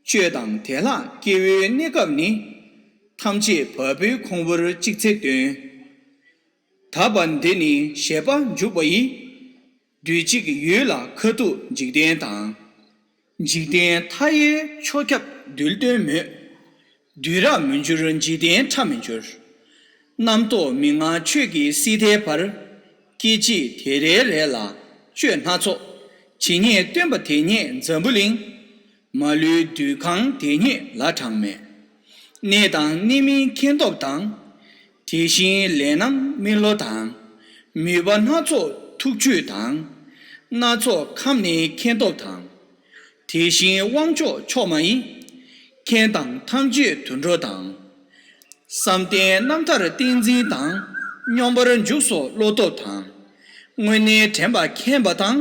སྤྱོད་དང་དེ་ལྷག་སྐྱེ་བོའི་གནས་སྐབས་ནི། ཐམས་ཅད་བ་སྤུའི་ཁོང་བུར་གཅིག་ཚེ་སྟོན། དག་པ་འདི་ནི་བཞེད་པ་འཇུག་པ་ཡི། དུས་གཅིག་ཡུལ་ལ་ཁ་ཐུག་འཇིག་རྟེན་དང་། འཇིག་རྟེན་མཐའ་ཡས་ཕྱོགས་ཁྱབ་རྡུལ་སྟོན་མོད། དུས་རབས་མི་འགྱུར་འཇིག་རྟེན་ཕྲ་མི་འགྱུར། རྣམ་རྟོག་མི་མངའ་ཆོས་ཀྱི་སྲིད་མཐའི་བར། སྐད་ཅིག་དེ་རེ་རེ་ལ་སྤྱོད་སྣ་ཚོགས། ཇི་སྙེད་སྟོན་པ་དེ་སྙེད་འཛམ་བུ་གླིང་། མ་ལུས་དུས་གང་དེ་སྙེད་ལ་གྲངས་མེད། གནས་དང་གནས་མིན་མཁྱེན་སྟོབས་དང་། དེ་བཞིན་ལས་རྣམས་མི་བསླུ་དང་། མོས་པ་སྣ་ཚོགས་ཐུགས་ཆོས་དང་། སྣ་ཚོགས་ཁམས་ནི་མཁྱེན་སྟོབས་དང་། དེ་བཞིན་དབང་མཆོག་མཆོག་མ་ཡིན། མཁྱེན་དང་ཐམས་ཅད་དུད་འགྲོ་དང་། བསམ་གཏན་རྣམ་ཐར་ཏིང་འཛིན་དང་། སྙོམས་པར་འཇུག་སོགས་བློ་སྟོབས་དང་། དངོས་གནས་དྲན་པ་མཁྱེན་པ་དང་།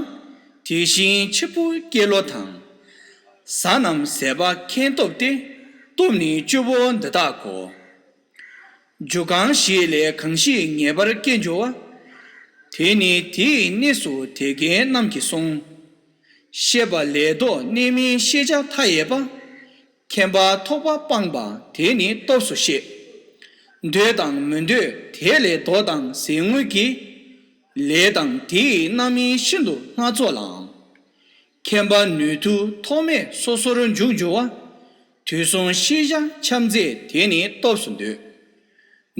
དེ་བཞིན་འཆི་འཕོ་སྐྱེ་བློ་དང་། གཟའ་རྣམས་ཟད་པ་མཁྱེན་སྟོབས་ཏེ། སྟོབས་ནི་བཅུ་པོ་འདི་དག་གོ། རྒྱུ་གང་ཞིག་ལས་གང་ཞིག་ངེས་པར་སྐྱེ་འགྱུར་བ། དེ་ནི་དེའི་གནས་སུ་དེ་ཀའི་རྣམས་ཀྱིས་གསུངས། ཤེས་པ་ལས་ལྡོག་གནས་མིན་ཤེས་བྱ་མཐའ་ཡས་པ། མཁྱེན་པ་ཐོགས་པ་སྤངས་པ་དེ་ནི་སྟོབས་སུ་ཤེས། འདོད་དང་མི་འདོད་དེ་ལས་ལྡོག་དང་ཟིལ་ངོས་ཀྱི། ལས་དང་དེའི་རྣམ་སྨིན་ཤིན་ཏུ་སྣ་ཚོགས་ལའང་། མཁྱེན་པ་ནུས་མཐུ་ཐོགས་མེད་སོ་སོར་འཇུག་འགྱུར་བ། དུས་གསུམ་ཤེས་བྱ་ཁྱབ་མཛད་དེ་ནི་སྟོབས་སུ་འདོད།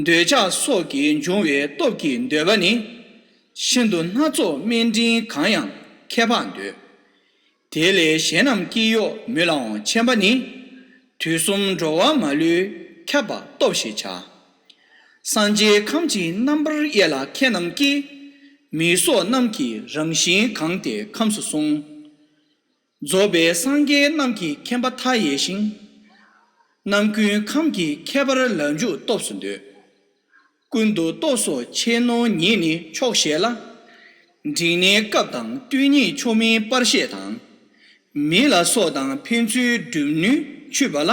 འདོད་ཆགས་སོགས་ཀྱིས་འབྱུང་བའི་སྟོབས་ཀྱིས་འདོད་པ་ནི། ཤིན་ཏུ་སྣ་ཚོགས་དམན་འབྲིང་གང་ཡང་ཁྱད་འཕགས་འདོད། དེ་ལས་གཞན་རྣམས་སྐྱེ་གཡོ་མོད་ལའང་ཆེན་པ་ནི། དུས་གསུམ་འགྲོ་བ་མ་ལུས་ཁྱབ་པ་སྟོབས་ཞེས་བྱ། སངས་རྒྱས་ཁམས་ཀྱི་རྣམ་པར་དབྱེ་ལ་མཁས་རྣམས་ཀྱིས། མི་སོགས་རྣམས་ཀྱི་རང་བཞིན་གང་དེ་ཁམས་སུ་གསུངས། རྫོགས་པའི་སངས་རྒྱས་རྣམས་ཀྱི་མཁྱེན་པ་མཐའ་ཡས་ཤིང་། རྣམ་ཀུན་ཁམས་ཀྱི་ཁྱད་པར་ལ་འཇུག་སྟོབས་སུ་འདོད། ཀུན་ཏུ་སྟོབས་སུ་ཆེ་ནོ་ཉིད་ནི་མཆོག་ཞེས་ལ། འབྲིང་གནས་སྐབས་དང་སྟོང་ཉིད་མཆོག་མིན་པར་བཤད་དང་། མི་ལ་སོགས་དང་ཕན་ཚུན་སྒྲུབ་ནུས་ཆུད་པ་ལ།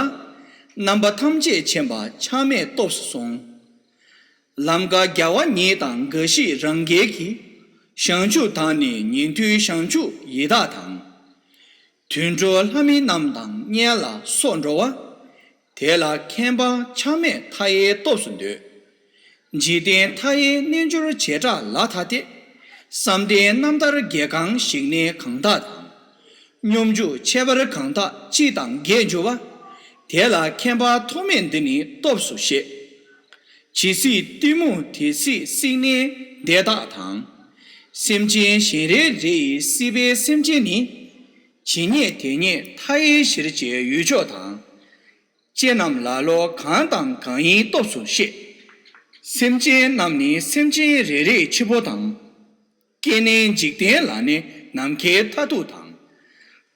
རྣམ་པ་ཐམས་ཅད་མཁྱེན་པ་ཆགས་མེད་སྟོབས་སུ་གསུངས། ལམ་ཀ་རྒྱལ་བ་ཉིད་དང་འགའ་ཞིག་རང་རྒྱལ་གྱིས། བྱང་ཆུབ་དང་ནི་ཉན་ཐོས་བྱང་ཆུབ་ཡི་དྭགས་དང་། དུད་འགྲོ་ལྷ་མི་རྣམས་དང་དམྱལ་ལ་སོགས་འགྲོ་བ། དེ་ལ་མཁྱེན་པ་ཆགས་མེད་མཐའ་ཡས་སྟོབས་སུ་འདོད། འཇིག་རྟེན་མཐའ་ཡས་རྣལ་འབྱོར་བྱེ་བྲག་ལ་ཐ་དད། བསམ་གཏན་རྣམ་ཐར་བརྒྱད་ཁང་ཞིག་གནས་གང་དག་དང་། སྙོམས་འཇུག་ཁྱད་པར་གང་དག་སྤྱི་དང་བརྒྱད་འབྱོར་བ། དེ་ལ་མཁྱེན་པ་ཐོགས་མེད་འདི་ནི་སྟོབས་སུ་བཤད། ཇི་སྲིད་གཏི་མུག་དེ་སྲིད་སྲེག་ནས་འདས་རྟགས་དང་། སེམས་ཅན་གཞན་རེ་རེ་ཡི་སྲིད་པའི་སེམས་ཅན་ནི། ཇི་སྙེད་དེ་སྙེད་མཐའ་ཡས་གཞིར་བྱས་ཡུལ་ཕྱོགས་དང་། ལྕེ་རྣམས་ལ་ལོ་གང་དང་གང་ཡིན་སྟོབས་སུ་བཤད། སེམས་ཅན་རྣམས་ནི་སེམས་ཅན་རེ་རེའི་འཆི་འཕོ་དང་། སྐྱེ་གནས་འཇིག་རྟེན་ལ་ནི་ནམ་མཁའི་མཐའ་ཐུག་དང་།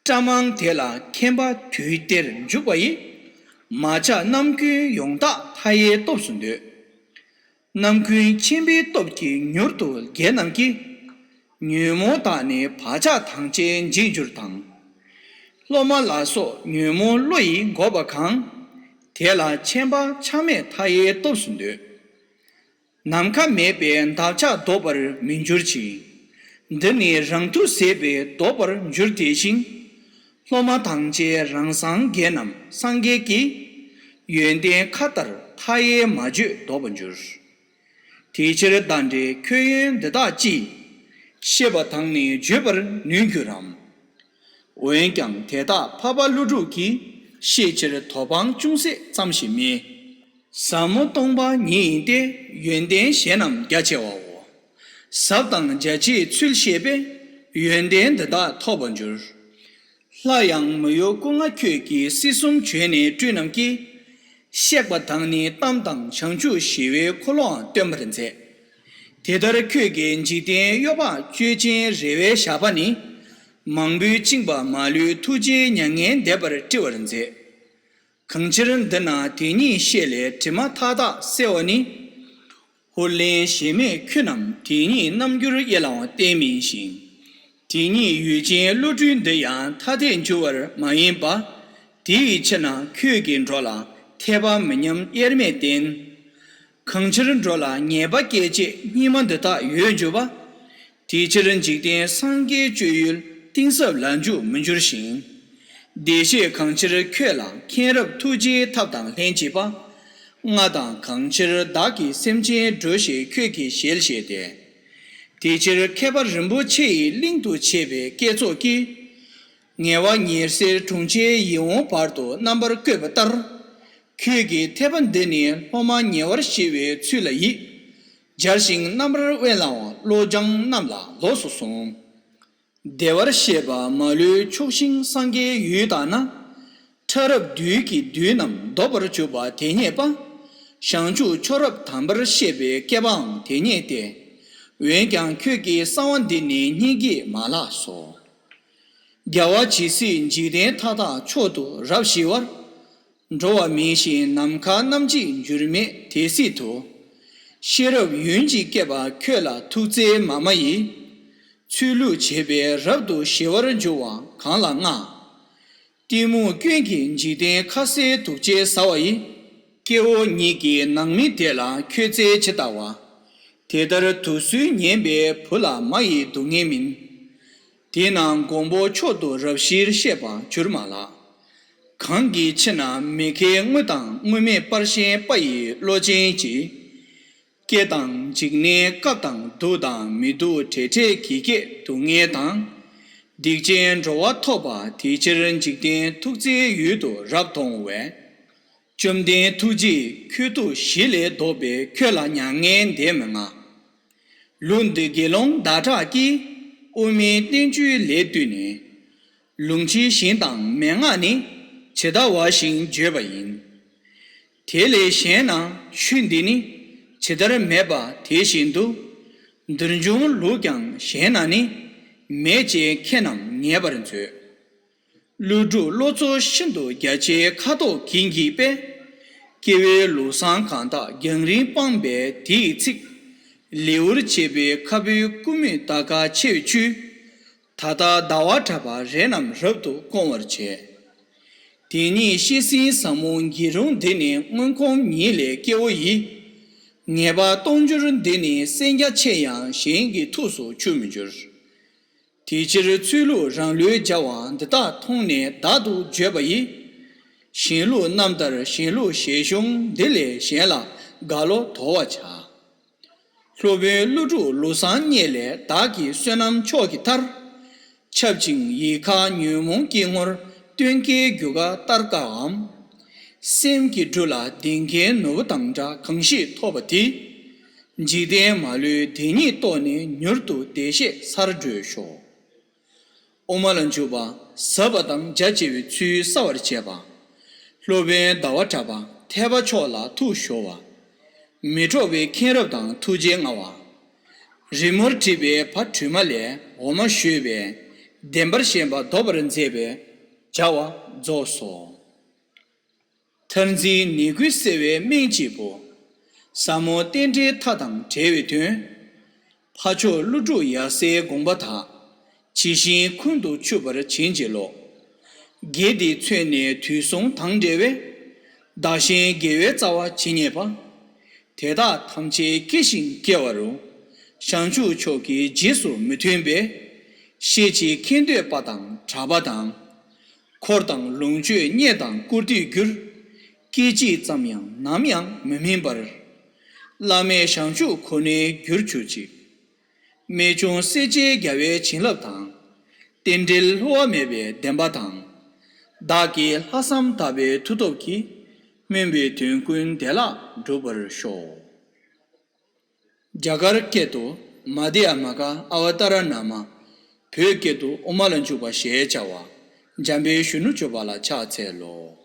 ཀྲ་མང་དེ་ལ་མཁྱེན་པ་དུས་དེར་འཇུག་པ་ཡི། མ་ཆགས་རྣམ་ཀུན་ཡོངས་དག་མཐའ་ཡས་སྟོབས་སུ་འདོད། རྣམ་ཀུན་མཁྱེན་པའི་སྟོབས་ཀྱིས་མྱུར་དུ་བརྒྱད་རྣམས་ཀྱི། ཉོན་མོངས་དག་ནི་བག་ཆགས་དང་བཅས་འཇིག་འགྱུར་དང་། སློབ་མ་ལ་སོགས་ཉོན་མོངས་བློ་ཡིས་འགོག་པ་གང་། དེ་ལ་མཁྱེན་པ་ཆགས་མེད་མཐའ་ཡས་སྟོབས་སུ་འདོད། ནམ་མཁའ་མེད་པའི་འདབ་ཆགས་ལྡོག་པར་མི་འགྱུར་ཅིང་། འདི་ནི་རང་མཐུ་ཟད་པས་ལྡོག་པར་འགྱུར་དེ་བཞིན། སློབ་མ་དང་བཅས་རང་སངས་རྒྱས་རྣམས་སངས་རྒྱས་ཀྱི། ཡོན་ཏན་མཁའ་ལྟར་མཐའ་ཡས་མ་བརྗོད་ལྡོག་པར་འགྱུར། དེ་ཕྱིར་བདག་འདྲའི་ཁྱོད་ཡོན་འདི་དག་ཅི། ཤེས་པ་དང་ནི་བརྗོད་པར་ནུས་འགྱུར་རམ། འོན་ཀྱང་དེ་དག་འཕགས་པ་ཀླུ་སྒྲུབ་ཀྱིས། ཤེས་ཕྱིར་དོ་འཕང་ཅུང་ཟད་ཙམ་ཞིག་མིན། ཟབ་མོ་སྟོང་པ་ཉིད་ཡིན་ཏེ། ཡོན་ཏན་གཞན་རྣམས་རྒྱ་ཆེ་བའོ། ཟབ་དང་རྒྱ་ཆེའི་ཚུལ་ཤེས་པས། ཡོན་ཏན་འདི་དག་ཐོབ་པར་འགྱུར། སླར་ཡང་མི་གཡོ་སྐུ་ལྔ་ཁྱོད་ཀྱིས། སྲིད་གསུམ་བྱོན་ནས་སྤྲུལ་རྣམས་ཀྱིས། གཤེགས་པ་དང་ནི་གཏམ་དང་བྱང་ཆུབ་ཞི་བའི་འཁོར་ལོའང་སྟོན་པར་མཛད། དེ་ལྟར་ཁྱོད་ཀྱིས་འཇིག་རྟེན་གཡོ་བ་གཅོད་ཅིང་རེ་བའི་ཞགས་པ་ནི། མང་པོས་བཅིངས་པ་མ་ལུས་ཐུགས་རྗེའི་མྱ་ངན་འདས་པར་བཀྲི་བར་མཛད། གང་ཕྱིར་འདི་ན་དེ་ཉིད་ཤེས་ལས་དྲི་མ་མཐའ་དག་སེལ་བ་ནི། ཧུར་ལེན་ཞེན་མེད་ཁྱོད་རྣམས་དེ་ཉིད་རྣམ་འགྱུར་དབྱེ་ལའང་བརྟེན་མིན་ཞིང་། དེ་ཉིད་ཡུལ་ཅན་བློ་གྲོས་འདི་ཡང་ཐ་དད་འགྱུར་བར་མ་ཡིན་པ། དེ་ཡི་ཕྱིར་ན་ཁྱོད་ཀྱིས་འགྲོ་ལ་འཐད་པ་མི་མཉམ་དབྱེར་མེད་བསྟན། གང་ཕྱིར་འགྲོ་ལ་ཉེས་པ་སྐྱེད་བྱེད་སྙིགས་མ་འདི་དག་ཡོད་འགྱུར་བ། དེ་ཕྱིར་འཇིག་རྟེན་སངས་རྒྱས་སྤྱོད་ཡུལ་གཏིང་ཟབ་ལ་འཇུག་མི་འགྱུར་ཞིང་། བདེ་གཤེགས་གང་ཕྱིར་ཁྱོད་ལ་མཁྱེན་རབ་ཐུགས་རྗེའི་ཐབས་དང་ལྷན་ཅིག་པ། ལྔ་དང་གང་ཕྱིར་བདག་གིས་སེམས་ཅན་སྒྲོལ་ཞེས་ཁྱོད་ཀྱི་ཞལ་བཞེས་ཏེ། དེ་ཕྱིར་མཁས་པ་རིན་པོ་ཆེ་ཡི་གླིང་དུ་བྱེད་པའི་བསྐྱེད་རྫོགས་ཀྱིས། ངལ་བ་ཉེར་སྲིད་གྲོང་ཁྱེར་ཡིད་འོང་བར་དུ་རྣམ་པར་བཀོད་པ་ལྟར། ཁྱོད་ཀྱིས་ཐེག་པ་འདི་ནི་སློབ་མ་ཉེ་བར་ཞི་བའི་ཚུལ་ལ་ཡིད། སྦྱར་ཞིང་རྣམ་པར་དབེན་ལའང་བློ་སྦྱངས་རྣམས་ལ་ལོགས་སུ་གསུངས། བདེ་བར་གཤེགས་པ་མ་ལུས་ཕྱོགས་ཞིང་སངས་རྒྱས་ཡུལ་དག་ན། ཕྲ་རབ་བདུད་ཀྱི་བདུད་རྣམས་བཟློག་པར་གྱུར་པ་དེ་སྙེད་པ། བྱང་ཆུབ་མཆོག་རབ་དམ་པར་བཤད་པའི་བསྐལ་པའང་དེ་སྙེད་དེ། འོན་ཀྱང་ཁྱོད་ཀྱིས་གསང་བ་འདི་ནི་སྙིང་གིས་མ་ལགས་སོ། རྒྱལ་བ་ཇི་སྲིད་འཇིག་རྟེན་མཐའ་དག་མཆོག་ཏུ་རབ་ཞི་བར། འགྲོ་བ་མིན་ཞིང་ནམ་མཁའ་རྣམ་འབྱེད་འགྱུར་མེད་དེ་སྲིད་དུ། ཤེས་རབ་ཡུན་གྱིས་བསྐྱེད་པ་ཁྱོད་ལ་ཐུགས་བརྩེ་མ་མ་ཡིས། ཚུལ་ལུགས་བྱེད་པས་རབ་ཏུ་ཞི་བར་འགྱུར་བ་གང་ལ་བསྔགས། གཏི་མུག་སྐྱོན་གྱིས་འཇིག་རྟེན་ཁ་ཟས་དུག་ཅན་ཟ་བ་ཡི། སྐྱེ་བོ་ཉིད་ཀྱི་ནང་མི་དེ་ལ་ཁྱོད་བརྩེ་ཇི་ལྟ་བ། དེ་ལྟར་དུག་སོལ་ཉན་པའི་བུ་ལ་མ་ཡི་སྡུག་བསྔལ་མིན། དེས་ན་མགོན་པོ་མཆོག་ཏུ་རབ་ཞིར་གཤེགས་པ་གྱུར་མ་ལགས། གང་གི་ཕྱིར་ན་མི་མཁས་དངོས་དང་དངོས་མེད་པར་ཞེན་པ་ཡི་བློ་ཅན་གྱིས། སྐྱེ་དང་འཇིག་ནས་སྐབས་དང་སྡུག་དང་མི་སྡུག་བྲེལ་བྲེལ་གྱིས་བསྐྱེད་སྡུག་བསྔལ་དང་། སྡིག་ཅན་འགྲོ་བ་ཐོབ་པ་དེ་ཕྱིར་འཇིག་རྟེན་ཐུགས་བརྩེའི་ཡུལ་དུ་རབ་མཐོང་བས། བཅོམ་ལྡན་ཐུགས་རྗེས་ཁྱོད་ཐུགས་ཞི་ལས་བཟློག་པའི་ཁྱོད་ལ་མྱ་ངན་འདས་མི་མངའ། ལུགས་འདི་དགེ་སློང་ཟླ་གྲགས་ཀྱིས་དབུ་མའི་བསྟན་བཅོས་ལས་བཏུས་ནས། ལུང་ཕྱིའི་ཞིང་དང་མན་ངག་ནི་ཇི་ལྟ་བ་བཞིན་བརྗོད་པ་ཡིན། དེ་ལས་གཞན་ན་ཆོས་འདི་ནི་ཇི་ལྟར་མེད་པ་དེ་བཞིན་དུ། འདིར་འབྱུང་ལུགས་ཀྱང་གཞན་ན་ནི་མེད་ཅེས་མཁས་རྣམས་ངེས་པར་མཛོད། ཀླུ་སྒྲུབ་བློ་རྩོལ་ཤིན་ཏུ་རྒྱ་ཆེའི་ཁ་དོག་གིན་གྱིས་པས། སྐྱེ་བོའི་ལུགས་བཟང་གང་དག་རྒྱང་རིང་སྤངས་པས་དེ་ཡི་ཚིག་ལེའུར་བྱས་པའི་ཁ་བུའི་ཀུ་མུད་ད་ག་ཆེ་བའི་ཆུས། ད་ལྟ་ཟླ་བ་གྲགས་པ་རེ་རྣམས་རབ་ཏུ་སྐོང་བར་བྱེད། དེ་ཉིད་ཤེས་ཟིན་ཟབ་མོ་དགེ་སློང་འདི་ནི་མངོན་གོམས་ཉིད་ལས་སྐྱེ་བོ་ཡི། ངེས་པ་སྟོང་འགྱུར་འདི་ནི་སེམས་རྒྱ་ཆེ་ཡང་གཞན་གྱི་ཐུགས་སུ་ཆུད་མི་འགྱུར། དེ་ཕྱིར་ཚུལ་ལུགས་རང་ལུས་བྱ་བ་འདི་དག་མཐོང་ནས་བདག་ཏུ་བརྗོད་པ་ཡིས། གཞན་ལུགས་རྣམ་ཐར་གཞན་ལུགས་ཞལ་གཞུང་འདི་ལས་གཞན་ལ་དགའ་བློ་དོར་བར་བྱ། སློབ་དཔོན་ཀླུ་སྒྲུབ་ལུགས་བཟང་བརྙེས་ལས་བདག་གི་བསོད་ནམས་མཆོག་གི་མཐར། ཁྱབ་ཅིང་ཡིད་ཁར་ཉོན་མོངས་དཀྱིལ་ངོར་སྟོན་ཀའི་རྒྱུ་སྐར་ལྟར་དཀར་བའམ། སེམས་ཀྱི་སྦྲུལ་ལ་ལྡིང་མཁན་ནོར་བུ་དང་འདྲ་གང་ཞིག་ཐོབ་པ་དེ། འཇིག་རྟེན་མ་ལུས་བདེན་གཉིས་རྟོགས་ནས་མྱུར་དུ་བདེ་གཤེགས་སར་བགྲོད་ཤོག། དབུ་མ་ལ་འཇུག་པ་ཟབ་པ་དང་རྒྱ་ཆེ་བའི་ཚུལ་གསལ་བར་བྱེད་པ། སློབ་དཔོན་ཟླ་བ་གྲགས་པ་ཐེག་པ་མཆོག་ལ་ཐུགས་གཞོལ་བ། མི་འཕྲོགས་པའི་མཁྱེན་རབ་དང་ཐུགས་རྗེའི་མངའ་བ། རི་མོར་བྲིས་པའི་བ་དྲུས་མ་ལས་འོ་མ་བཞོས་པས་བདེན་པར་ཞེན་པ་ཟློག་པར་མཛད་པའི་བྱ་བ་རྫོགས་སོ། མཐར་འཛིན་ནད་ཀུན་སེལ་བའི་སྨན་གཅིག་པུ། ཟབ་མོ་རྟེན་འབྲེལ་མཐའ་དང་བྲལ་བའི་དོན། འཕགས་མཆོག་ཀླུ་སྒྲུབ་ཡབ་སྲས་དགོངས་པ་དག། ཇི་བཞིན་ཀུན་ཏུ་ཆུབ་པར་བྱིན་གྱིས་རློབས། དགེ་འདིས་མཚོན་ནས་དུས་གསུམ་དང་འབྲེལ་བའི། བདག་གཞན་དགེ་བའི་རྩ་བ་ཇི་སྙེད་པ། དེ་དག་ཐམས་ཅད་སྐྱེ་ཞིང་སྐྱེ་བ་རུ། བྱང་ཆུབ་མཆོག་གི་རྗེས་སུ་མི་མཐུན་པའི། ཤེས་བྱའི་ཁེངས་འདོད་པ་དང་གྲགས་པ་དང་། འཁོར་དང་ལོངས་སྤྱོད་རྙེད་དང་བཀུར་སྟིར་གྱུར། སྐད་ཅིག་ཙམ་ཡང་ནམ་ཡང་མི་སྨིན་པར། བླ་མེད་བྱང་ཆུབ་ཁོ་ནའི་རྒྱུར་གྱུར་ཅིག། རྨད་བྱུང་སྲས་བཅས་རྒྱལ་བའི་བྱིན་རླབས་དང་། རྟེན་འབྲེལ་བསླུ་བ་མེད་པའི་བདེན་པ་དང་། བདག་གི་ལྷག་བསམ་དག་པའི་མཐུ་སྟོབས་ཀྱིས། སྨོན་པའི་དོན་ཀུན་བདེ་བླག་འགྲུབ་པར་ཤོག། རྒྱ་གར་སྐད་དུ། མ་དྷྱ་མ་ག་ཨ་བ་ཏ་ར་ན་མ། བོད་སྐད་དུ། དབུ་མ་ལ་འཇུག་པ་ཞེས་བྱ་བ། འཇམ་དཔལ་གཞོན་ནུ་སྤྱོད་པ་ལ་ཕྱག་འཚལ་ལོ།